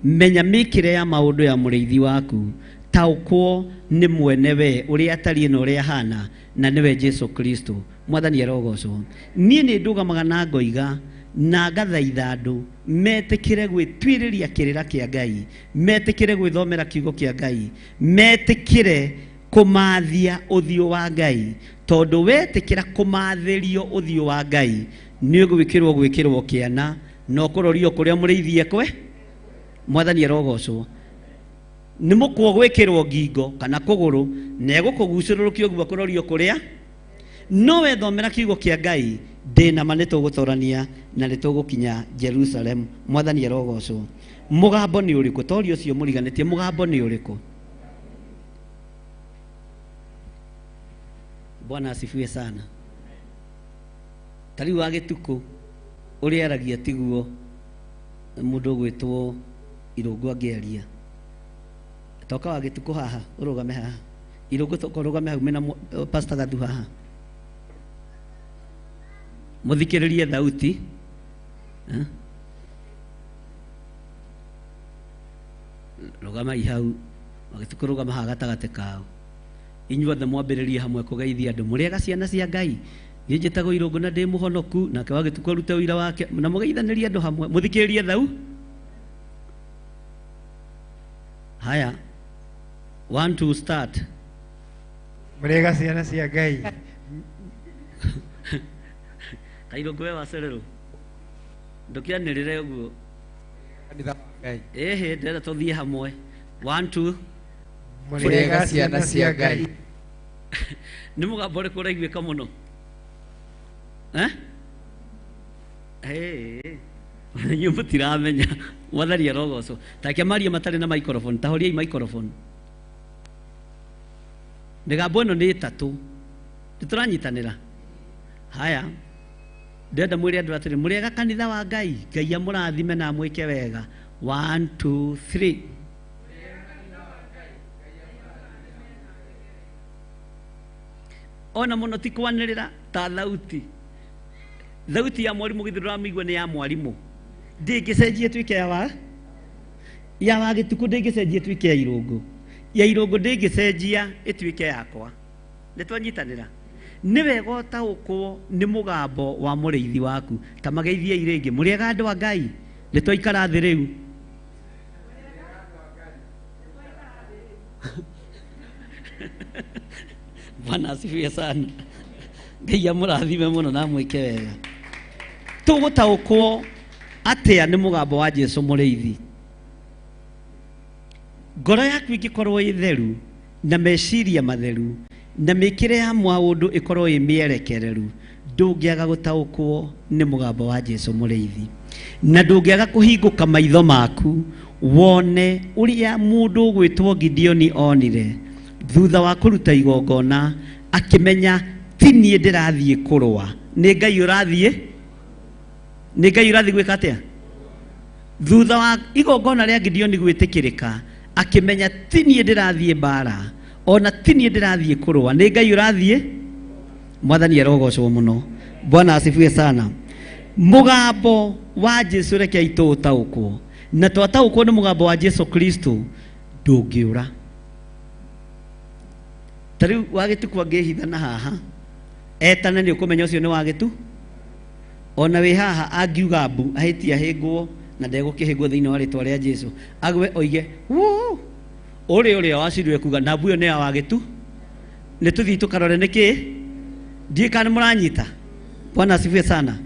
menya mĩkĩre ya maũndũ ya mũrĩithi waku, taũkwo nĩ mwene we ũrĩa atariĩ na ũrĩa ahana, na nĩwe Jesu Kristo. Mwathani arogocwo. Niĩ nĩ ndũgamaga na ngoiga na ngathaitha andũ metĩkĩre gwĩtuĩrĩria kĩrĩra kĩa Ngai, metĩkĩre gwĩthomera kiugo kĩa Ngai, metĩkĩre kũmathia ũthiũ wa Ngai, tondũ wetĩkĩra kũmathĩrio ũthiũ wa Ngai nĩ ũgwĩkĩrwo gwĩkĩrwo kĩana na ũkũrorio kũrĩa mũrĩithi ekwe. Mwathani arogocwo. Nĩ mũkwa gwĩkĩrwo ngingo kana kũgũrũ na egũkũgucũrũrũkia ũguo kũrorio kũrĩa. No wethomera kiugo kĩa Ngai, ndĩna ma nĩtũgũtorania na nĩtũgũkinya Jerusalem. Mwathani arogocwo. Mũgambo nĩ ũrĩkũ? Toria ũcio mũriganĩtie, mũgambo nĩ ũrĩkũ? Bwana asifiwe sana. Ta rĩu wa gĩtukũ ũrĩa aragia tiguo mũndũ ũgwĩtwo Irũngũ angĩaria. Toka wa gĩtukũ haha, ũrũgame haha. Irũngũ toka ũrũgame hau mena Pastor Gathu haha. Mũthikĩrĩrie thauti. Rũgamai hau, wagĩtukũ rũgama haha gatagatĩ kao. Inyuothe mwambĩrĩrie hamwe kũgeithia andũ. Mũrĩega ciana cia Ngai. Niĩ njĩtagwo Irũngũ na ndĩ mũhonoku, nake wa gĩtukũ arute ũira wake, na mũgeithanĩrie andũ hamwe. Mũthikĩrĩrie thau. Haya. 1 2 start. Mũrĩega ciana cia Ngai. Kairũngũ we wacererwo. Ndũkĩanĩrĩre ũguo. Kanitha wa Ngai. Ĩhĩ, ndĩrenda tũthiĩ hamwe. 1 2. Mũrĩega ciana cia Ngai. Nĩ mũgambo ũrĩkũ ũraiguĩka mũno? Eh? Hey. Inyuĩ mũtiramenya. Mwathani arogocwo. Take maria matarĩ na microphone, ta horiai microphone. Mĩgambo ĩno nĩ ĩtatũ. Nĩtũranyitanĩra? Haya. Ndĩrenda mwĩre andũ atĩrĩ, mũrĩega kanitha wa Ngai, Ngai amũrathime na amwĩke wega. 1 2 3. Ona muno ti kwanĩrĩra ta thauti. Thauti ya mwarimu githĩ ndũramĩigua nĩ ya mwarimu. Ndĩngĩcenjia ĩtuĩke ya wa ya wa gĩtukũ, ndĩngĩcenjia ĩtuĩke ya irũngũ. Ya irũngũ ndĩngĩcenjia ĩtuĩke yakwa. Nĩ twanyitanĩra. Nĩ wega ũtaũkwo nĩ mũgambo wa mũrĩithi waku. Ta mageithiei rĩngĩ. Mũrĩega andũ a Ngai. Nĩ twaikara thĩ rĩu. Bwana asifiwe sana. Ngai amũrathime mũno na amwĩke wega. Tũgũtaũkwo atĩa nĩ mũgambo wa Jesu mũrĩithi? Ngoro yaku ĩngĩkorwo ĩ theru na meciria matheru na mĩkĩre ya maũndũ ĩkorwo ĩ mĩerekereru, ndũngĩaga gũtaũkwo nĩ mũgambo wa Jesu mũrĩithi. Na ndũngĩaga kũhingũka maitho maku wone ũrĩa mũndũ ũgwĩtwo Gideoni onire thutha wa kũruta igongona, akĩmenya ti niĩ ndĩrathiĩ kũrũa, nĩ Ngai ũrathiĩ, nĩ Ngai ũrathiĩ gwĩka atĩa? Thutha wa igongona rĩa Gideoni gwĩtĩkĩrĩka, akĩmenya ti niĩ ndĩrathiĩ mbara, ona ti niĩ ndĩrathiĩ kũrũa, nĩ Ngai ũrathiĩ. Mwathani arogocwo mũno. Bwana asifiwe sana. Mũgambo wa Jesu reke itũũtaũkwo, na twataũkwo nĩ mũgambo wa Jesu Kristo ndũngĩũra. Ta rĩu wagĩtukũ angĩhithana haha etane, nĩ ũkũmenya ũcio nĩ wagĩtu. Ona wĩ haha angiuga mbu ahĩtie ahĩngwo na ndegũkĩhĩngwo thĩinĩ wa rĩtwa rĩa Jesu, agwe oige wuu ũrĩa ũrĩa wacirire kuga na mbu ĩyo nĩ ya wagĩtu, nĩ tũthiĩ tũkarore nĩkĩ. Ndiũĩ kana nĩ mũranyita. Bwana asifiwe sana.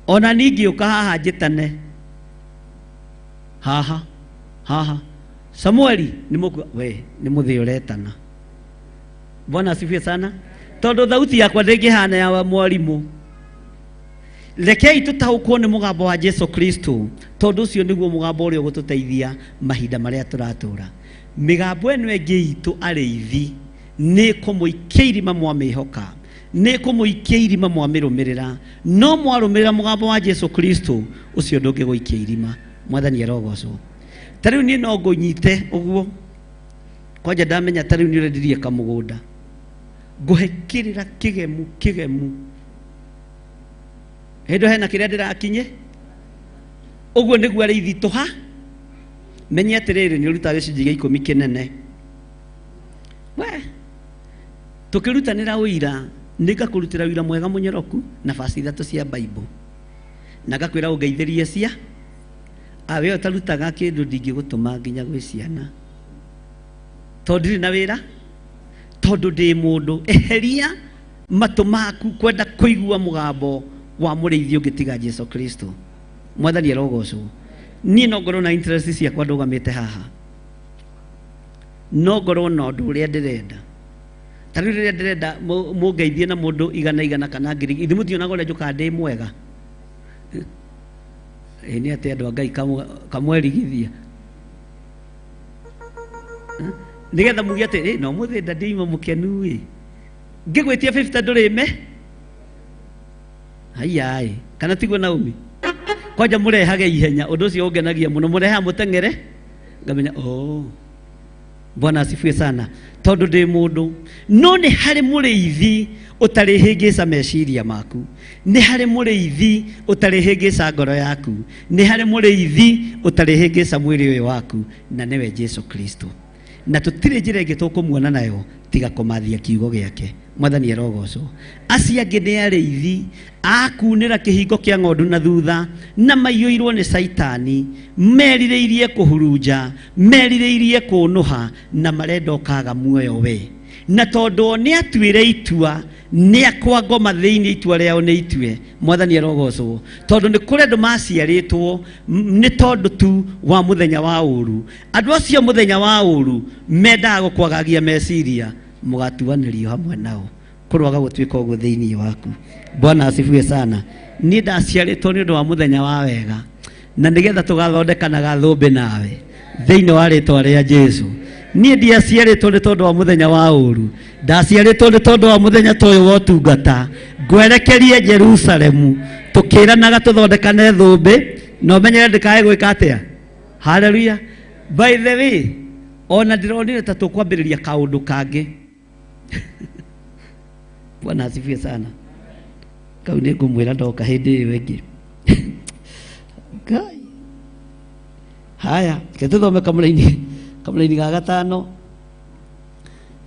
Ona ningĩũka haha njĩtane haha haha Samueli, nĩ mũkua we nĩ mũthĩ ũretana. Bwana asifiwe sana. Tondũ thauti yakwa ndĩngĩhana ya mwarimũ. Rekei tũtaũkwo nĩ mũgambo wa Jesu Kristo, tondũ ũcio nĩguo mũgambo ũrĩa ũgũtũteithia mahinda marĩa tũratũra. Mĩgambo ĩno ĩngĩ itũ arĩithi nĩ kũmũikia irima mwamĩhoka, nĩ kũmũikia irima mwamĩrũmĩrĩra, no mwarũmĩrĩra mũgambo wa Jesu Kristo ũcio ndũngĩgũikia irima. Mwathani arogocwo. Ta rĩu niĩ no ngũnyite ũguo, kwanja ndamenya ta rĩu nĩ ũrendirie kamũgũnda, ngũhe kĩrĩra kĩgemu kĩgemu, hĩndĩ hena kĩrĩa ndĩrakinye. Ũguo nĩguo arĩithi tũha. Menye atĩrĩrĩ, nĩ ũrutaga gĩcunjĩ gĩa ikũmi kĩnene. We tũkĩrutanĩra ũira, nĩngakũrutĩra ũira mwega mũnyoroku na baci ithatũ cia Bible, na ngakwĩra ũngeithĩrie cia awe ũtarutaga kĩndũ ndingĩgũtũma nginya gwĩ ciana, tondũ ndirĩ na wĩra, tondũ ndĩ mũndũ. Eheria matũ maku kwenda kũigua mũgambo wa mũrĩithi ũngĩ tiga Jesu Kristo. Mwathani arogocwo. Niĩ no ngorwo na interest ciakwa ndũgamĩte haha, no ngorwo na ũndũ ũrĩa ndĩrenda. Ta rĩu rĩrĩa ndĩrenda mũngeithie na mũndũ igana igana kana ngiri, ithuĩ mũtionaga ũrĩa njũkaga ndĩ mwega. Ĩ nĩ atĩ andũ a Ngai kamwerigithia nĩgetha muge atĩ no mũthĩ ndandiuma mũkenu ĩ, ngĩgwĩtia 50 ndũrĩme haiya ĩ, kana tiguo Naomi? Kwanja mũrehage ihenya, ũndũ ũcio ũngenagia mũno, mũrehaga mũteng'ere ngamenya oh, Bwana asifiwe sana. Tondũ ndĩ mũndũ, no nĩ harĩ mũrĩithi ũtarĩ hĩngĩca meciria maku, nĩ harĩ mũrĩithi ũtarĩ hĩngĩca ngoro yaku, nĩ harĩ mũrĩithi ũtarĩ hĩngĩca mwĩrĩ ũyũ waku, na nĩwe Jesu Kristo. Na tũtirĩ njĩra ĩngĩ tũkũmuona nayo tiga kũmathia kiugo gĩake. Mwathani arogocwo. Acio angĩ nĩ arĩithi akunĩra kĩhingo kĩa ng'ondu na thutha, na maiyũirwo nĩ Caitani, merirĩirie kũhurunja, merirĩirie kũnũha, na marenda ũkaga muoyo we. Na tondũ nĩ atuĩre itua, nĩ akwa ngoma thĩinĩ, itua rĩao nĩ itue. Mwathani arogocwo. Tondũ nĩ kũrĩ andũ maciarĩtwo nĩ tondũ tu wa mũthenya wa ũru. Andũ acio mũthenya wa ũru mendaga gũkwagagia meciria, mũgatuanĩrio hamwe nao. Kũrwaga gũtuĩka ũguo thĩinĩ waku. Bwana asifiwe sana. Niĩ ndaciarĩtwo nĩ ũndũ wa mũthenya wa wega, na nĩgetha tũgathondekanaga thũmbĩ nawe thĩinĩ wa rĩtwa rĩa Jesu. Niĩ ndiaciarĩtwo nĩ tondũ wa mũthenya wa ũru, ndaciarĩtwo nĩ tondũ wa mũthenya ta ũyũ wa ũtungata. Ngwerekerie Jerusalemu, tũkĩranaga tũthondekane thũmbĩ, na ũmenyere ndĩkae gwĩka atĩa. Haleluya. By the way, ona ndironire ta tukwambĩrĩria kaũndũ kangĩ. Bwana asifiwe sana. Kau nĩ ngũmwĩra ndoka hĩndĩ ĩyo ĩngĩ. Ngai. Haya, reke tũthome kamũraini ga gatano.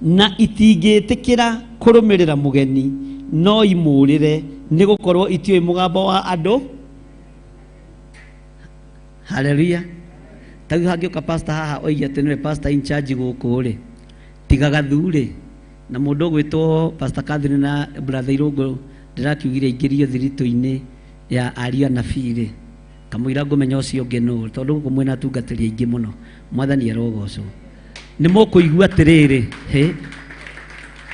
Na itingĩtĩkĩra kũrũmĩrĩra mũgeni no imũrĩre nĩ gũkorwo itiũĩ mũgambo wa andũ. Haleluya. Ta rĩu hangĩũka pastor haha oige atĩ nĩwe pastor in charge gũkũ rĩ, tiga gathu rĩ, na mũndũ ũgwĩtwo Pastor Catherine na brother Irũngũ ndĩrakiugire aingĩrio thiritũ-inĩ ya ariũ anabii rĩ, kamũira ngũmenya ũcio ũngĩ nũ, tondũ gũkũ mwĩna atungatĩri aingĩ mũno. Mwathani arogocwo. Nĩ mũkũigua atĩrĩrĩ, hĩ,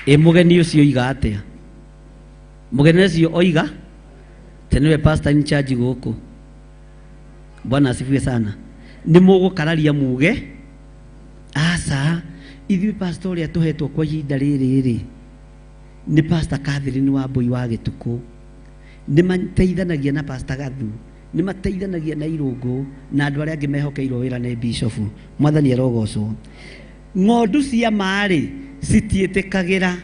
ĩ mũgeni ũcio oiga atĩa? Mũgeni ũcio oiga atĩ nĩwe pastor in charge gũkũ. Bwana asifiwe sana. Nĩ mũgũkararia muge aca, ithuĩ pastor ũrĩa tũhetwo kwa ihinda rĩrĩ rĩ nĩ Pastor Catherine wa Mbui wa Gĩtukũ. Nĩ mateithanagia na Pastor Gathu, nĩ mateithanagia na Irũngũ na andũ arĩa angĩ mehokeirwo wĩra nĩ bishop. Mwathani arogocwo. Ng'ondu cia ma-rĩ citiĩtĩkagĩra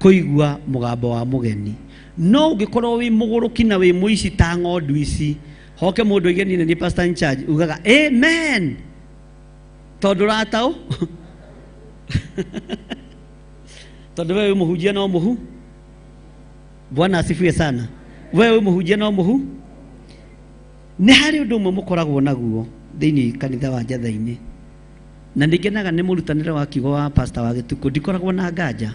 kũigua mũgambo wa mũgeni. No ũngĩkorwo wĩ mũgũrũki na wĩ mũici ta ng'ondu ici, hoke mũndũ oige niĩ nĩ niĩ pastor in charge, ugaga amen tondũ ũrataũ tondũ we wĩ mũhunjia no mũhu. Bwana asifiwe sana. We wĩ mũhunjia no mũhu. Nĩ harĩ ũndũ ũmwe mũkoragwo naguo thĩinĩ kanitha wa Njatha-inĩ, na nĩ ngenaga nĩ mũrutanĩre wa kiugo wa pastor wa Gĩtukũ, ndikoragwo na nganja.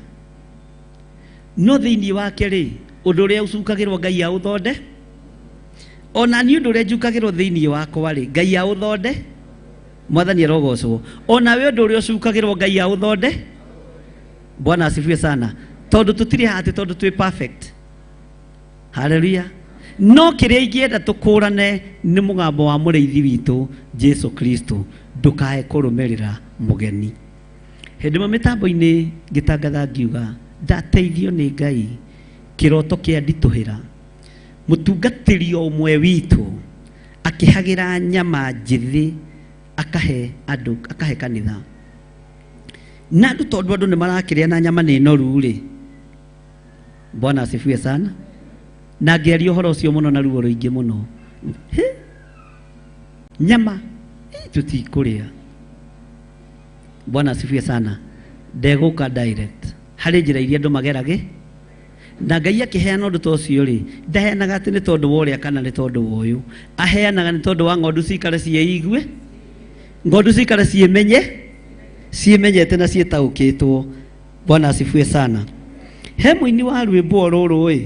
No thĩinĩ wake rĩ, ũndũ ũrĩa ũcukagĩrwo Ngai aũthonde, ona niĩ ũndũ ũrĩa njukagĩrwo thĩinĩ wakwa rĩ, Ngai aũthonde. Mwathani arogocwo. Ona we ũndũ ũrĩa ũcukagĩrwo Ngai aũthonde. Bwana asifiwe sana. Tondũ tũtirĩ haha atĩ tondũ twĩ perfect. Haleluya. No kĩrĩa ingĩenda tũkũrane nĩ mũgambo wa mũrĩithi witũ Jesu Kristo, ndũkae kũrũmĩrĩra mũgeni. Hĩndĩ ĩmwe mĩtambo-inĩ ngĩtangatha ngiuga ndateithio nĩ Ngai kĩroto kĩa nditũhĩra. Mũtungatĩri ũmwe witũ akĩhagĩra nyama njĩthĩ akahe andũ, akahe kanitha. Na andũ tondũ andũ nĩ marakĩrĩa na nyama nĩ noru rĩ. Bwana asifiwe sana. Na ngĩaria ũhoro ũcio mũno na ruo rũingĩ mũno. Hĩ? Nyama tũtikũrĩa. Bwana asifiwe sana. Ndegũka direct. Harĩ njĩra iria andũ mageragĩ. Na Ngai akĩheana ũndũ ta ũcio rĩ, ndaheanaga atĩ nĩ tondũ wa ũrĩa kana nĩ tondũ wa ũyũ. Aheanaga nĩ tondũ wa ng'ondu cikare ciĩigue, ng'ondu cikare ciĩmenye, ciĩmenyete na ciĩtaũkĩtwo. Bwana asifiwe sana. He mũini wa rwĩmbo rũrũ ĩ,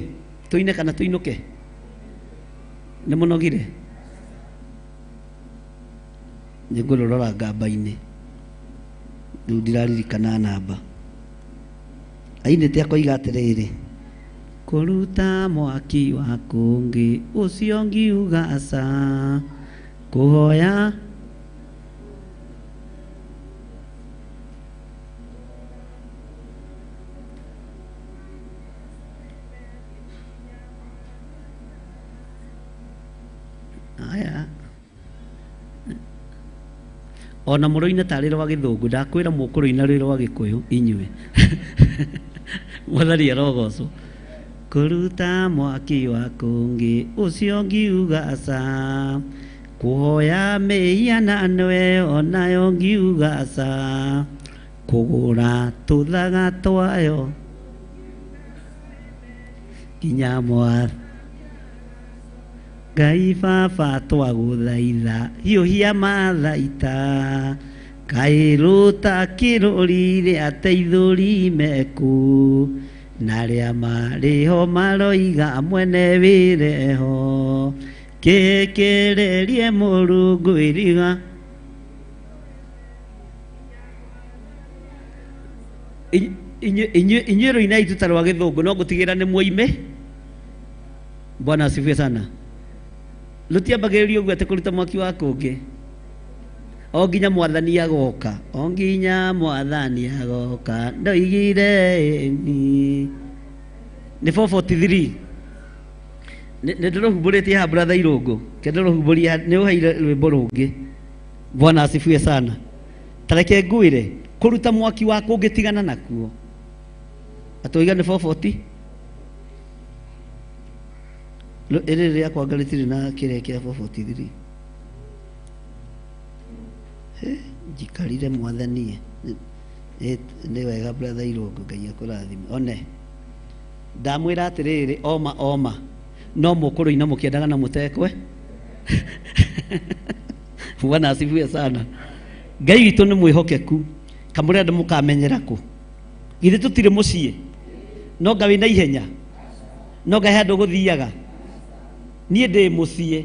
tũine kana tũinũke? Nĩ mũnogire? Nĩ ngũrũrora ngamba-inĩ. Rĩu ndiraririkana namba. Ainĩte akoiga atĩrĩrĩ, kũruta mwaki wa kũngĩ ũcio ngiuga aca, kũhoya aya ona mũrũine tarĩ rwa gĩthũngũ, ndakwĩra mũkũrũina rwĩ rwa gĩkũyũ inyuĩ. Mwathani arogocwo. Kũruta mwaki wa kũngĩ ũcio ngiuga aca, kũhoya mĩhianano ĩyo nayo ngiuga aca, kũgũra tũthaga twayo nginya mwa Ngai baba twagũthaitha hiũhia mathaita, kaĩ rũtakĩrũrire ateithũri meku, na arĩa marĩho maroiga mwene wĩreho, kĩkĩrĩrie Mũrungu iriga. Inyuĩ rũinai tuta rwa gĩthũngũ no ngũtigĩra nĩ mwoime. Bwana asifiwe sana. Rũtiambagĩrĩrio ũguo atĩ kũruta mwaki wa kũngĩ, o nginya mwathani agoka, o nginya mwathani agoka ndoigire ni. Nĩ 443. Nĩ ndĩrũhumbũrĩtie haha brother Irũngũ, ke ndĩrũhumbũrie nĩ ũheire rwĩmbo rũngĩ. Bwana asifiwe sana. Tareke ngwire kuruta mwaki waku ungitigana nakuo atoiga ni 440 ĩrĩ rĩakwa anga rĩtirĩ na kĩrĩa kĩa 443. Njikarire mwathanie nĩ wega brother Irũngũ, Ngai akũrathime. One ndamwĩra atĩrĩrĩ, oma oma no mũkũrũina mũkĩendaga na mũtekwe. Bwana asifiwe sana. Ngai witũ nĩ mwĩhokeku, kamũrĩa andũ mũkamenyera kũ? Githĩ tũtirĩ mũciĩ? No nga wĩna ihenya, no nga he handũ gũthiaga. Niĩ ndĩ mũciĩ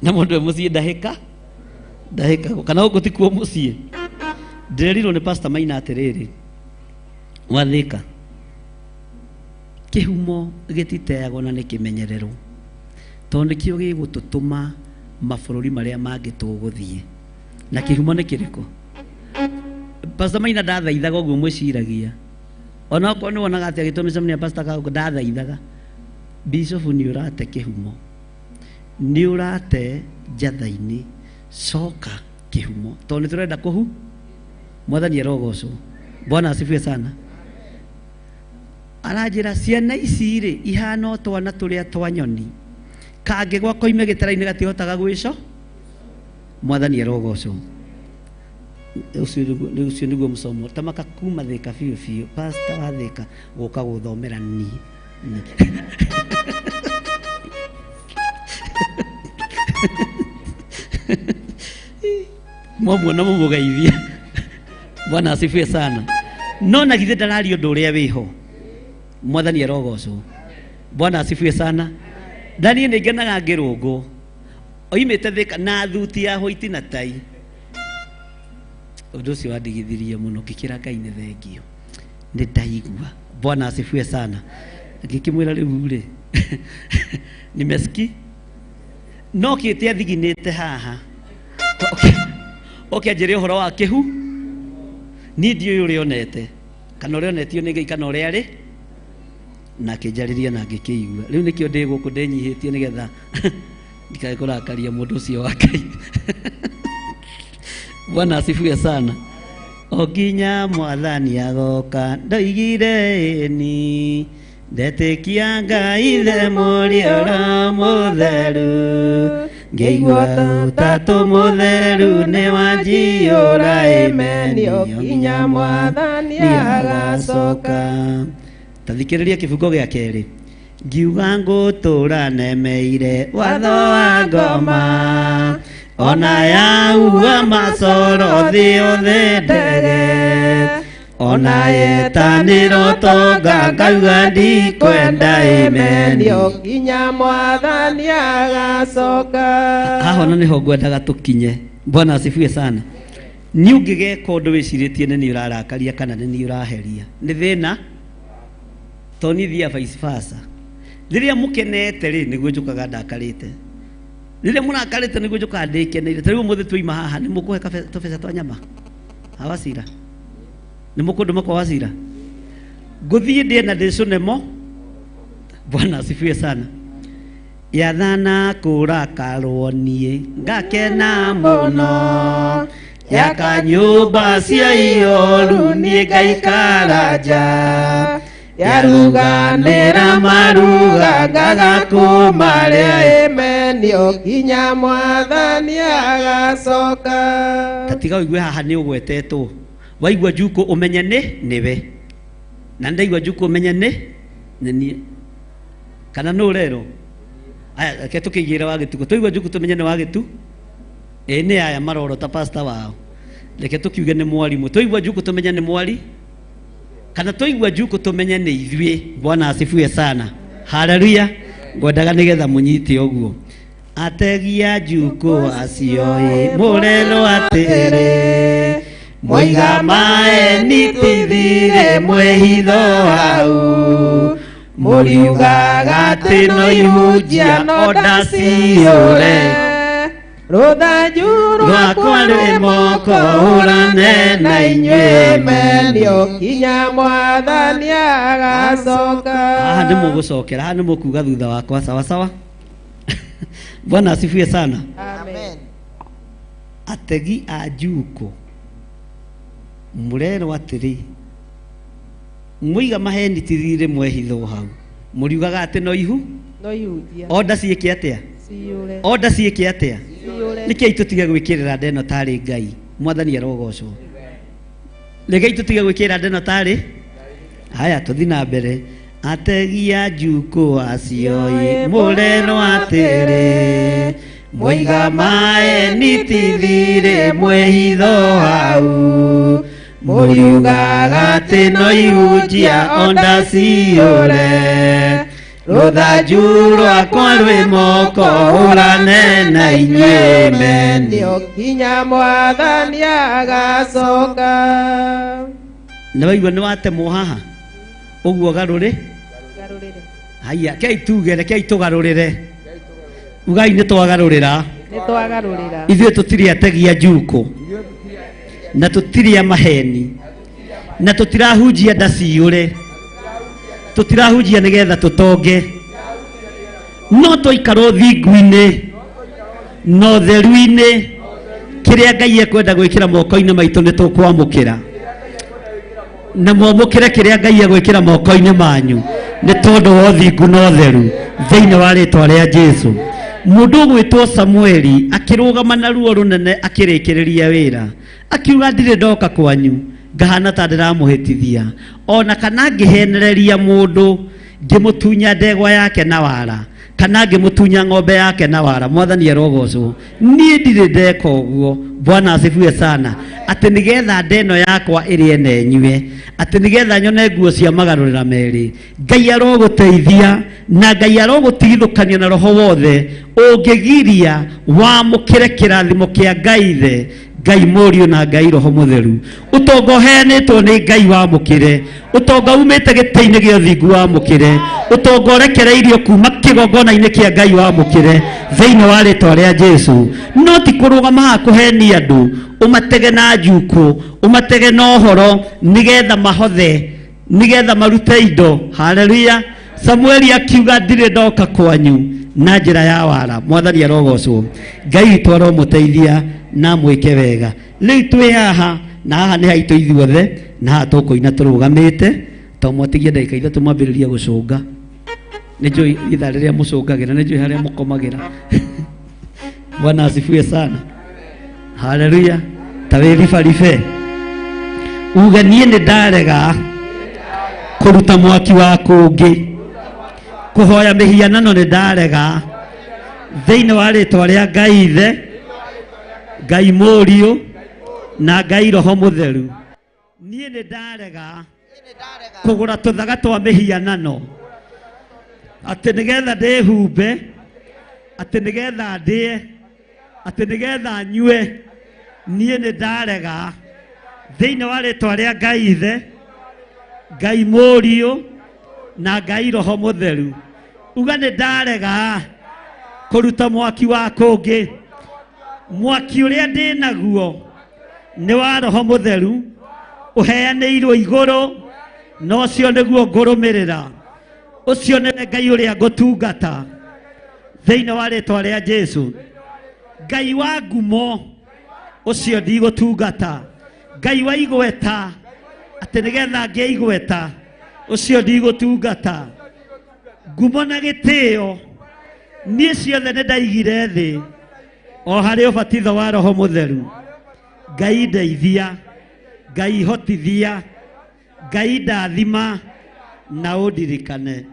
na mũndũ e mũciĩ ndahĩka ndahĩkagwo, kana gũkũ ti kuo mũciĩ. Ndĩrerirwo nĩ Pastor Maina atĩrĩrĩ, wathĩka kĩhumo gĩtiteagwo na nĩ kĩmenyererwo, tondũ nĩkĩo gĩgũtũtũma mabũrũri marĩa mangĩ tũgũthiĩ. Na kĩhumo nĩ kĩrĩkũ? Pastor Maina ndathaithaga ũguo mwĩciragia, ona okorwo nĩ wonaga atĩ agĩtwo mĩcemanio ya Pastor Kaũngũ ndathaithaga. Bishop nĩ ũrate kĩhumo, nĩ ũrate njatha-inĩ, coka kĩhumo, tondũ nĩ tũrenda kũhu. Mwathani arogocwo. Bwana asifiwe sana. Aranjĩra ciana ici rĩ ihana o twana tũrĩa twa nyoni, kangĩgwa koime gĩtara-inĩ gatihotaga gwĩco. Mwathani arogocwo. Ũcio nĩguo mũcomo tamaka kuma Thĩka biũ biũ, pastor wa Thĩka gũka gũthomera niĩ. Mwamuona mũmũgeithie. Bwana asifiwe sana. No na githĩ ndararia ũndũ ũrĩa wĩho. Mwathani arogocwo. Bwana asifiwe sana. Na niĩ nĩ ngenaga ngĩrũngwo oimĩte Thĩka na thuti ya white na tai. Ũndũ ũcio wandigithirie mũno, ngĩkĩra Ngai nĩ thengio, nĩ ndaigua. Bwana asifiwe sana. Ngĩkĩmwĩra rĩu rĩ nimesiki no kĩte athiginĩte haha oke anjĩre ũhoro wa kĩhu. Niĩ ndiũĩ ũrĩa onete, kana ũrĩa onetio nĩ Ngai, kana ũrĩa arĩ, na akĩnjarĩria na ngĩkĩigua. Rĩu nĩkĩo ndĩ gũkũ ndĩnyihĩtie nĩgetha ndikae kũrakaria mũndũ ũcio wa Ngai. Bwana asifiwe sana. O nginya mwathani agoka ndoigire ĩni, ndetĩkia Ngai Ithe Mũriũ Roho Mũtheru, ngĩigua Ũtatũ Mũtheru nĩ wanjiyũra ĩmeni, o nginya mwathani agacoka. Ta thikĩrĩria kĩbungo gĩa kerĩ. Ngiuga ngũtũra nemeire watho wa ngoma, ona yaua macoro thĩ yothe ndege, ona yetanĩro tonga ngauga ndikwenda ĩmeni, o nginya mwathani agacoka. Haha ona nĩho ngwendaga tũkinye. Bwana asifiwe sana. Nĩ ũngĩgeka ũndũ wĩcirĩtie nĩ niĩ ũrarakaria kana nĩ niĩ ũraheria, nĩ thĩna tondũ niĩ thiaga vice versa. Rĩrĩa mũkenete rĩ nĩguo njũkaga ndakarĩte, rĩrĩa mũrakarĩte nĩguo njũkaga ndĩkeneire. Ta rĩu ũmũthĩ twaima haha nĩ mũkũhe tũbeca twa nyama ha Wasira, nĩ mũkũndũma kwa Wasira, ngũthiĩ ndĩe na ndĩcũnemo. Bwana asifiwe sana. Yathana kũrakarwo niĩ ngakena mũno, yaka nyũmba cia ioru niĩ ngaikara nja, yaruganĩra maruga ngaga kũmarĩa ĩmeni, o nginya mwathani agacoka. Tatiga ũigue haha nĩ ũgwetetwo, waigua njukũ ũmenye nĩ nĩwe, na ndaigua njukũ ũmenye nĩ nĩ niĩ, kana nũ ũrerwo. Aya, reke tũkĩigĩre wa gĩtukũ, twaigua njukũ tũmenye nĩ wa gĩtu. Ĩ nĩ aya marorota pastor wao, reke tũkiuge nĩ mwarimũ. Twaigua njukũ tũmenye nĩ mwari, kana twaigua njukũ tũmenye nĩ ithuĩ. Bwana asifiwe sana. Haleluya. Ngwendaga nĩgetha mũnyite ũguo. Ategia njukũ acio ĩ mũrerwo atĩrĩ, moiga mae nitithire mwĩhitho hau, mũriugaga atĩ no ihunjia no ndaciũre, rũthanju rwakwa rwĩ moko hũrane na inyuĩ meni, o nginya mwathani agacoka. Haha nĩ mũgũcokera, haha nĩ mũkuga thutha wakwa, sawa sawa. Bwana asifiwe sana. Amen. Ategi a njuko murerwo atiri muiga maheni tithire mwehithwo hau muriugaga ati no ihu no ihunjia onda ciĩke atia ciyũre onda ciĩke atia ciyũre nĩkĩi tũtige gwĩkĩrĩra ndeno tarĩ Ngai mwathani arogocwo nĩkĩi tũtige gwĩkĩrĩra ndeno tarĩ haya tũthi na mbere ategia njuko acio ĩ mũrerwo atĩrĩ muiga maheni tithire mwehitho hau muriugaga atĩ no ihunjia onda ciyũre rũthanju rwakwa rwĩ moko hũrane na inyuĩ meni nĩo nginya mwathani agacoka. Nĩ waigua nĩ watemwo haha ũguo garũrĩ garũrĩre haya kei tuge rekei tũgarũrĩre ugai nĩ twagarũrĩra nĩ twagarũrĩra ithuĩ tũtirĩ ategia njuko na tũtirĩ a maheni na tũtirahunjia nda ciyũre tũtirahunjia nĩgetha tũtonge no twaikara ũthingu-inĩ na ũtheru-inĩ kĩrĩa Ngai ekwenda gwĩkĩra moko-inĩ maitũ nĩ tũkwamũkĩra na mwamũkĩre kĩrĩa Ngai egwĩkĩra moko-inĩ manyu nĩ tondũ wa ũthingu na ũtheru thĩinĩ wa rĩtwa rĩa Jesu. Mũndũ ũgwĩtwo Samueli akĩrũgama na ruo rũnene akĩrĩkĩrĩria wĩra akiuga ndirĩ ndoka kwanyu ngahana ta ndĩramũhĩtithia ona kana ngĩhenereria mũndũ ngĩmũtunya ndegwa yake na wara kana ngĩmũtunya ng'ombe yake na wara mwathani arogocwo niĩ ndirĩ ndeka ũguo. Bwana asifiwe sana. Atĩ nĩgetha ndeno yakwa ĩrĩe na ĩnyue atĩ nĩgetha nyone nguo cia magarũrĩra merĩ. Ngai arogũteithia na Ngai arogũtigithũkania na roho wothe ũngĩgiria wamũkĩre kĩrathimo kĩa Ngai ithe Ngai Mũriũ na Ngai Roho Mũtheru. Ũtonga ũheanĩtwo nĩ Ngai wamũkĩre, ũtonga umĩte gĩtĩ-inĩ gĩa ũthingu wamũkĩre, ũtonga ũrekereirio kuma kĩgongona-inĩ kĩa Ngai wamũkĩre thĩinĩ wa rĩtwa rĩa Jesu. No ti kũrũgama haha kũhenia andũ ũmatege na njuko ũmatege na ũhoro nĩgetha mahothe nĩgetha marute indo. Haleluya. Samueli akiuga ndirĩ ndoka kwanyu na njĩra ya wara. Mwathani arogocwo. Ngai witũ aromũteithia na mwĩke wega. Rĩu twĩ haha na haha nĩ haitũ ithuothe na haha tũkũina tũrũgamĩte to mwatigie ndagĩka ithatũ mwambĩrĩrie gũcũnga. Nĩ njũĩ ithaa rĩrĩa mũcũngagĩra, nĩ njũĩ harĩa mũkomagĩra. Bwana asifiwe sana. Haleluya. Ta wĩribaribe uge niĩ nĩ ndarega kũruta mwaki wa kũngĩ kũhoya mĩhianano nĩ ndarega thĩinĩ wa rĩtwa rĩa Ngai ithe Ngai Mũriũ na Ngai Roho Mũtheru. Niĩ nĩ ndarega kũgũra tũthaga twa mĩhianano atĩ nĩgetha ndĩhumbe atĩ nĩgetha ndĩe atĩ nĩgetha nyue. Niĩ nĩ ndarega thĩinĩ wa rĩtwa rĩa Ngai ithe Ngai Mũriũ na Ngai Roho Mũtheru. Uga nĩ ndarega kũruta mwaki wa kũngĩ mwaki ũrĩa ndĩ naguo nĩ wa Roho Mũtheru ũheanĩirwo igũrũ na ũcio nĩguo ngũrũmĩrĩra ũcio nĩwe Ngai ũrĩa ngũtungata thĩinĩ wa rĩtwa rĩa Jesu. Ngai wa ngumo ũcio ndigũtungata, Ngai wa igweta atĩ nĩgetha ngĩe igweta ũcio ndigũtungata. Ngumo na gĩtĩo niĩ ciothe nĩ ndaigire thĩ o harĩ ũbatitho wa Roho Mũtheru. Ngai ndeithia, Ngai hotithia, Ngai ndathima na ũndirikane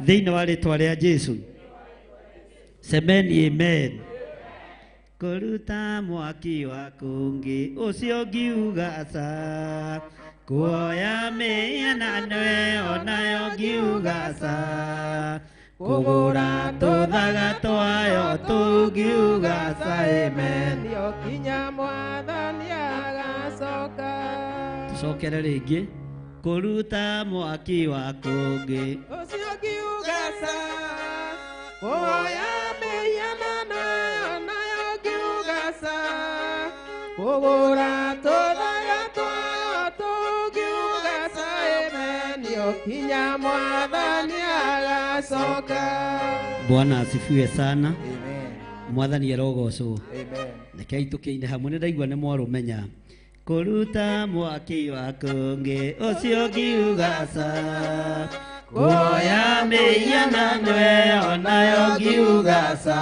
thĩinĩ wa rĩtwa rĩa Jesu. Semeni amen. Kũruta mwaki wa kũngĩ ũcio ngiuga ca kuoya mĩhianano ĩyo nayo ngiuga ca kũgũra tũthaga twayo tũngiuga ca amen. Nĩo nginya mwathani agacoka. Tũcokere rĩngĩ kũruta mwaki wa kũngĩ ũcio ngiuga ca kuoya mĩhianano ĩyo nayo ngiuga ca kũgũra tũthaga twayo tũngiuga ca amen. Nĩo nginya mwathani agacoka. agacoka. Bwana asifiwe sana. Amen. Mwathani arogocwo. Amen. Rekei tũkĩine hamwe, nĩ ndaigua nĩ mwarũmenya. Kũruta mwaki wa kũngĩ ũcio ngiuga ca, kuoya mĩhianano ĩyo nayo ngiuga ca,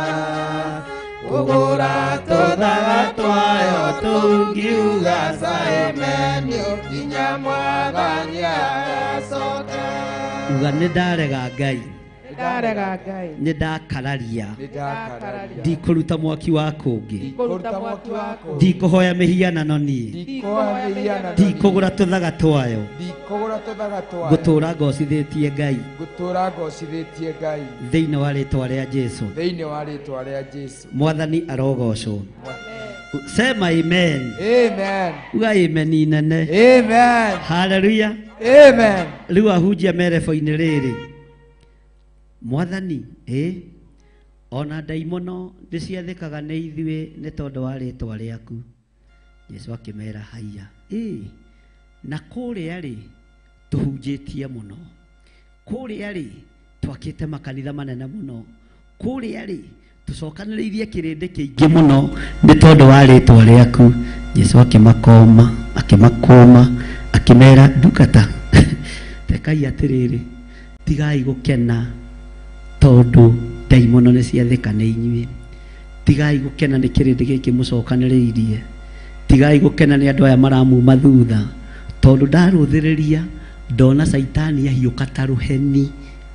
Kũgũra tũthaga twayo tũu ngiuga ca, amen, nginya Mwathani agacoka. Uga nĩ ndarega Ngai. Ndarega Ngai. Nĩ ndakararia. Nĩ ndakararia. Ndikũruta mwaki wa kũngĩ. Ndikũruta mwaki wa kũngĩ. Ndikũhoya mĩhianano niĩ. Ndikũhoya mĩhianano. Ndikũgũra tũthaga twayo. Ndikũgũra tũthaga twayo. Ngũtũra ngocithĩtie Ngai. Ngũtũra ngocithĩtie Ngai. Thĩinĩ wa rĩtwa rĩa Jesu. Thĩinĩ wa rĩtwa rĩa Jesu. Mwathani arogocwo. Sema amen. Amen. Uga amen inene. Amen. Hallelujah. Amen. Rĩu ahunjia merebo-inĩ rĩrĩ. Mwathani, ona ndaimono nĩciathĩkaga nĩ ithuĩ nĩ tondũ wa rĩtwa rĩaku. Jesu akĩmera haiya. Na kũrĩa rĩ tũhunjĩtie mũno. Kũrĩa rĩ twakĩte makanitha manene mũno. Kũrĩa rĩ tũcokanĩrĩirie kĩrĩndĩ kĩingĩ mũno nĩ tondũ wa rĩtwa rĩaku. Jesu akĩmakoma, akĩmakũma, akĩmera ndungata. Tekai atĩrĩrĩ, tigai gũkena tondũ ndaimono nĩ ciathĩka nĩ inyuĩ. Tigai gũkena nĩ kĩrĩndĩ gĩkĩ mũcokanĩrĩirie. Tigai gũkena nĩ andũ aya maramuma thutha, tondũ ndarũthĩrĩria ndona Caitani ahiũka ta rũheni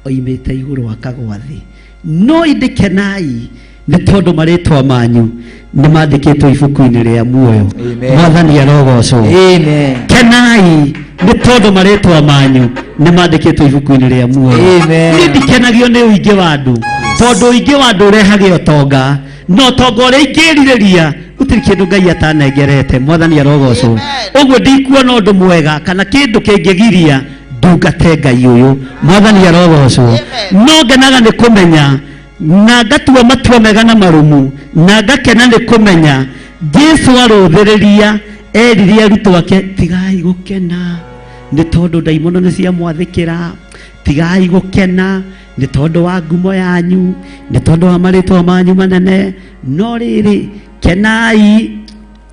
oimĩte igũrũ akagwa thĩ. No ĩndĩ kenai nĩ tondũ marĩtwa manyu nĩ mandĩkĩtwo ibuku-inĩ rĩa muoyo. Amen. Mwathani arogocwo. Amen. Kenai nĩ tondũ marĩtwa manyu nĩ mandĩkĩtwo ibuku-inĩ rĩa muoyo. Amen. Niĩ ndikenagio nĩ ũingĩ wa andũ, tondũ ũingĩ wa andũ ũrehage ũtonga, na ũtonga ũrĩa ingĩrirĩria gũtirĩ kĩndũ Ngai atanengerete. Mwathani arogocwo. Ũguo ndikuona ũndũ mwega kana kĩndũ kĩngĩgiria ndungate Ngai ũyũ. Mwathani arogocwo. No ngenaga nĩ kũmenya na ngatua matua mega na marũmu, na ngakena nĩ kũmenya Jesu arũthĩrĩria erire arutwo ake, tigai gũkena nĩ tondũ ndaimono nĩ ciamwathĩkĩra, tigai gũkena nĩ tondũ wa ngumo yanyu, nĩ tondũ wa marĩtwa manyu manene, no rĩrĩ kenai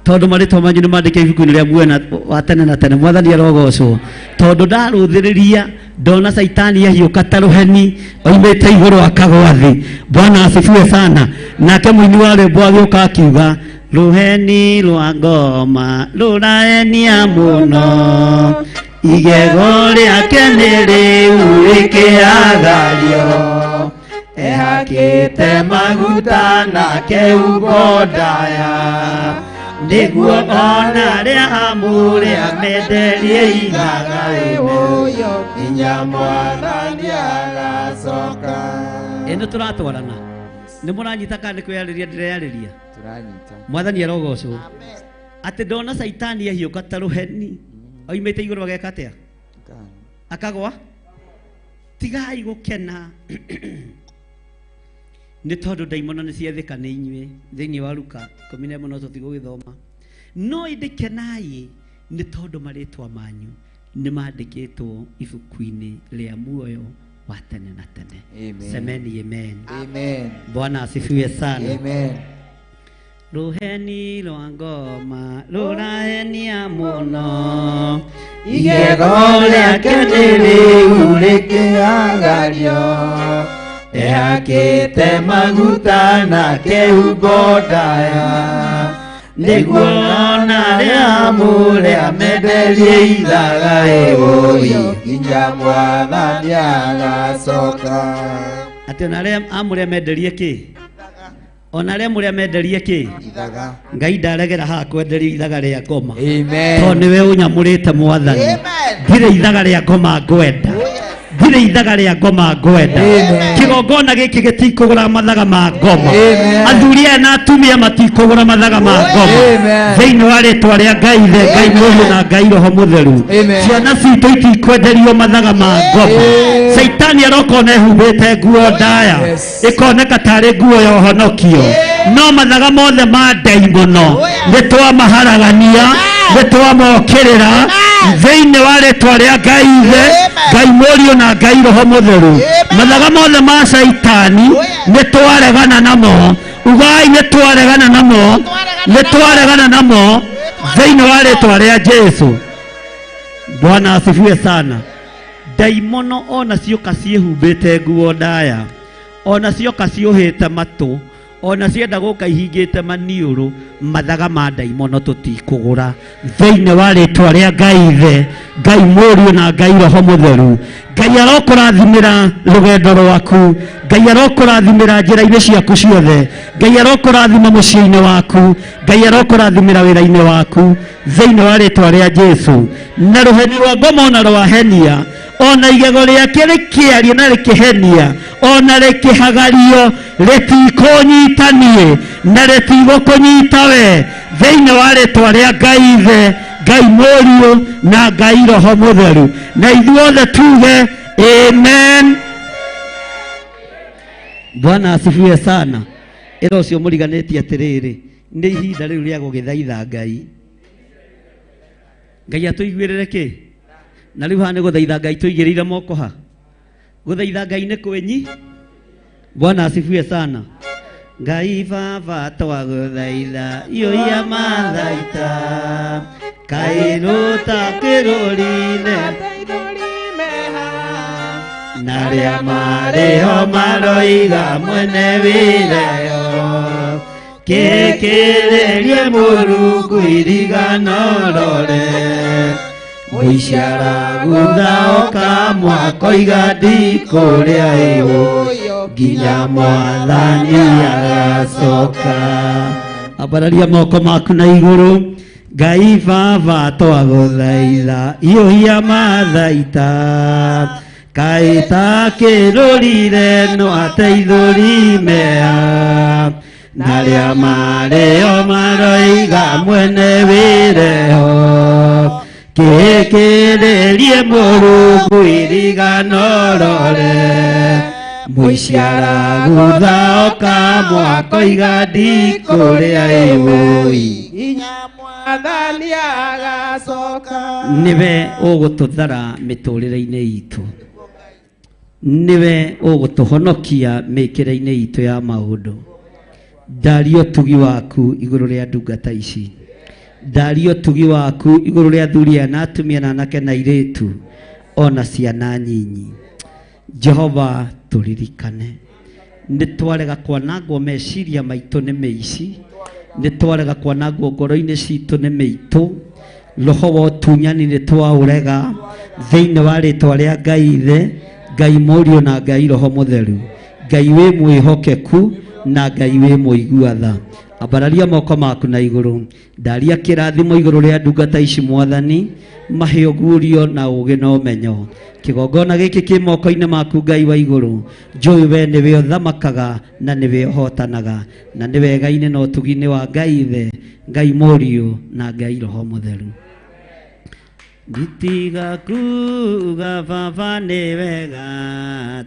tondũ marĩtwa manyu nĩ mandĩke ibuku-inĩ rĩa muoyo wa tene na tene. Mwathani arogocwo. Tondũ ndarũthĩrĩria ndona Caitani ahiũka ta rũheni oimĩte igũrũ akagwa thĩ. Bwana asifiwe sana. Nake mũini wa rwĩmbo agĩũka akiuga, rũheni rwa ngoma rũraenia mũno, igego rĩake nĩ rĩu rĩkĩagario, ehakĩte maguta nake huko ndaya, nĩguo ona arĩa amũre amenderie ithaga. Ũyũ nginya Mwathani agacoka. Ĩno tũratwarana. Nĩ mũranyita kana nĩ kwĩyarĩria ndĩreyarĩria? Tũranyita. Mwathani arogocwo. Atĩ ndona Caitani ahiũka ta rũheni oimĩte igũrũ ageka atĩa? Akagwa. Tigai gũkena nĩ tondũ ndaimono nĩ ciathĩka nĩ inyuĩ. Thĩinĩ wa Luka 11 no tũtigũgĩthoma. No ĩndĩ kenai nĩ tondũ marĩtwa manyu nĩ mandĩkĩtwo ibuku-inĩ rĩa muoyo wa tene na tene. Amen. Semeni amen. Amen. Bwana asifiwe sana. Amen. Rũheni rwa ngoma rũraenia mũno, Igego rĩake nĩ rĩu rĩkĩagario, ehakĩte maguta nake huko ndaya, nĩguo ona arĩa amũre amenderie ithaga. Ĩũi nginya Mwathani agacoka. Atĩ ona arĩa amũre amenderie kĩ? Ona arĩa amũre amenderie kĩ? Ithaga. Ngai ndaregera haha kwenderia ithaga rĩa ngoma. Amen. Tondũ nĩwe ũnyamũrĩte Mwathani. Ndirĩ ithaga rĩa ngoma ngwenda. Ndirĩ ithaga rĩa ngoma ngwenda. Amen. Kĩgongona gĩkĩ gĩtikũgũra mathaga ma ngoma. Amen. Athuri aya na atumia matikũgũra mathaga ma ngoma. Amen. Thĩinĩ wa rĩtwa rĩa Ngai Ithe, Ngai Mũriũ na Ngai Roho Mũtheru. Amen. Ciana citũ itikwenderio mathaga ma ngoma. Amen. Caitani aroka ona ehumbĩte nguo ndaya, Yes. ĩkoneka tarĩ nguo ya ũhonokio, no mathaga mothe ma ndaimono nĩ twamaharagania, nĩ twamokĩrĩra thĩinĩ Wa rĩtwa rĩa Ngai Ithe, Ngai Mũriũ na Ngai Roho Mũtheru, mathaga mothe ma Caitani nĩ twaregana namo. Ugai nĩ twaregana namo, nĩ twaregana namo thĩinĩ wa rĩtwa rĩa Jesu. Bwana asifiwe sana. Ndaimono ona cioka ciĩhumbĩte nguo ndaya, ona cioka ciũhĩte matũ, ona cienda gũka ihingĩte maniũrũ, mathaga ma ndaimono tũtikũgũra thĩinĩ wa rĩtwa rĩa Ngai Ithe, Ngai Mũriũ na Ngai Roho Mũtheru. Ngai arokũrathimĩra rũgendo rwaku, Ngai arokũrathimĩra njĩra-inĩ ciaku ciothe, Ngai arokũrathima mũciĩ-inĩ waku, Ngai arokũrathimĩra wĩra-inĩ waku thĩinĩ wa rĩtwa rĩa Jesu. Na rũheni rwa ngoma ona rwahenia, ona igego rĩake rĩkĩario na rĩkĩhenia, ona rĩkĩhagario, rĩtikũnyitanie na rĩtigũkũnyita we thĩinĩ wa rĩtwa rĩa Ngai Ithe, Ngai Mũriũ na Ngai Roho Mũtheru. Na ithuothe tuge amen. Bwana asifiwe sana. Ĩra ũcio mũriganĩtie atĩrĩrĩ, nĩ ihinda rĩu rĩa gũgĩthaitha Ngai. Ngai atũiguĩrĩre kĩ? Na rĩu haha nĩ gũthaitha Ngai tũigĩrĩire moko ha. Gũthaitha Ngai nĩ kwĩnyi. Bwana asifiwe sana. Ngai Baba twagũthaitha iyũia mathaita kairũ ta kĩrũrine na arĩa marĩho maroiga mwene wĩreho kĩkĩrĩrie Mũrungu iriganorore mũicara gutha oka mwakoiga ndikũrĩa ĩũ nginya Mwathani agacoka. Ambararia moko maku na igũrũ. Ngai Baba twagũthaitha iyũhia mathaita kaĩ ta kĩrũrire no ateithũri mea na arĩa marĩo maroiga mwene wĩreho kĩkĩrĩrie Mũrungu iriganorore mũicara gutha oka mwakoiga ndikũrĩa ĩũi nginya Mwathani agacoka. Nĩwe ũgũtũthara mĩtũrĩre-inĩ itũ, nĩwe ũgũtũhonokia mĩkĩre-inĩ itũ ya maũndũ. Ndaria ũtugi waku igũrũ rĩa ndungata ici, ndaria ũtugi waku igũrũ rĩa athuri aya na atumia na anake na airĩtu ona ciana nyinyi. Jehova tũririkane, nĩ twarega kwanangwo meciria maitũ nĩ mĩici, nĩ twarega kwanangwo ngoro-inĩ citũ nĩ mĩitũ, roho wa ũtunyani nĩ twaũrega thĩinĩ wa rĩtwa rĩa Ngai Ithe, Ngai Mũriũ na Ngai Roho Mũtheru. Ngai wĩ mwĩhokeku na Ngai wĩ mũigua tha. Ambararia moko maku na igũrũ, ndaria kĩrathimo igũrũ rĩa ndungata ici Mwathani, mahe ũguũrio na ũũgĩ na ũmenyo. Kĩgongona gĩkĩ kĩ moko-inĩ maku Ngai wa igũrũ, njũĩ we nĩwe ũthamakaga na nĩwe ũhotanaga, na nĩ wega-inĩ na ũtugi-inĩ wa Ngai Ithe, Ngai Mũriũ na Ngai Roho Mũtheru. Nditiga kuga Baba nĩ wega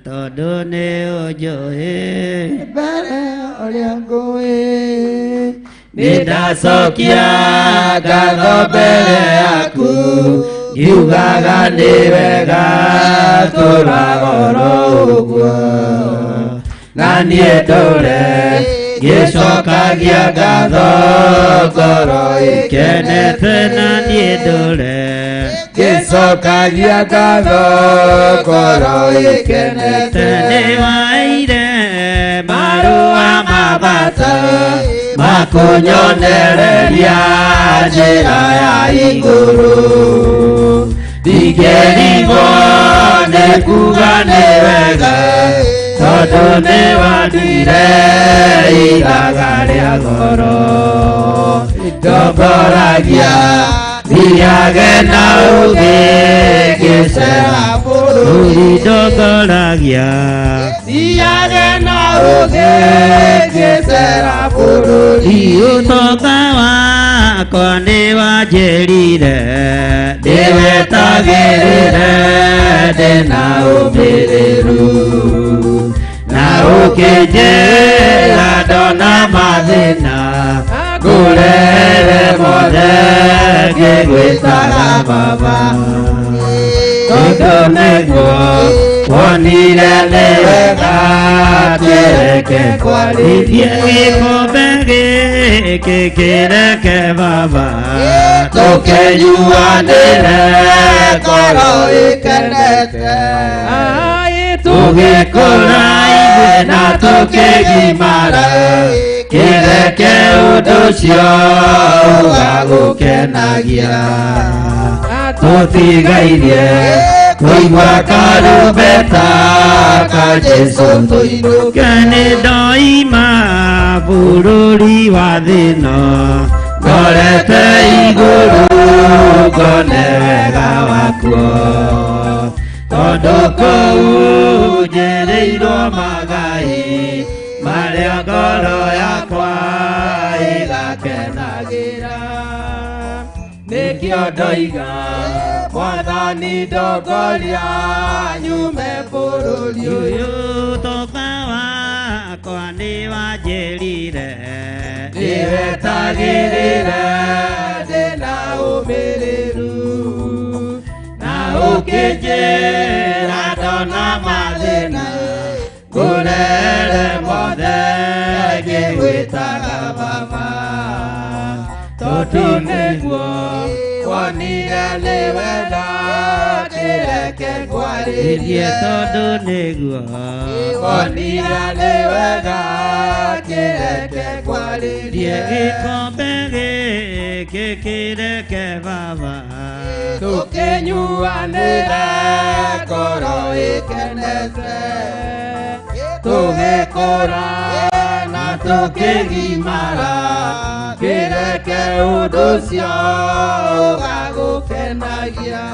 tondũ nĩ ũnjũĩ mbere ũrĩa ngũĩ nĩ ndacokia ngatho mbere yaku ngiugaga nĩ wega tũragoro ũguo na niĩ ndũre ngĩcokagia ngatho ngoro ĩkenete na niĩ ndũre ngĩcokagia ngatho ngoro ĩkenete. Nĩ waire marũa ma bata makũnyonereria njĩra ya igũrũ, ndingĩrigwo nĩ kuga nĩ wega tondũ nĩ wanduire ithaga rĩa goro. Ndongoragia thiage na ũũgĩ ngĩcera bũrũri, ndongoragia thiage na ũũgĩ ngĩcera bũrũri. Ũtonga wakwa nĩ wanjĩrire ndĩwetagĩrĩre ndĩna ũmĩrĩru, na ũkĩnjĩra ndona mathĩna ngũrere mothe ngĩgwĩtaga Baba. Tondũ nĩguo wonire nĩ wega kĩreke Kwarĩrie gĩkombe gĩkĩ kĩreke baba Tũkĩnyuanĩre ngoro ĩkenete. Tũgĩkũra ithuĩ na tũkĩgimara kĩreke ũndũ ũcio ũgagũkenagia tũtigairie kũigua karumbeta ka Jesũ tũinũke. Nĩ ndoima bũrũri wa thĩna ngorete igũrũ ngone wega wakuo tondũ kũu njĩrĩirwo magai marĩa ngoro yakwa ĩgakenagĩra. Nĩkĩo ndoiga Mwathani ndongoria nyume bũrũri ũyũ. Ũyũ toba wakwa nĩ wanjĩrire Ndĩwetagĩrĩra ndĩna ũmĩrĩru na ũkĩnjĩra ndona mathĩna ngũrere mothe ngĩgwĩtaga baba tondũ nĩguo wonire nĩ wega kĩreke Irie ngwarĩrie tondũ nĩguo wonire nĩ wega kĩreke Irie ngwarĩrie gĩkombe gĩkĩ kĩreke baba tũkĩnyuanĩre ngoro ĩkenete tũgĩkũra na tũkĩgimara kĩreke ũndũ ũcio ũgagũkenagia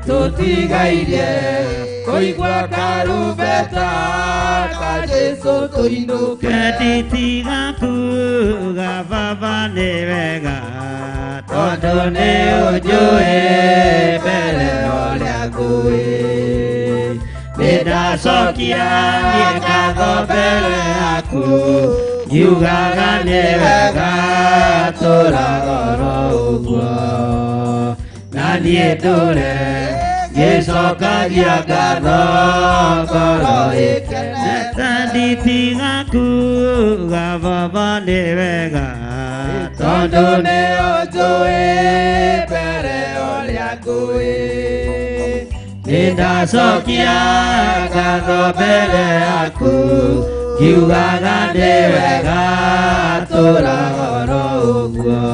tũtigairie kũigua karumbeta ka Jesũ tũinũke. Nditiga kuga baba nĩ wega tondũ nĩ ũnjũĩ mbere ũrĩa ngũĩ nĩndacokia ngatho mbere yaku ngiugaga nĩ wega tũragoro ũguo na niĩ ndũre ngĩcokagia ngatho ngoro ĩkenete nditiga kuga baba nĩ wega tondũ nĩ ũnjũĩ mbere ũrĩa ngũĩ nĩndacokia ngatho mbere yaku ngiugaga nĩ wega tũragoro ũguo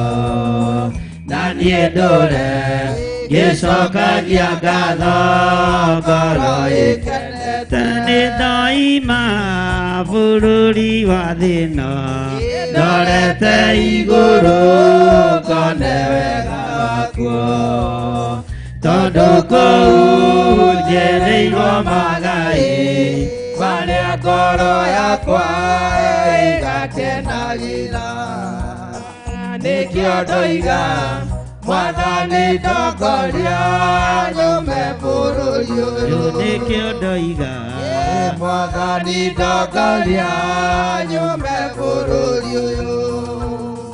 na niĩ ndũre ngĩcokagia ngatho ngoro ĩkenete nĩ ndoima bũrũri wa thĩna ndorete igũrũ ngone wega wakuo tondũ kũu njĩrĩirwo magai marĩa ngoro yakwa ĩgakenagĩra nĩkĩo ndoiga Mwathani ndongoria nyume bũrũri ũyũ nĩkĩo ndoiga Mwathani ndongoria nyume bũrũri ũyũ.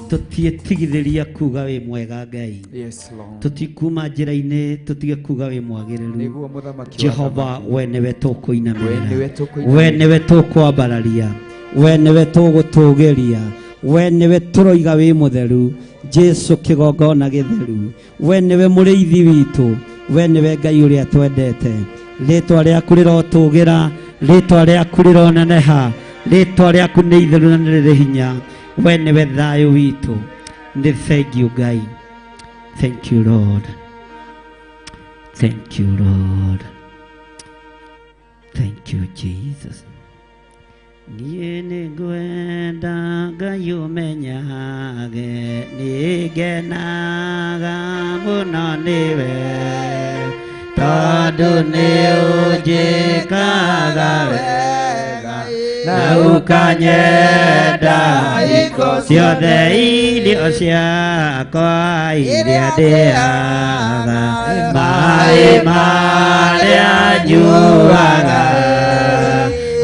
Tũtiĩtigithĩria kuga wĩ mwega Ngai. Yes, Lord. Tũtikuma njĩra-inĩ tũtige kuga wĩ mwagĩrĩru. Nĩguo mũthamaki wa Jehova athamaki. we nĩwe We tũkũinamĩrĩra nĩwe tũkũinamĩrĩra. we nĩwe tũkwambararia we nĩwe tũgũtũgĩria we nĩwe tũroiga wĩ mũtheru Jesu kĩgongona gĩtheru we nĩwe mũrĩithi witũ we nĩwe Ngai ũrĩa twendete rĩtwa rĩaku rĩrotũgĩra rĩtwa rĩaku rĩroneneha rĩtwa rĩaku nĩ itheru na nĩ rĩrĩ hinya we nĩwe thayũ witũ nĩ thank you Ngai. Thank you Lord. Thank you Lord. Thank you Jesus. Niĩ nĩngwenda Ngai ũmenyage nĩngenaga mũno nĩwe tondũ nĩ ũnjĩkaga wega na ũkanyenda hingo ciothe irio ciakwa iria ndĩaga maĩ marĩa nyuaga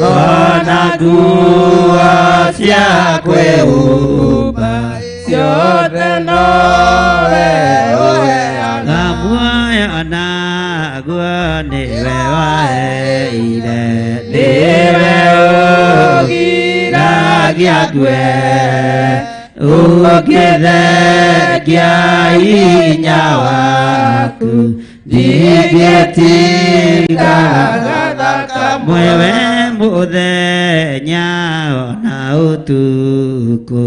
ona nguo cia kwĩhumba ciothe nowe ũheanaga na muoyo Muoyo naguo nĩwe waheire nĩwe ũgiragia ngue ũngĩthengia hinya waku ndingĩtinda mwewe mũthenya ona ũtukũ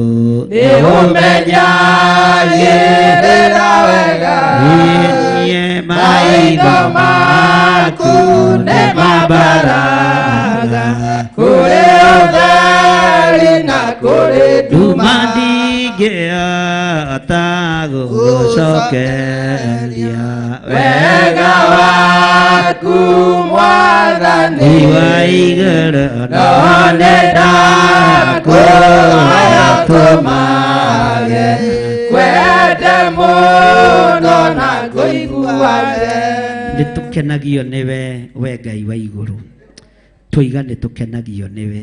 nĩũmenyagĩrĩra wega niĩ maitho maku nĩmambaraga kũrĩ ũtheri na kũrĩ nduma ndingĩhota gũgũcokeria wega waku Mwathani wa igũrũ no nĩndakũhoya tũmage kwende mũno na kũiguage nĩtũkenagio nĩwe we Ngai wa igũrũ tũiga nĩtũkenagio nĩwe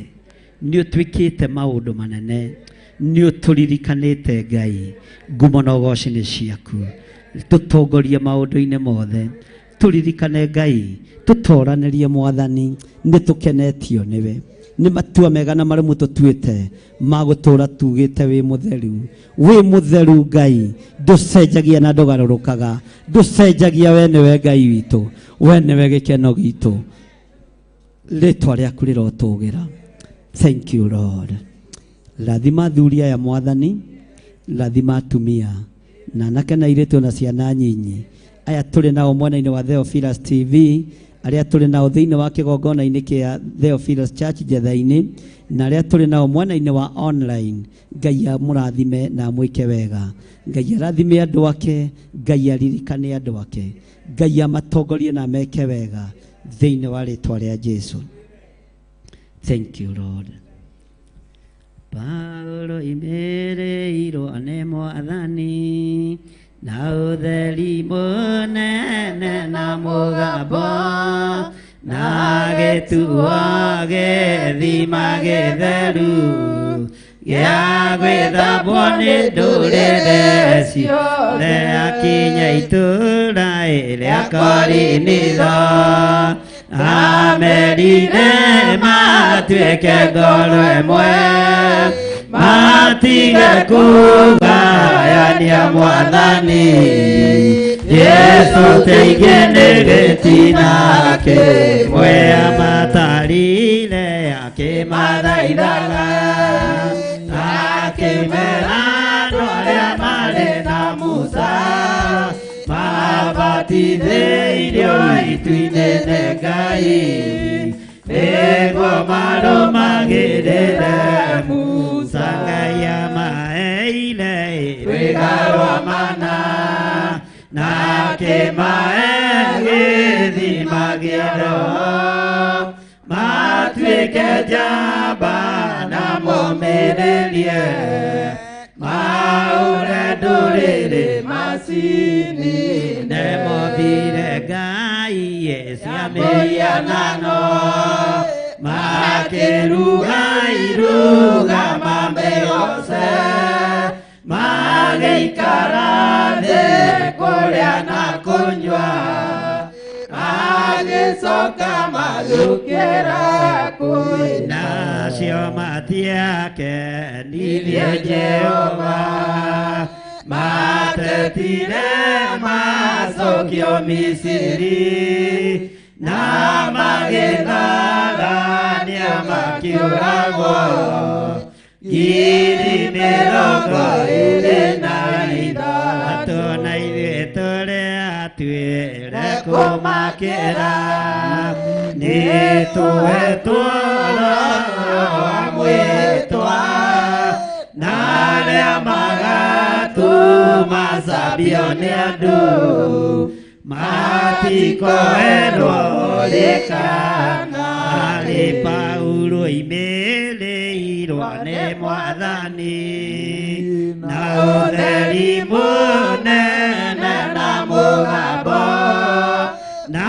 nĩũtwĩkĩte maũndũ manene nĩũtũririkanĩte Ngai ngumo na ũgoci nĩ ciaku tũtongorie maũndũ-inĩ mothe tũririkane Ngai tũtoranĩrie Mwathani nĩtũkenetio nĩwe nĩ matua mega na marũmu tũtuĩte ma gũtũũra tugĩte wĩ mũtheru Ngai ndũcenjagia na ndũgarũrũkaga ndũcenjagia we nĩwe Ngai witũ we nĩwe gĩkeno gitũ rĩtwa rĩaku rĩrotũgĩra. Thank you Lord. Rathima athuri aya Mwathani, rathima atumia na anake na airĩtu na ciana nyinyi aya tũrĩ nao mwena-inĩ wa Theophilus TV arĩa tũrĩ nao thĩinĩ wa kĩgongona-inĩ kĩa Theophilus Church Njetha-inĩ na arĩa tũrĩ nao mwena-inĩ wa online. Ngai amũrathime na amwĩke wega. Ngai arathime andũ ake, Ngai aririkane andũ ake, Ngai amatongorie na ameke wega thĩinĩ wa rĩtwa rĩa Jesu. Thank you Lord. Paulo imĩrĩirwo nĩ Mwathani na ũtheri mũnene na mũgambo na gĩtuo gĩthima gĩtheru gĩa gwĩthambwo nĩ ndũrĩrĩ ciothe akinya itũũra rĩa Korinitho amerire matuĩke ngoro ĩmwe matige kũgayania Mwathani Jesu teige nĩ gĩtina kĩmwe amatarire akĩmathaithaga akĩmera andũ arĩa marĩ na Musa mabatithĩirio itu-inĩ nĩ Ngai nĩguo marũmagĩrĩre Musa. Ngai amaheire rwĩga rwa mana na akĩmahe gĩthima kĩa Roho matuĩke njamba na momĩrĩrie maũre ndũrĩrĩ macini nĩmothire Ngai cia mĩhianano makĩruga iruga mamĩgoce magĩikara thĩ kũrĩa na kũnyua magĩcoka magĩũkĩra kũina nacio matiakenirie Jehova matetire macokio Misiri na magĩthagania makĩũragwo 23 na ithuĩ tũrĩ atuĩre kũmakĩra nĩ tũhetwo Roho wa mwĩtwa na arĩa magatũma cabio nĩ andũ matikoerwo rĩkana arĩ Paulo imĩrĩirwo nĩ Mwathani na ũtheri mũnene na mũgambo na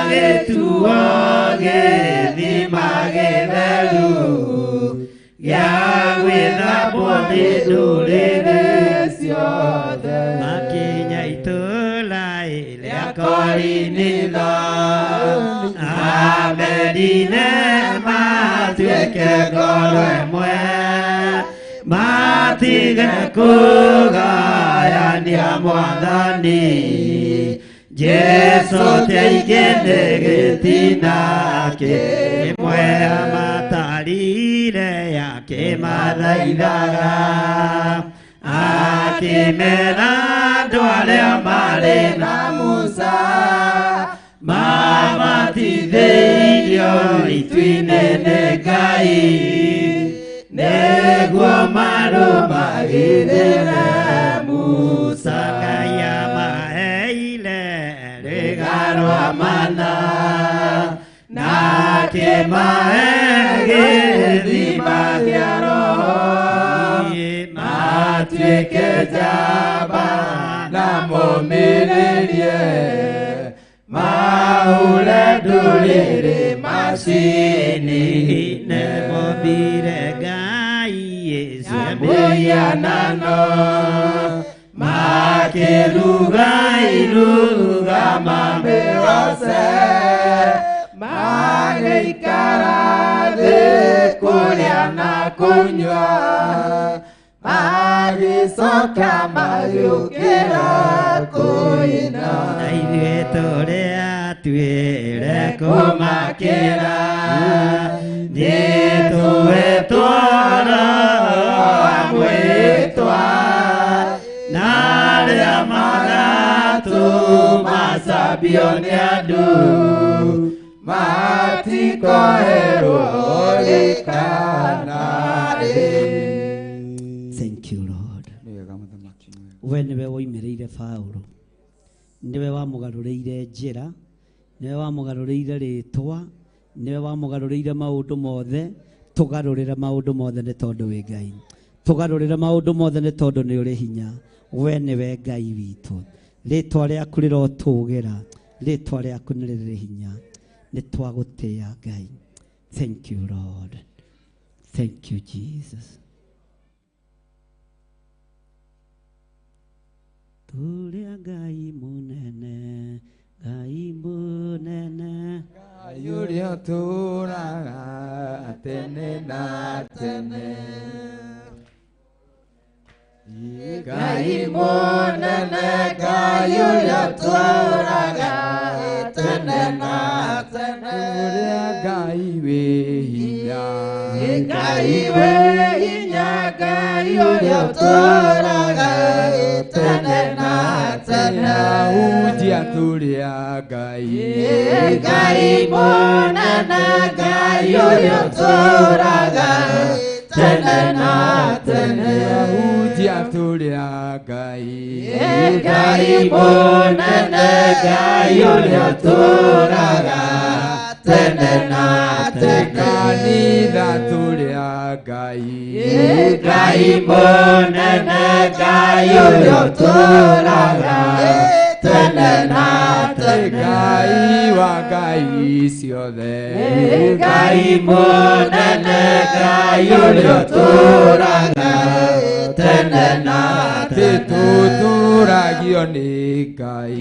gĩtuo gĩthima gĩtheru gĩa gwĩthambwo nĩ ndũrĩrĩ ciothe makinya itũũra rĩa Korinitho Amerire matuĩke ngoro ĩmwe matige kũgayania mwathani Jesu teigene gĩtina kĩmwe amatarire akĩmathaithaga akĩmera andũ arĩa marĩ na Musa mabatithĩirio itu-inĩ nĩ Ngai nĩguo marũmagĩrĩre Musa. Ngai amaheire rĩgarwa mana na akĩmahe gĩthima kĩa Roho matuĩke njamba na momĩrĩrie mahure ndũrĩrĩ macini nĩmombire Ngai mũhianano makĩruga iruga mamĩgoce magĩikara thĩ kũrĩa na kũnyua magĩcoka magĩũkĩra kũina. Na ithuĩ tũrĩa twĩre kũmakĩra nĩ twetwara wa mwĩtwa na arĩa magatũma cabio nĩ andũ matikoherwo gĩkana-rĩ. Thank you Lord. We nĩwe woimĩrĩire Paũlũ, nĩwe wamũgarũrĩire njĩra, nĩwe wamũgarũrĩire rĩtwa, nĩwe wamũgarũrĩire maũndũ mothe. Tũgarũrĩre maũndũ mothe nĩ tondũ wĩ Ngai, tũgarũrĩre maũndũ mothe nĩ tondũ nĩ ũrĩ hinya. We nĩwe Ngai witũ, rĩtwa rĩaku rĩrotũgĩra, rĩtwa rĩaku nĩ rĩrĩ hinya. Nĩ twagũtĩĩa Ngai. Thank you Lord. Thank you Jesus. Tũrĩa Ngai mũnene, Ngai mũnene, Ngai ũrĩa ũtũũraga tene na tene. Ngai mũnene, Ngai ũrĩa ũtũũraga tene na tene. Ũrĩa Ngai wĩ hinya, Ngai wĩ hinya, Ngai ũrĩa ũtũũraga tene na tene. Ahunjia tũrĩa Ngai, Ngai mũnene, Ngai ũrĩa ũtũũraga tene na tene. Ahunjia tũrĩa Ngai, Ngai mũnene, Ngai ũrĩa ũtũũraga tene na tene. Kanitha tũrĩa Ngai, Ngai mũnene, Ngai ũrĩa ũtũũraga tene na tene. Ngai wa Ngai ciothe, Ngai mũnene, Ngai ũrĩa ũtũũraga tene na tene. Tũtũũragio nĩ Ngai,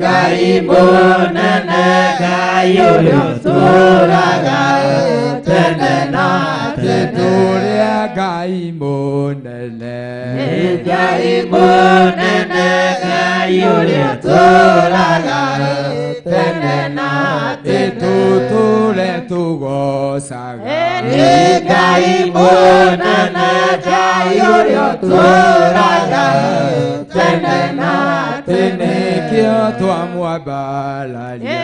Ngai mũnene, Ngai ũrĩa ũtũũraga tene na tene. Tũrĩa Ngai mũnene, Ngai mũnene, Ngai ũrĩa ũtũũraga tene na tene. Tũtũũre tũgocaga Ngai mũnene, Ngai ũrĩa ũtũũraga tene na tene. Nĩkĩo twamwambararia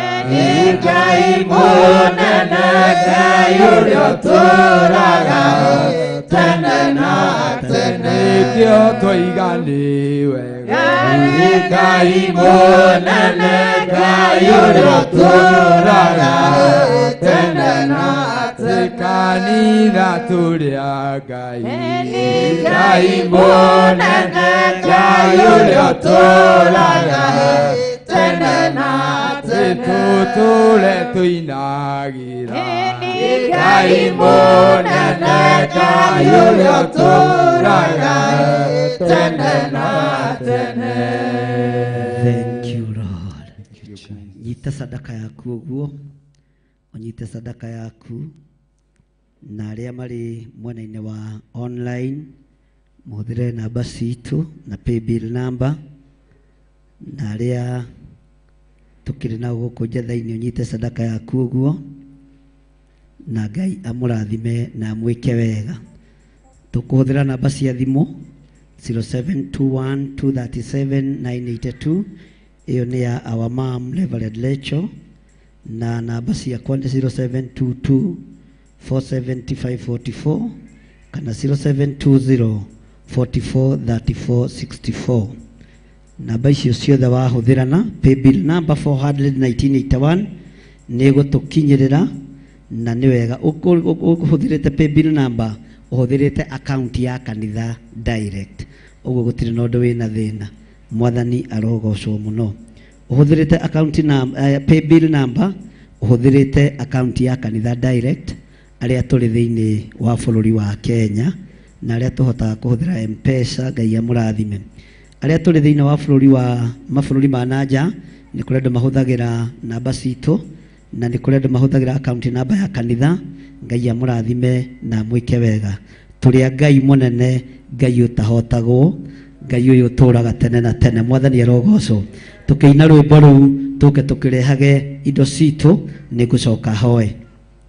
Ngai mũnene, Ngai ũrĩa ũtũũraga tene na tene. Nĩkĩo twoiga nĩ wega Ngai mũnene, Ngai ũrĩa ũtũũraga tene na tene. Kanitha tũrĩa Ngai, Ngai mũnene, Ngai ũrĩa ũtũũraga tene na tene. Tũtũũre tũinagĩra Ngai mũnene, Ngai ũrĩa ũtũũraga tene na tene. Thank you Lord. Nyita sadaka yaku ũguo, ũnyite sadaka yaku, na arĩa marĩ mwena-inĩ wa online mũhũthĩre namba citũ na paybill number, na arĩa tũkĩrĩ nao gũkũ njetha-inĩ ũnyite sadaka yaku ũguo, na Ngai amũrathime na amwĩke wega. Tũkũhũthĩra namba cia thimũ 0721 237 982, ĩyo nĩ ya our mom Reverend Lecho, na namba ciakwa nĩ 0722 47544 kana 0720 44 34 64. Namba icio ciothe wahũthĩra na paybill number 41981 nĩ ĩgũtũkinyĩrĩra, na nĩ wega ũhũthĩrĩte paybill number ũhũthĩrĩte account ya kanitha direct, ũguo gũtirĩ na ũndũ wĩna thĩna. Mwathani arogocwo mũno. Ũhũthĩrĩte account na paybill number, ũhũthĩrĩte account ya kanitha direct, arĩa tũrĩ thĩinĩ wa bũrũri wa Kenya na arĩa tũhotaga kũhũthĩra M-Pesa, Ngai amũrathime. Arĩa tũrĩ thĩinĩ wa bũrũri wa mabũrũri ma nanja, nĩ kũrĩ andũ mahũthagĩra namba citũ, na nĩ kũrĩ andũ mahũthagĩra account namba ya kanitha. Ngai amũrathime na amwĩke wega. Tũrĩ a Ngai mũnene, Ngai ũtahotagwo, Ngai ũyũ ũtũũraga tene na tene. Mwathani arogocwo. Tũkĩina rwĩmbo rũu tũke tũkĩrehage indo citũ, nĩ ngũcoka hoe.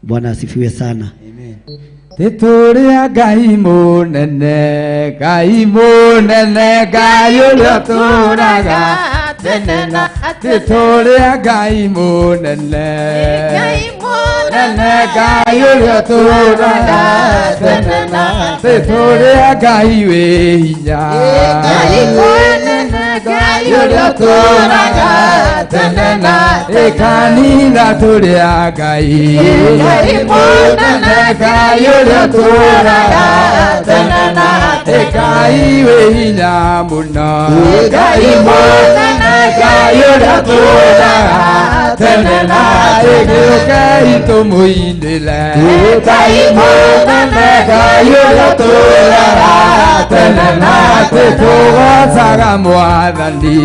Bwana asifiwe sana. Tĩtũrĩa Ngai mũnene, Ngai mũnene, Ngai ũrĩa ũtũũraga tene na tĩtũrĩa Ngai mũnene, nene Ngai ũrĩa ũtũũraga tene na tĩtũrĩa Ngai wĩ hinya, Ngai mũnene, Ngai ũrĩa ũtũũraga tene na ĩkanitha tũrĩa Ngai, Ngai mũnene, Ngai ũrĩa ũtũũraga tene na Ngai wĩ hinya mũno, Ngai mũnene, Ngai ũrĩa ũtũũraga tene na ĩgĩũkei tũmũinĩre, Ngai mũnene, Ngai ũrĩa ũtũũraga tene na tũtũgocaga Mwathani,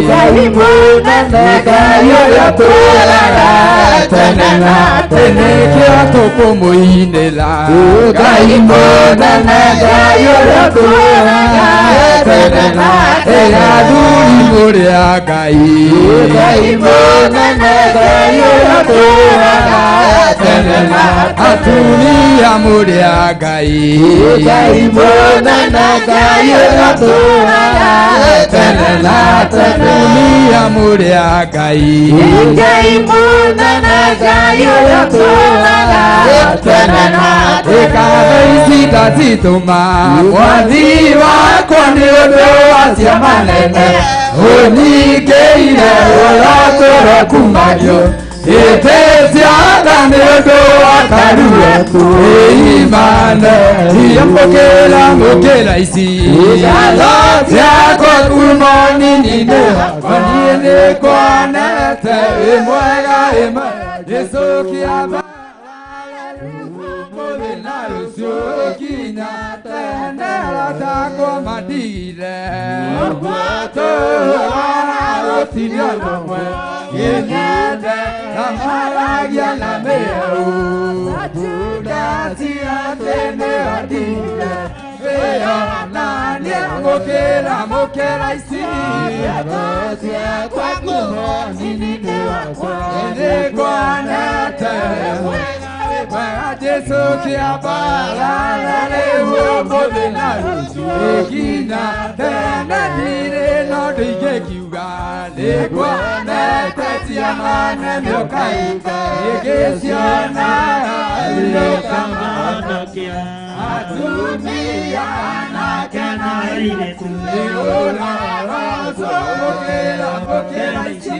Ngai mũnene, Ngai ũrĩa ũtũũraga tene na nĩkĩo tũkũmũinĩra, Ngai mũnene, Ngai ũrĩa ũtũũraga tene na athuri mũrĩ a Ngai, Ngai mũnene, Ngai ũrĩa ũtũũraga tene na atumia mũrĩ a Ngai, Ngai mũnene, Ngai ũrĩa ũtũũraga tene na atumia mũrĩ a Ngai, Ngai mũnene, Ngai ũrĩa ũtũũraga tene na ĩkatho ici ndacitũma mwathi wakwa nĩ ũndũ wa ciama nene ũnyingĩire ũrotũro kumagio ĩtĩ ciana nĩ ũndũ wa karuo ĩimane iyamũkĩra mũkĩra ici ngatho ciakwa kuma nini-inĩ wakwa niĩ nĩngwonete wĩ mwega ĩmwe Jesũ kĩamba rũciũ kinya tene ratakwa madigire tũra rũtirio rũmwe gĩnyende na maragia na mĩeru ndacia tene watigire wĩyonanie mũkĩra mũkĩra ici ciakwa kuma nini-inĩ wakwa nĩngwonete mwega Jesũ kĩambarara rĩu ũmũthĩ na rũciũ nginya tene ndirĩ no ndingĩkiuga nĩngwonete ciama nene ũkainga ingĩciona irĩkamahonokia atumia anake na airĩtu nĩũrarocwo mũkĩra mũkĩra ici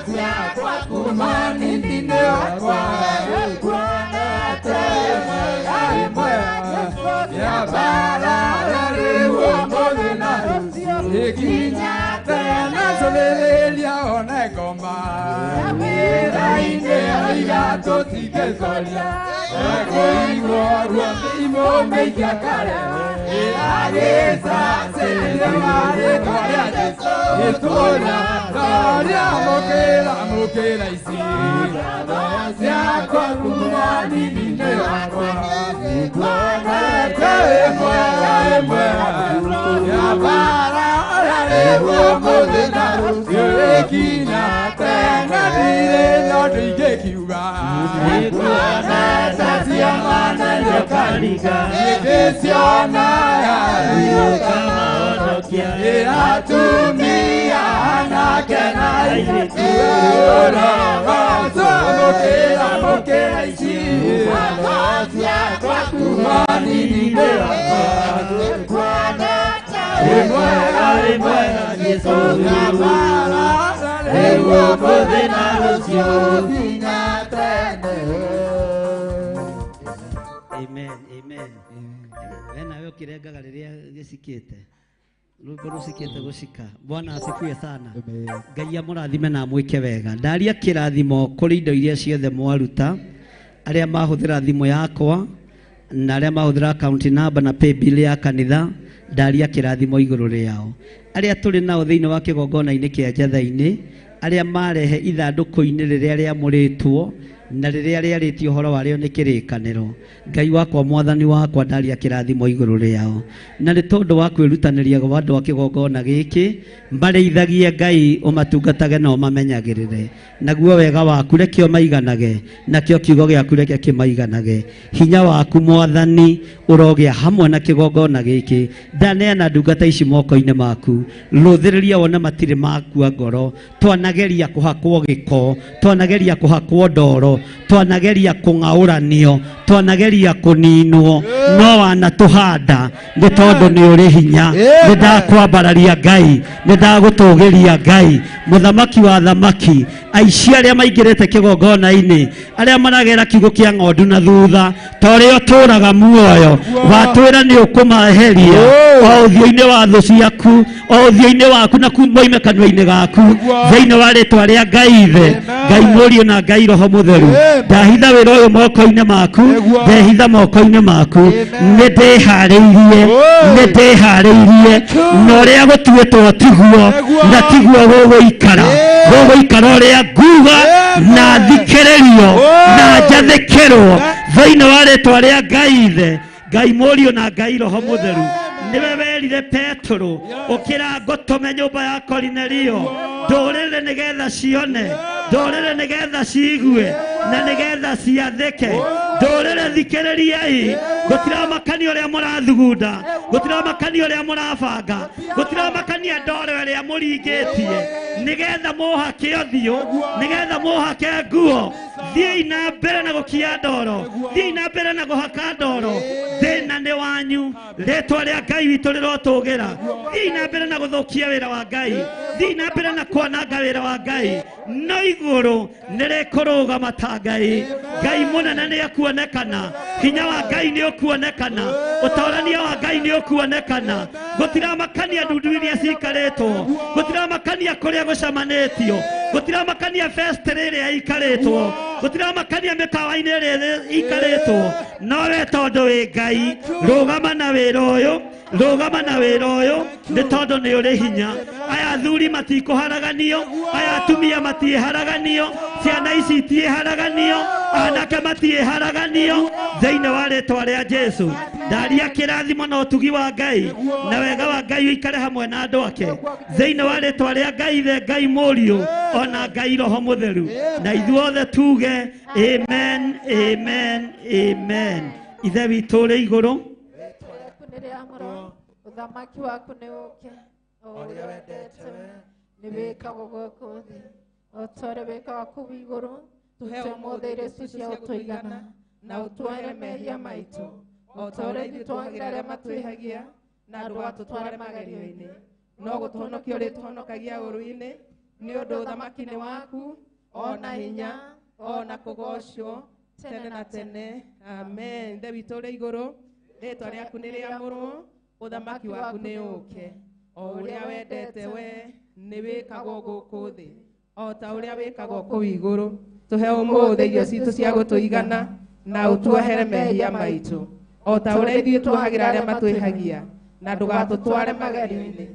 ciakwa kuma nini-inĩ wakwa nĩngwonete mwega mwega kĩambarara rĩu ũmũthĩ na rũciũ nginya tene cũthĩrĩria one ngoma wĩra-inĩ oiga tũtingĩtoria ekũigwo ruo mĩrimũ mĩingĩ akarehe Amen, amen. Wena we ukirengaga riria gicikite rwimbo rucikite gucika. Bwana asifiwe sana. Ngai amurathime na amwike wega. Ndaria kirathimo kuri indo iria ciothe mwaruta, aria mahuthira thimu yakwa na aria mahuthira account number na pay bill ya kanitha, ndaria kirathimo iguru riao. Aria turi nao thiini wa kigongona-ini kia njatha-ini, aria marehe ithanduku-ini riria riamuritwo na riria riarĩtio ũhoro warĩo nĩ kĩrĩkanĩro. Ngai wakwa mwathani wakwa ndaria kĩrathimo igũrũ rĩao, na nĩ tondũ wa kwĩrutanĩria gwa andũ a kĩgongona gĩkĩ marĩithagie Ngai ũmatungatage na ũmamenyagĩrĩre, naguo wega waku reke ũmaiganage, nakĩo kiugo gĩaku reke kĩmaiganage. Hinya waku mwathani ũrogĩa hamwe na kĩgongona gĩkĩ. Ndaneana ndungata ici moko-inĩ maku, rũthĩrĩria wone matirĩ makua ngoro. Twanageria kũhakwo gĩko, twanageria kũhakwo ndoro, twanageria kũng'aũranio, twanageria kũninwo, no wanatũhanda nĩ tondũ nĩ ũrĩ hinya. Nĩ ndakwambararia Ngai, nĩ ndagũtũgĩria Ngai, mũthamaki wa thamaki. Aici arĩa maingĩrĩte kĩgongona-inĩ, arĩa maragera kiugũ kĩa ng'ondu na thutha, ta ũrĩa ũtũraga muoyo watwĩra nĩ ũkũmaeheria o ũthiũ-inĩ wa thũ ciaku, o ũthiũ-inĩ waku na moime kanua-inĩ gaku, thĩinĩ wa rĩtwa rĩa Ngai Ithe, Ngai Mũriũ na Ngai Roho Mũtheru. Ndahitha wĩra ũyũ moko-inĩ maku, ndehitha moko-inĩ maku, nĩ ndĩharĩirie, nĩ ndĩharĩirie, na ũrĩa gũtuĩtwo tiguo, na tiguo gũgũikara, gũgũikara ũrĩa nguga na thikĩrĩrio na njathĩkĩrwo thĩinĩ wa rĩtwa rĩa Ngai Ithe, Ngai Mũriũ na Ngai Roho Mũtheru. Nĩwe werire Petero, ũkĩra ngũtũme nyũmba ya Korinelio, ndũrĩrĩ nĩgetha cione, ndũrĩrĩ nĩgetha ciigue, na nĩgetha ciathĩke. Ndũrĩrĩ thikĩrĩriai, gũtiramakania ũrĩa mũrathugunda, gũtiramakania ũrĩa mũrabanga, gũtiramakania ndoro ĩrĩa mũringĩtie, nĩgetha mũhake ũthiũ, nĩgetha mũhake nguo. Thiĩi na mbere na gũkia ndoro, thiĩi na mbere na gũhaka ndoro. Thĩna nĩ wanyu, rĩtwa rĩa Ngai witũ rĩrotũgĩra. Thiĩi na mbere na gũthũkia wĩra wa Ngai, thiĩi na mbere na kwananga wĩra wa Ngai, no igũrũ nĩ rĩkũrũgama ta Ngai. Ngai mũnene nĩ ekuonekana, hinya wa Ngai nĩ ũkuonekana, ũtorania wa Ngai nĩ ũkuonekana. Gũtiramakania ndundu iria cikarĩtwo, gũtiramakania kũrĩa gũcamanĩtio, gũtiramakania festival ĩrĩa ikarĩtwo, gũtiramakania mĩkawa-inĩ ĩrĩa ikarĩtwo, no we tondũ wĩ Ngai, rũgama na wĩra ũyũ, rũgama na wĩra ũyũ, nĩ tondũ nĩ ũrĩ hinya. Aya athuri matikũharaganio, aya atumia matiĩharaganio, ciana ici itiĩharaganio, anake matiĩharaganio, thĩinĩ wa rĩtwa rĩa Jesu. Ndaria kĩrathimo na ũtugi wa Ngai na wega wa Ngai ũikare hamwe na andũ ake, thĩinĩ wa rĩtwa rĩa Ngai Ithe, Ngai Mũriũ ona Ngai Roho Mũtheru. Na ithuothe tuge amen, amen, amen. Ithe witũ ũrĩ igũrũ, ũthamaki waku nĩ ũke, o ũrĩa wendete nĩ wĩkagwo gũkũ thĩ o ta ũrĩa wĩkagwo kũu igũrũ. Tũhe ũmũthĩ irio ici cia gũtũigana, na ũtuohere mehia maitũ o ta ũrĩa ithuĩ tuohagĩra arĩa matwĩhagia, na ndũgatũtware magerio-inĩ, no gũtũhonokia ũrĩtũhonokagia ũũru-inĩ, nĩ ũndũ ũthamaki nĩ waku, ona hinya, ona kũgoocwo tene na tene. Amen. Ithe witũ ũrĩ igũrũ, rĩtwa rĩaku nĩ rĩamũrwo, ũthamaki waku nĩ ũke, o ũrĩa wendete we nĩ wĩkagwo gũkũ thĩ o ta ũrĩa wĩkagwo kũu igũrũ. Tũhe ũmũthĩ irio citũ cia gũtũigana, na ũtuohere mehia maitũ O ta ũrĩa ithuĩ tuohagĩra arĩa matwĩhagia, na ndũgatũtware magerio-inĩ,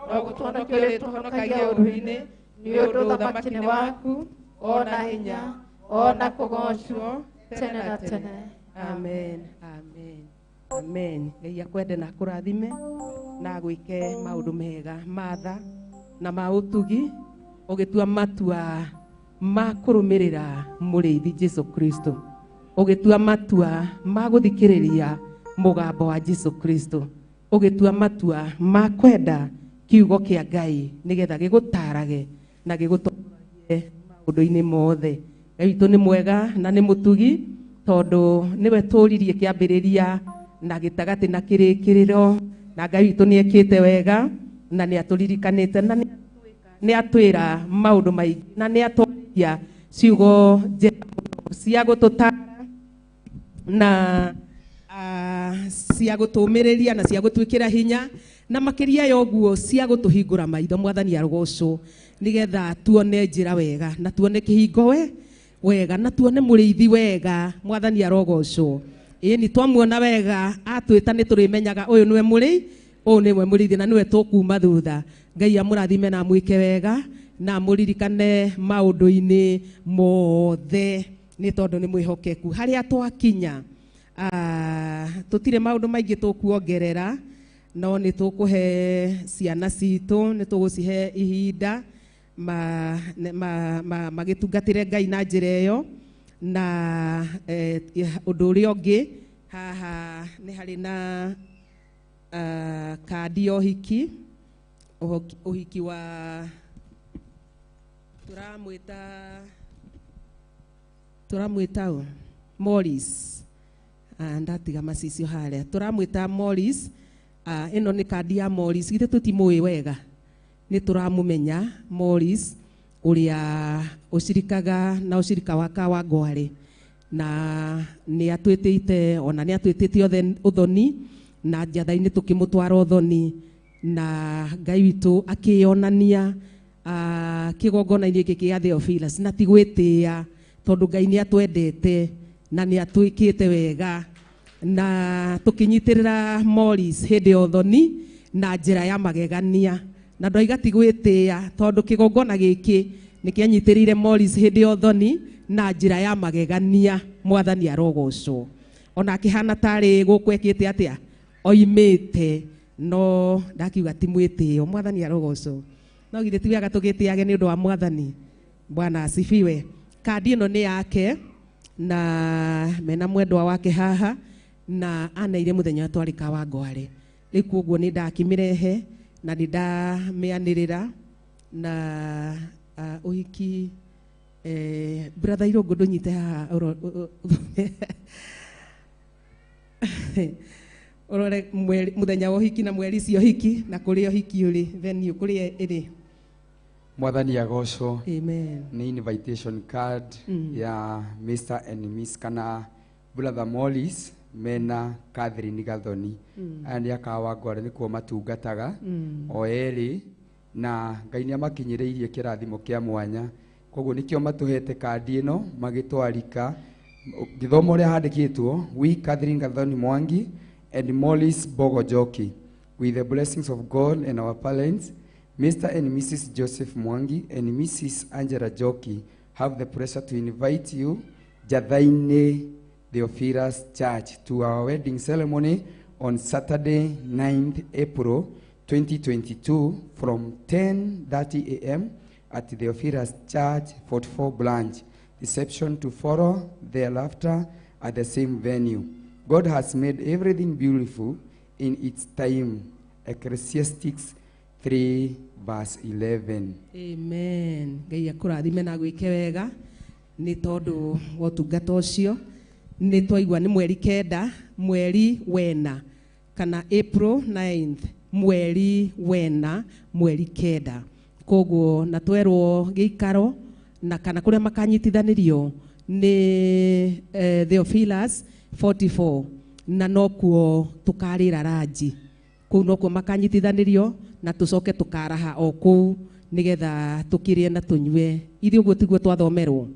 no gũtũhonokia ũrĩtũhonokagia ũũru-inĩ, nĩ ũndũ ũthamaki nĩ waku, o na hinya, o na kũgoocwo tene na tene. Amen. Amen. Amen. Ngai akwende na akũrathime na agwĩke maũndũ mega matha na ma ũtugi, ũgĩtua matua ma kũrũmĩrĩra mũrĩithi Jesu Kristo, ũgĩtua matua ma gũthikĩrĩria mũgambo wa Jesu Kristo, ũgĩtua matua ma kwenda kiugo kĩa Ngai nĩgetha gĩgũtarage na gĩgũtongoragie maũndũ-inĩ mothe. Ngai witũ nĩ mwega na nĩ mũtugi, tondũ nĩwe tũririe kĩambĩrĩria na gĩtagatĩ na kĩrĩkĩrĩro, na Ngai witũ nĩ ekĩte wega na nĩ atũririkanĩte na nĩ atwĩra maũndũ maingĩ na nĩ atwaria ciugo njega mũno cia gũtũtara na cia gũtũmĩrĩria na cia gũtwĩkĩra hinya, na makĩria ya ũguo cia gũtũhingũra maitho. Mwathani arogocwo, nĩgetha tuone njĩra wega na tuone kĩhingo we wega na tuone mũrĩithi wega. Mwathani arogocwo. Ĩni twamuona wega atwĩta nĩ tũrĩmenyaga ũyũ nĩwe mũrĩi, ũyũ nĩwe mũrĩithi na nĩwe tũkuma thutha. Ngai amũrathime na amwĩke wega na amũririkane maũndũ-inĩ mothe, nĩ tondũ nĩ mwĩhokeku. Harĩa twakinya tũtirĩ maũndũ maingĩ tũkuongerera, no nĩ tũkũhe ciana citũ, nĩ tũgũcihe ihinda magĩtungatĩre Ngai na njĩra ĩyo. Na ũndũ ũrĩa ũngĩ haha nĩ harĩ na kandi ya ũhiki, ũhiki wa tũramwĩta ũ? Morris. Ndatiga macicio harĩa, tũramwĩta Morris. Ĩno nĩ kandi ya Morris, githĩ tũtimũĩ wega? Nĩ tũramũmenya Morris, ũrĩa ũcirikaga na ũcirika wa Kawangware, na nĩ atwĩtĩte, ona nĩ atwĩtĩte othe ũthoni, na njatha-inĩ tũkĩmũtwara ũthoni, na Ngai witũ akĩyonania kĩgongona-inĩ gĩkĩ gĩa Theophilus, na ti gwĩtĩĩa, tondũ Ngai nĩ atwendete na nĩ atwĩkĩte wega, na tũkĩnyitĩrĩra Morris hĩndĩ ya ũthoni na njĩra ya magegania. Na ndoiga ti gwĩtĩĩa, tondũ kĩgongona gĩkĩ nĩ kĩanyitĩrĩire Morris hĩndĩ ya ũthoni na njĩra ya magegania. Mwathani arogocwo. Ona akĩhana tarĩ gũkũ ekĩte atĩa, oimĩte, no ndakiuga ti mwĩtĩo. Mwathani arogocwo. No githĩ ti wega tũgĩtĩage nĩ ũndũ wa Mwathani? Bwana asifiwe. Kandi ĩno nĩ yake na mena mwendwa wake haha, na aneire mũthenya twarĩ Kawangware. Rĩu koguo nĩ ndakĩmĩrehe na nĩ ndamĩanĩrĩra na ũhiki. Brother Irũngũ ndũnyite haha ũrore mũthenya wa ũhiki na mweri cia ũhiki na kũrĩa ũhiki ũrĩ, venue kũrĩa ĩrĩ. Mwathani agocwo. Amen. Nĩ invitation card ya Mr and Miss kana Brother Morris mena Catherine Gathoni. Aya nĩ Akawangware, nĩkuo matungataga o erĩ, na Ngai nĩ amakinyĩrĩirie kĩrathimo kĩa mwanya, koguo nĩkĩo matũhete kandi ĩno magĩtwarika. Gĩthomo ũrĩa handĩkĩtwo, we Catherine Gathoni Mwangi and Morris Bogo Njoki, with the blessings of God and our parents, Mr. and Mrs. Joseph Mwangi and Mrs. Angela Njoki, have the pleasure to invite you Jathaini Theophilus Church to our wedding ceremony on Saturday 9th April 2022 from 10:30 a.m. at Theophilus Church 44 branch. Reception to follow thereafter at the same venue. God has made everything beautiful in its time. Ecclesiastes 3 verse 11. Amen. Ngai akũrathime na gwĩke wega nĩ tondũ wa ũtungata ũcio. Nĩ twaigua nĩ mweri 9, mweri wena, kana April 9th, mweri wena, mweri 9. Koguo na twerwo gĩikaro na kana kũrĩa makanyitithanĩrio nĩ Theophilus 44, na nokuo tũkarĩra ranji kũu, nokuo makanyitithanĩrio na tũcoke tũkaraha o kũu nĩgetha tũkĩrĩe na tũnyue. Ithuĩ ũguo tiguo twathomerwo,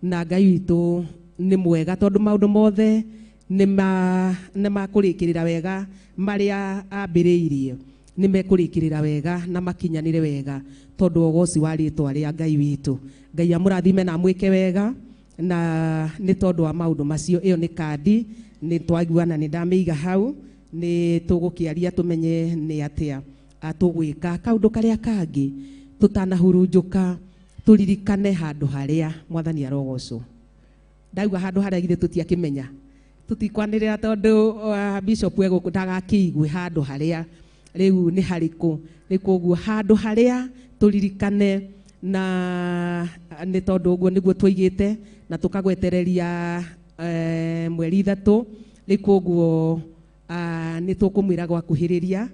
na Ngai witũ nĩ mwega tondũ maũndũ mothe Nĩ makũrĩkĩrĩra wega marĩa ambĩrĩirie, nĩ mekũrĩkĩrĩra wega na makinyanĩre wega tondũ wa ũgoci wa rĩtwa rĩa Ngai witũ. Ngai amũrathime na amwĩke wega na nĩ tondũ wa maũndũ macio. Ĩyo nĩ kandi nĩ twaiguana, nĩ ndamĩiga hau, nĩ tũgũkĩaria tũmenye nĩ atĩa tũgwĩka. Kaũndũ karĩa kangĩ tũtanahurunjũka, tũririkane handũ harĩa mwathani arogocwo. Ndauga handũ harĩa githĩ tũtiakĩmenya, tũtikwanĩrĩra tondũ bishop egũkũ ndagakĩigue handũ harĩa rĩu nĩ harĩkũ. Rĩu koguo handũ harĩa tũririkane, na nĩ tondũ ũguo nĩguo tũigĩte na tũkagwetereria mweri 3. Rĩu koguo nĩ tũkũmwĩra gwakuhĩrĩria,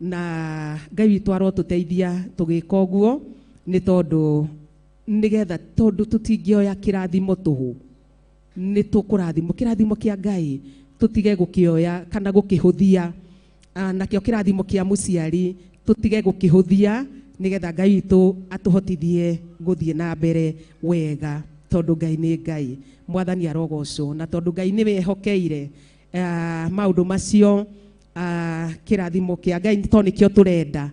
na Ngai witũ arotũteithia tũgĩka ũguo, nĩ tondũ nĩgetha tondũ tũtingĩoya kĩrathimo tũhũ, nĩ tũkũrathimwo kĩrathimo kĩa Ngai tũtige gũkĩoya kana gũkĩhũthia, nakĩo kĩrathimo kĩa mũciari tũtige gũkĩhũthia, nĩgetha Ngai witũ atũhotithie gũthiĩ na mbere wega, tondũ Ngai nĩ Ngai. Mwathani arogocwo, na tondũ Ngai nĩwe ehokeire maũndũ macio, kĩrathimo kĩa Ngai tondũ nĩkĩo tũrenda,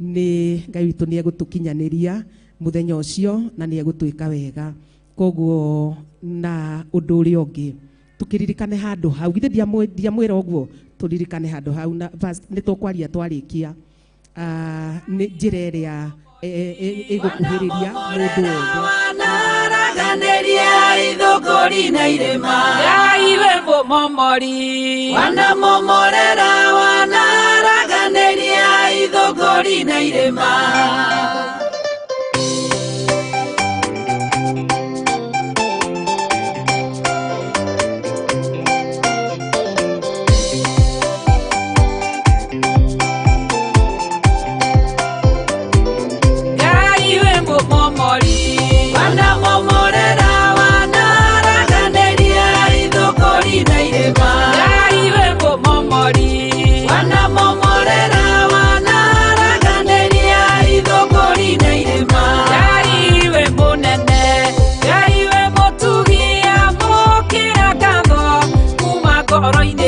nĩ Ngai witũ nĩ egũtũkinyanĩria mũthenya ũcio na nĩ egũtwĩka wega. Koguo na ũndũ ũrĩa ũngĩ tũkĩririkane handũ hau, githĩ ndiamwĩra ũguo, tũririkane handũ hau na nĩ tũkwaria twarĩkia nĩ njĩra ĩrĩa ĩgũkuhĩrĩria mũndũ wothe. Wanaraganĩria ithũngũri na irĩma, Ngai we mũmomori, wanamomorera, wanaraganĩria ithũngũri na irĩma. Ngai we mũmomori, Wanamomorera, wanaraganĩria ithũngũri na irĩma, Ngai we mũmomori, wanamomorera, wanaraganĩria ithũngũri na irĩma. Ngai we mũnene, Ngai we mũtugi, amũkĩra ngatho kuma ngoro-inĩ.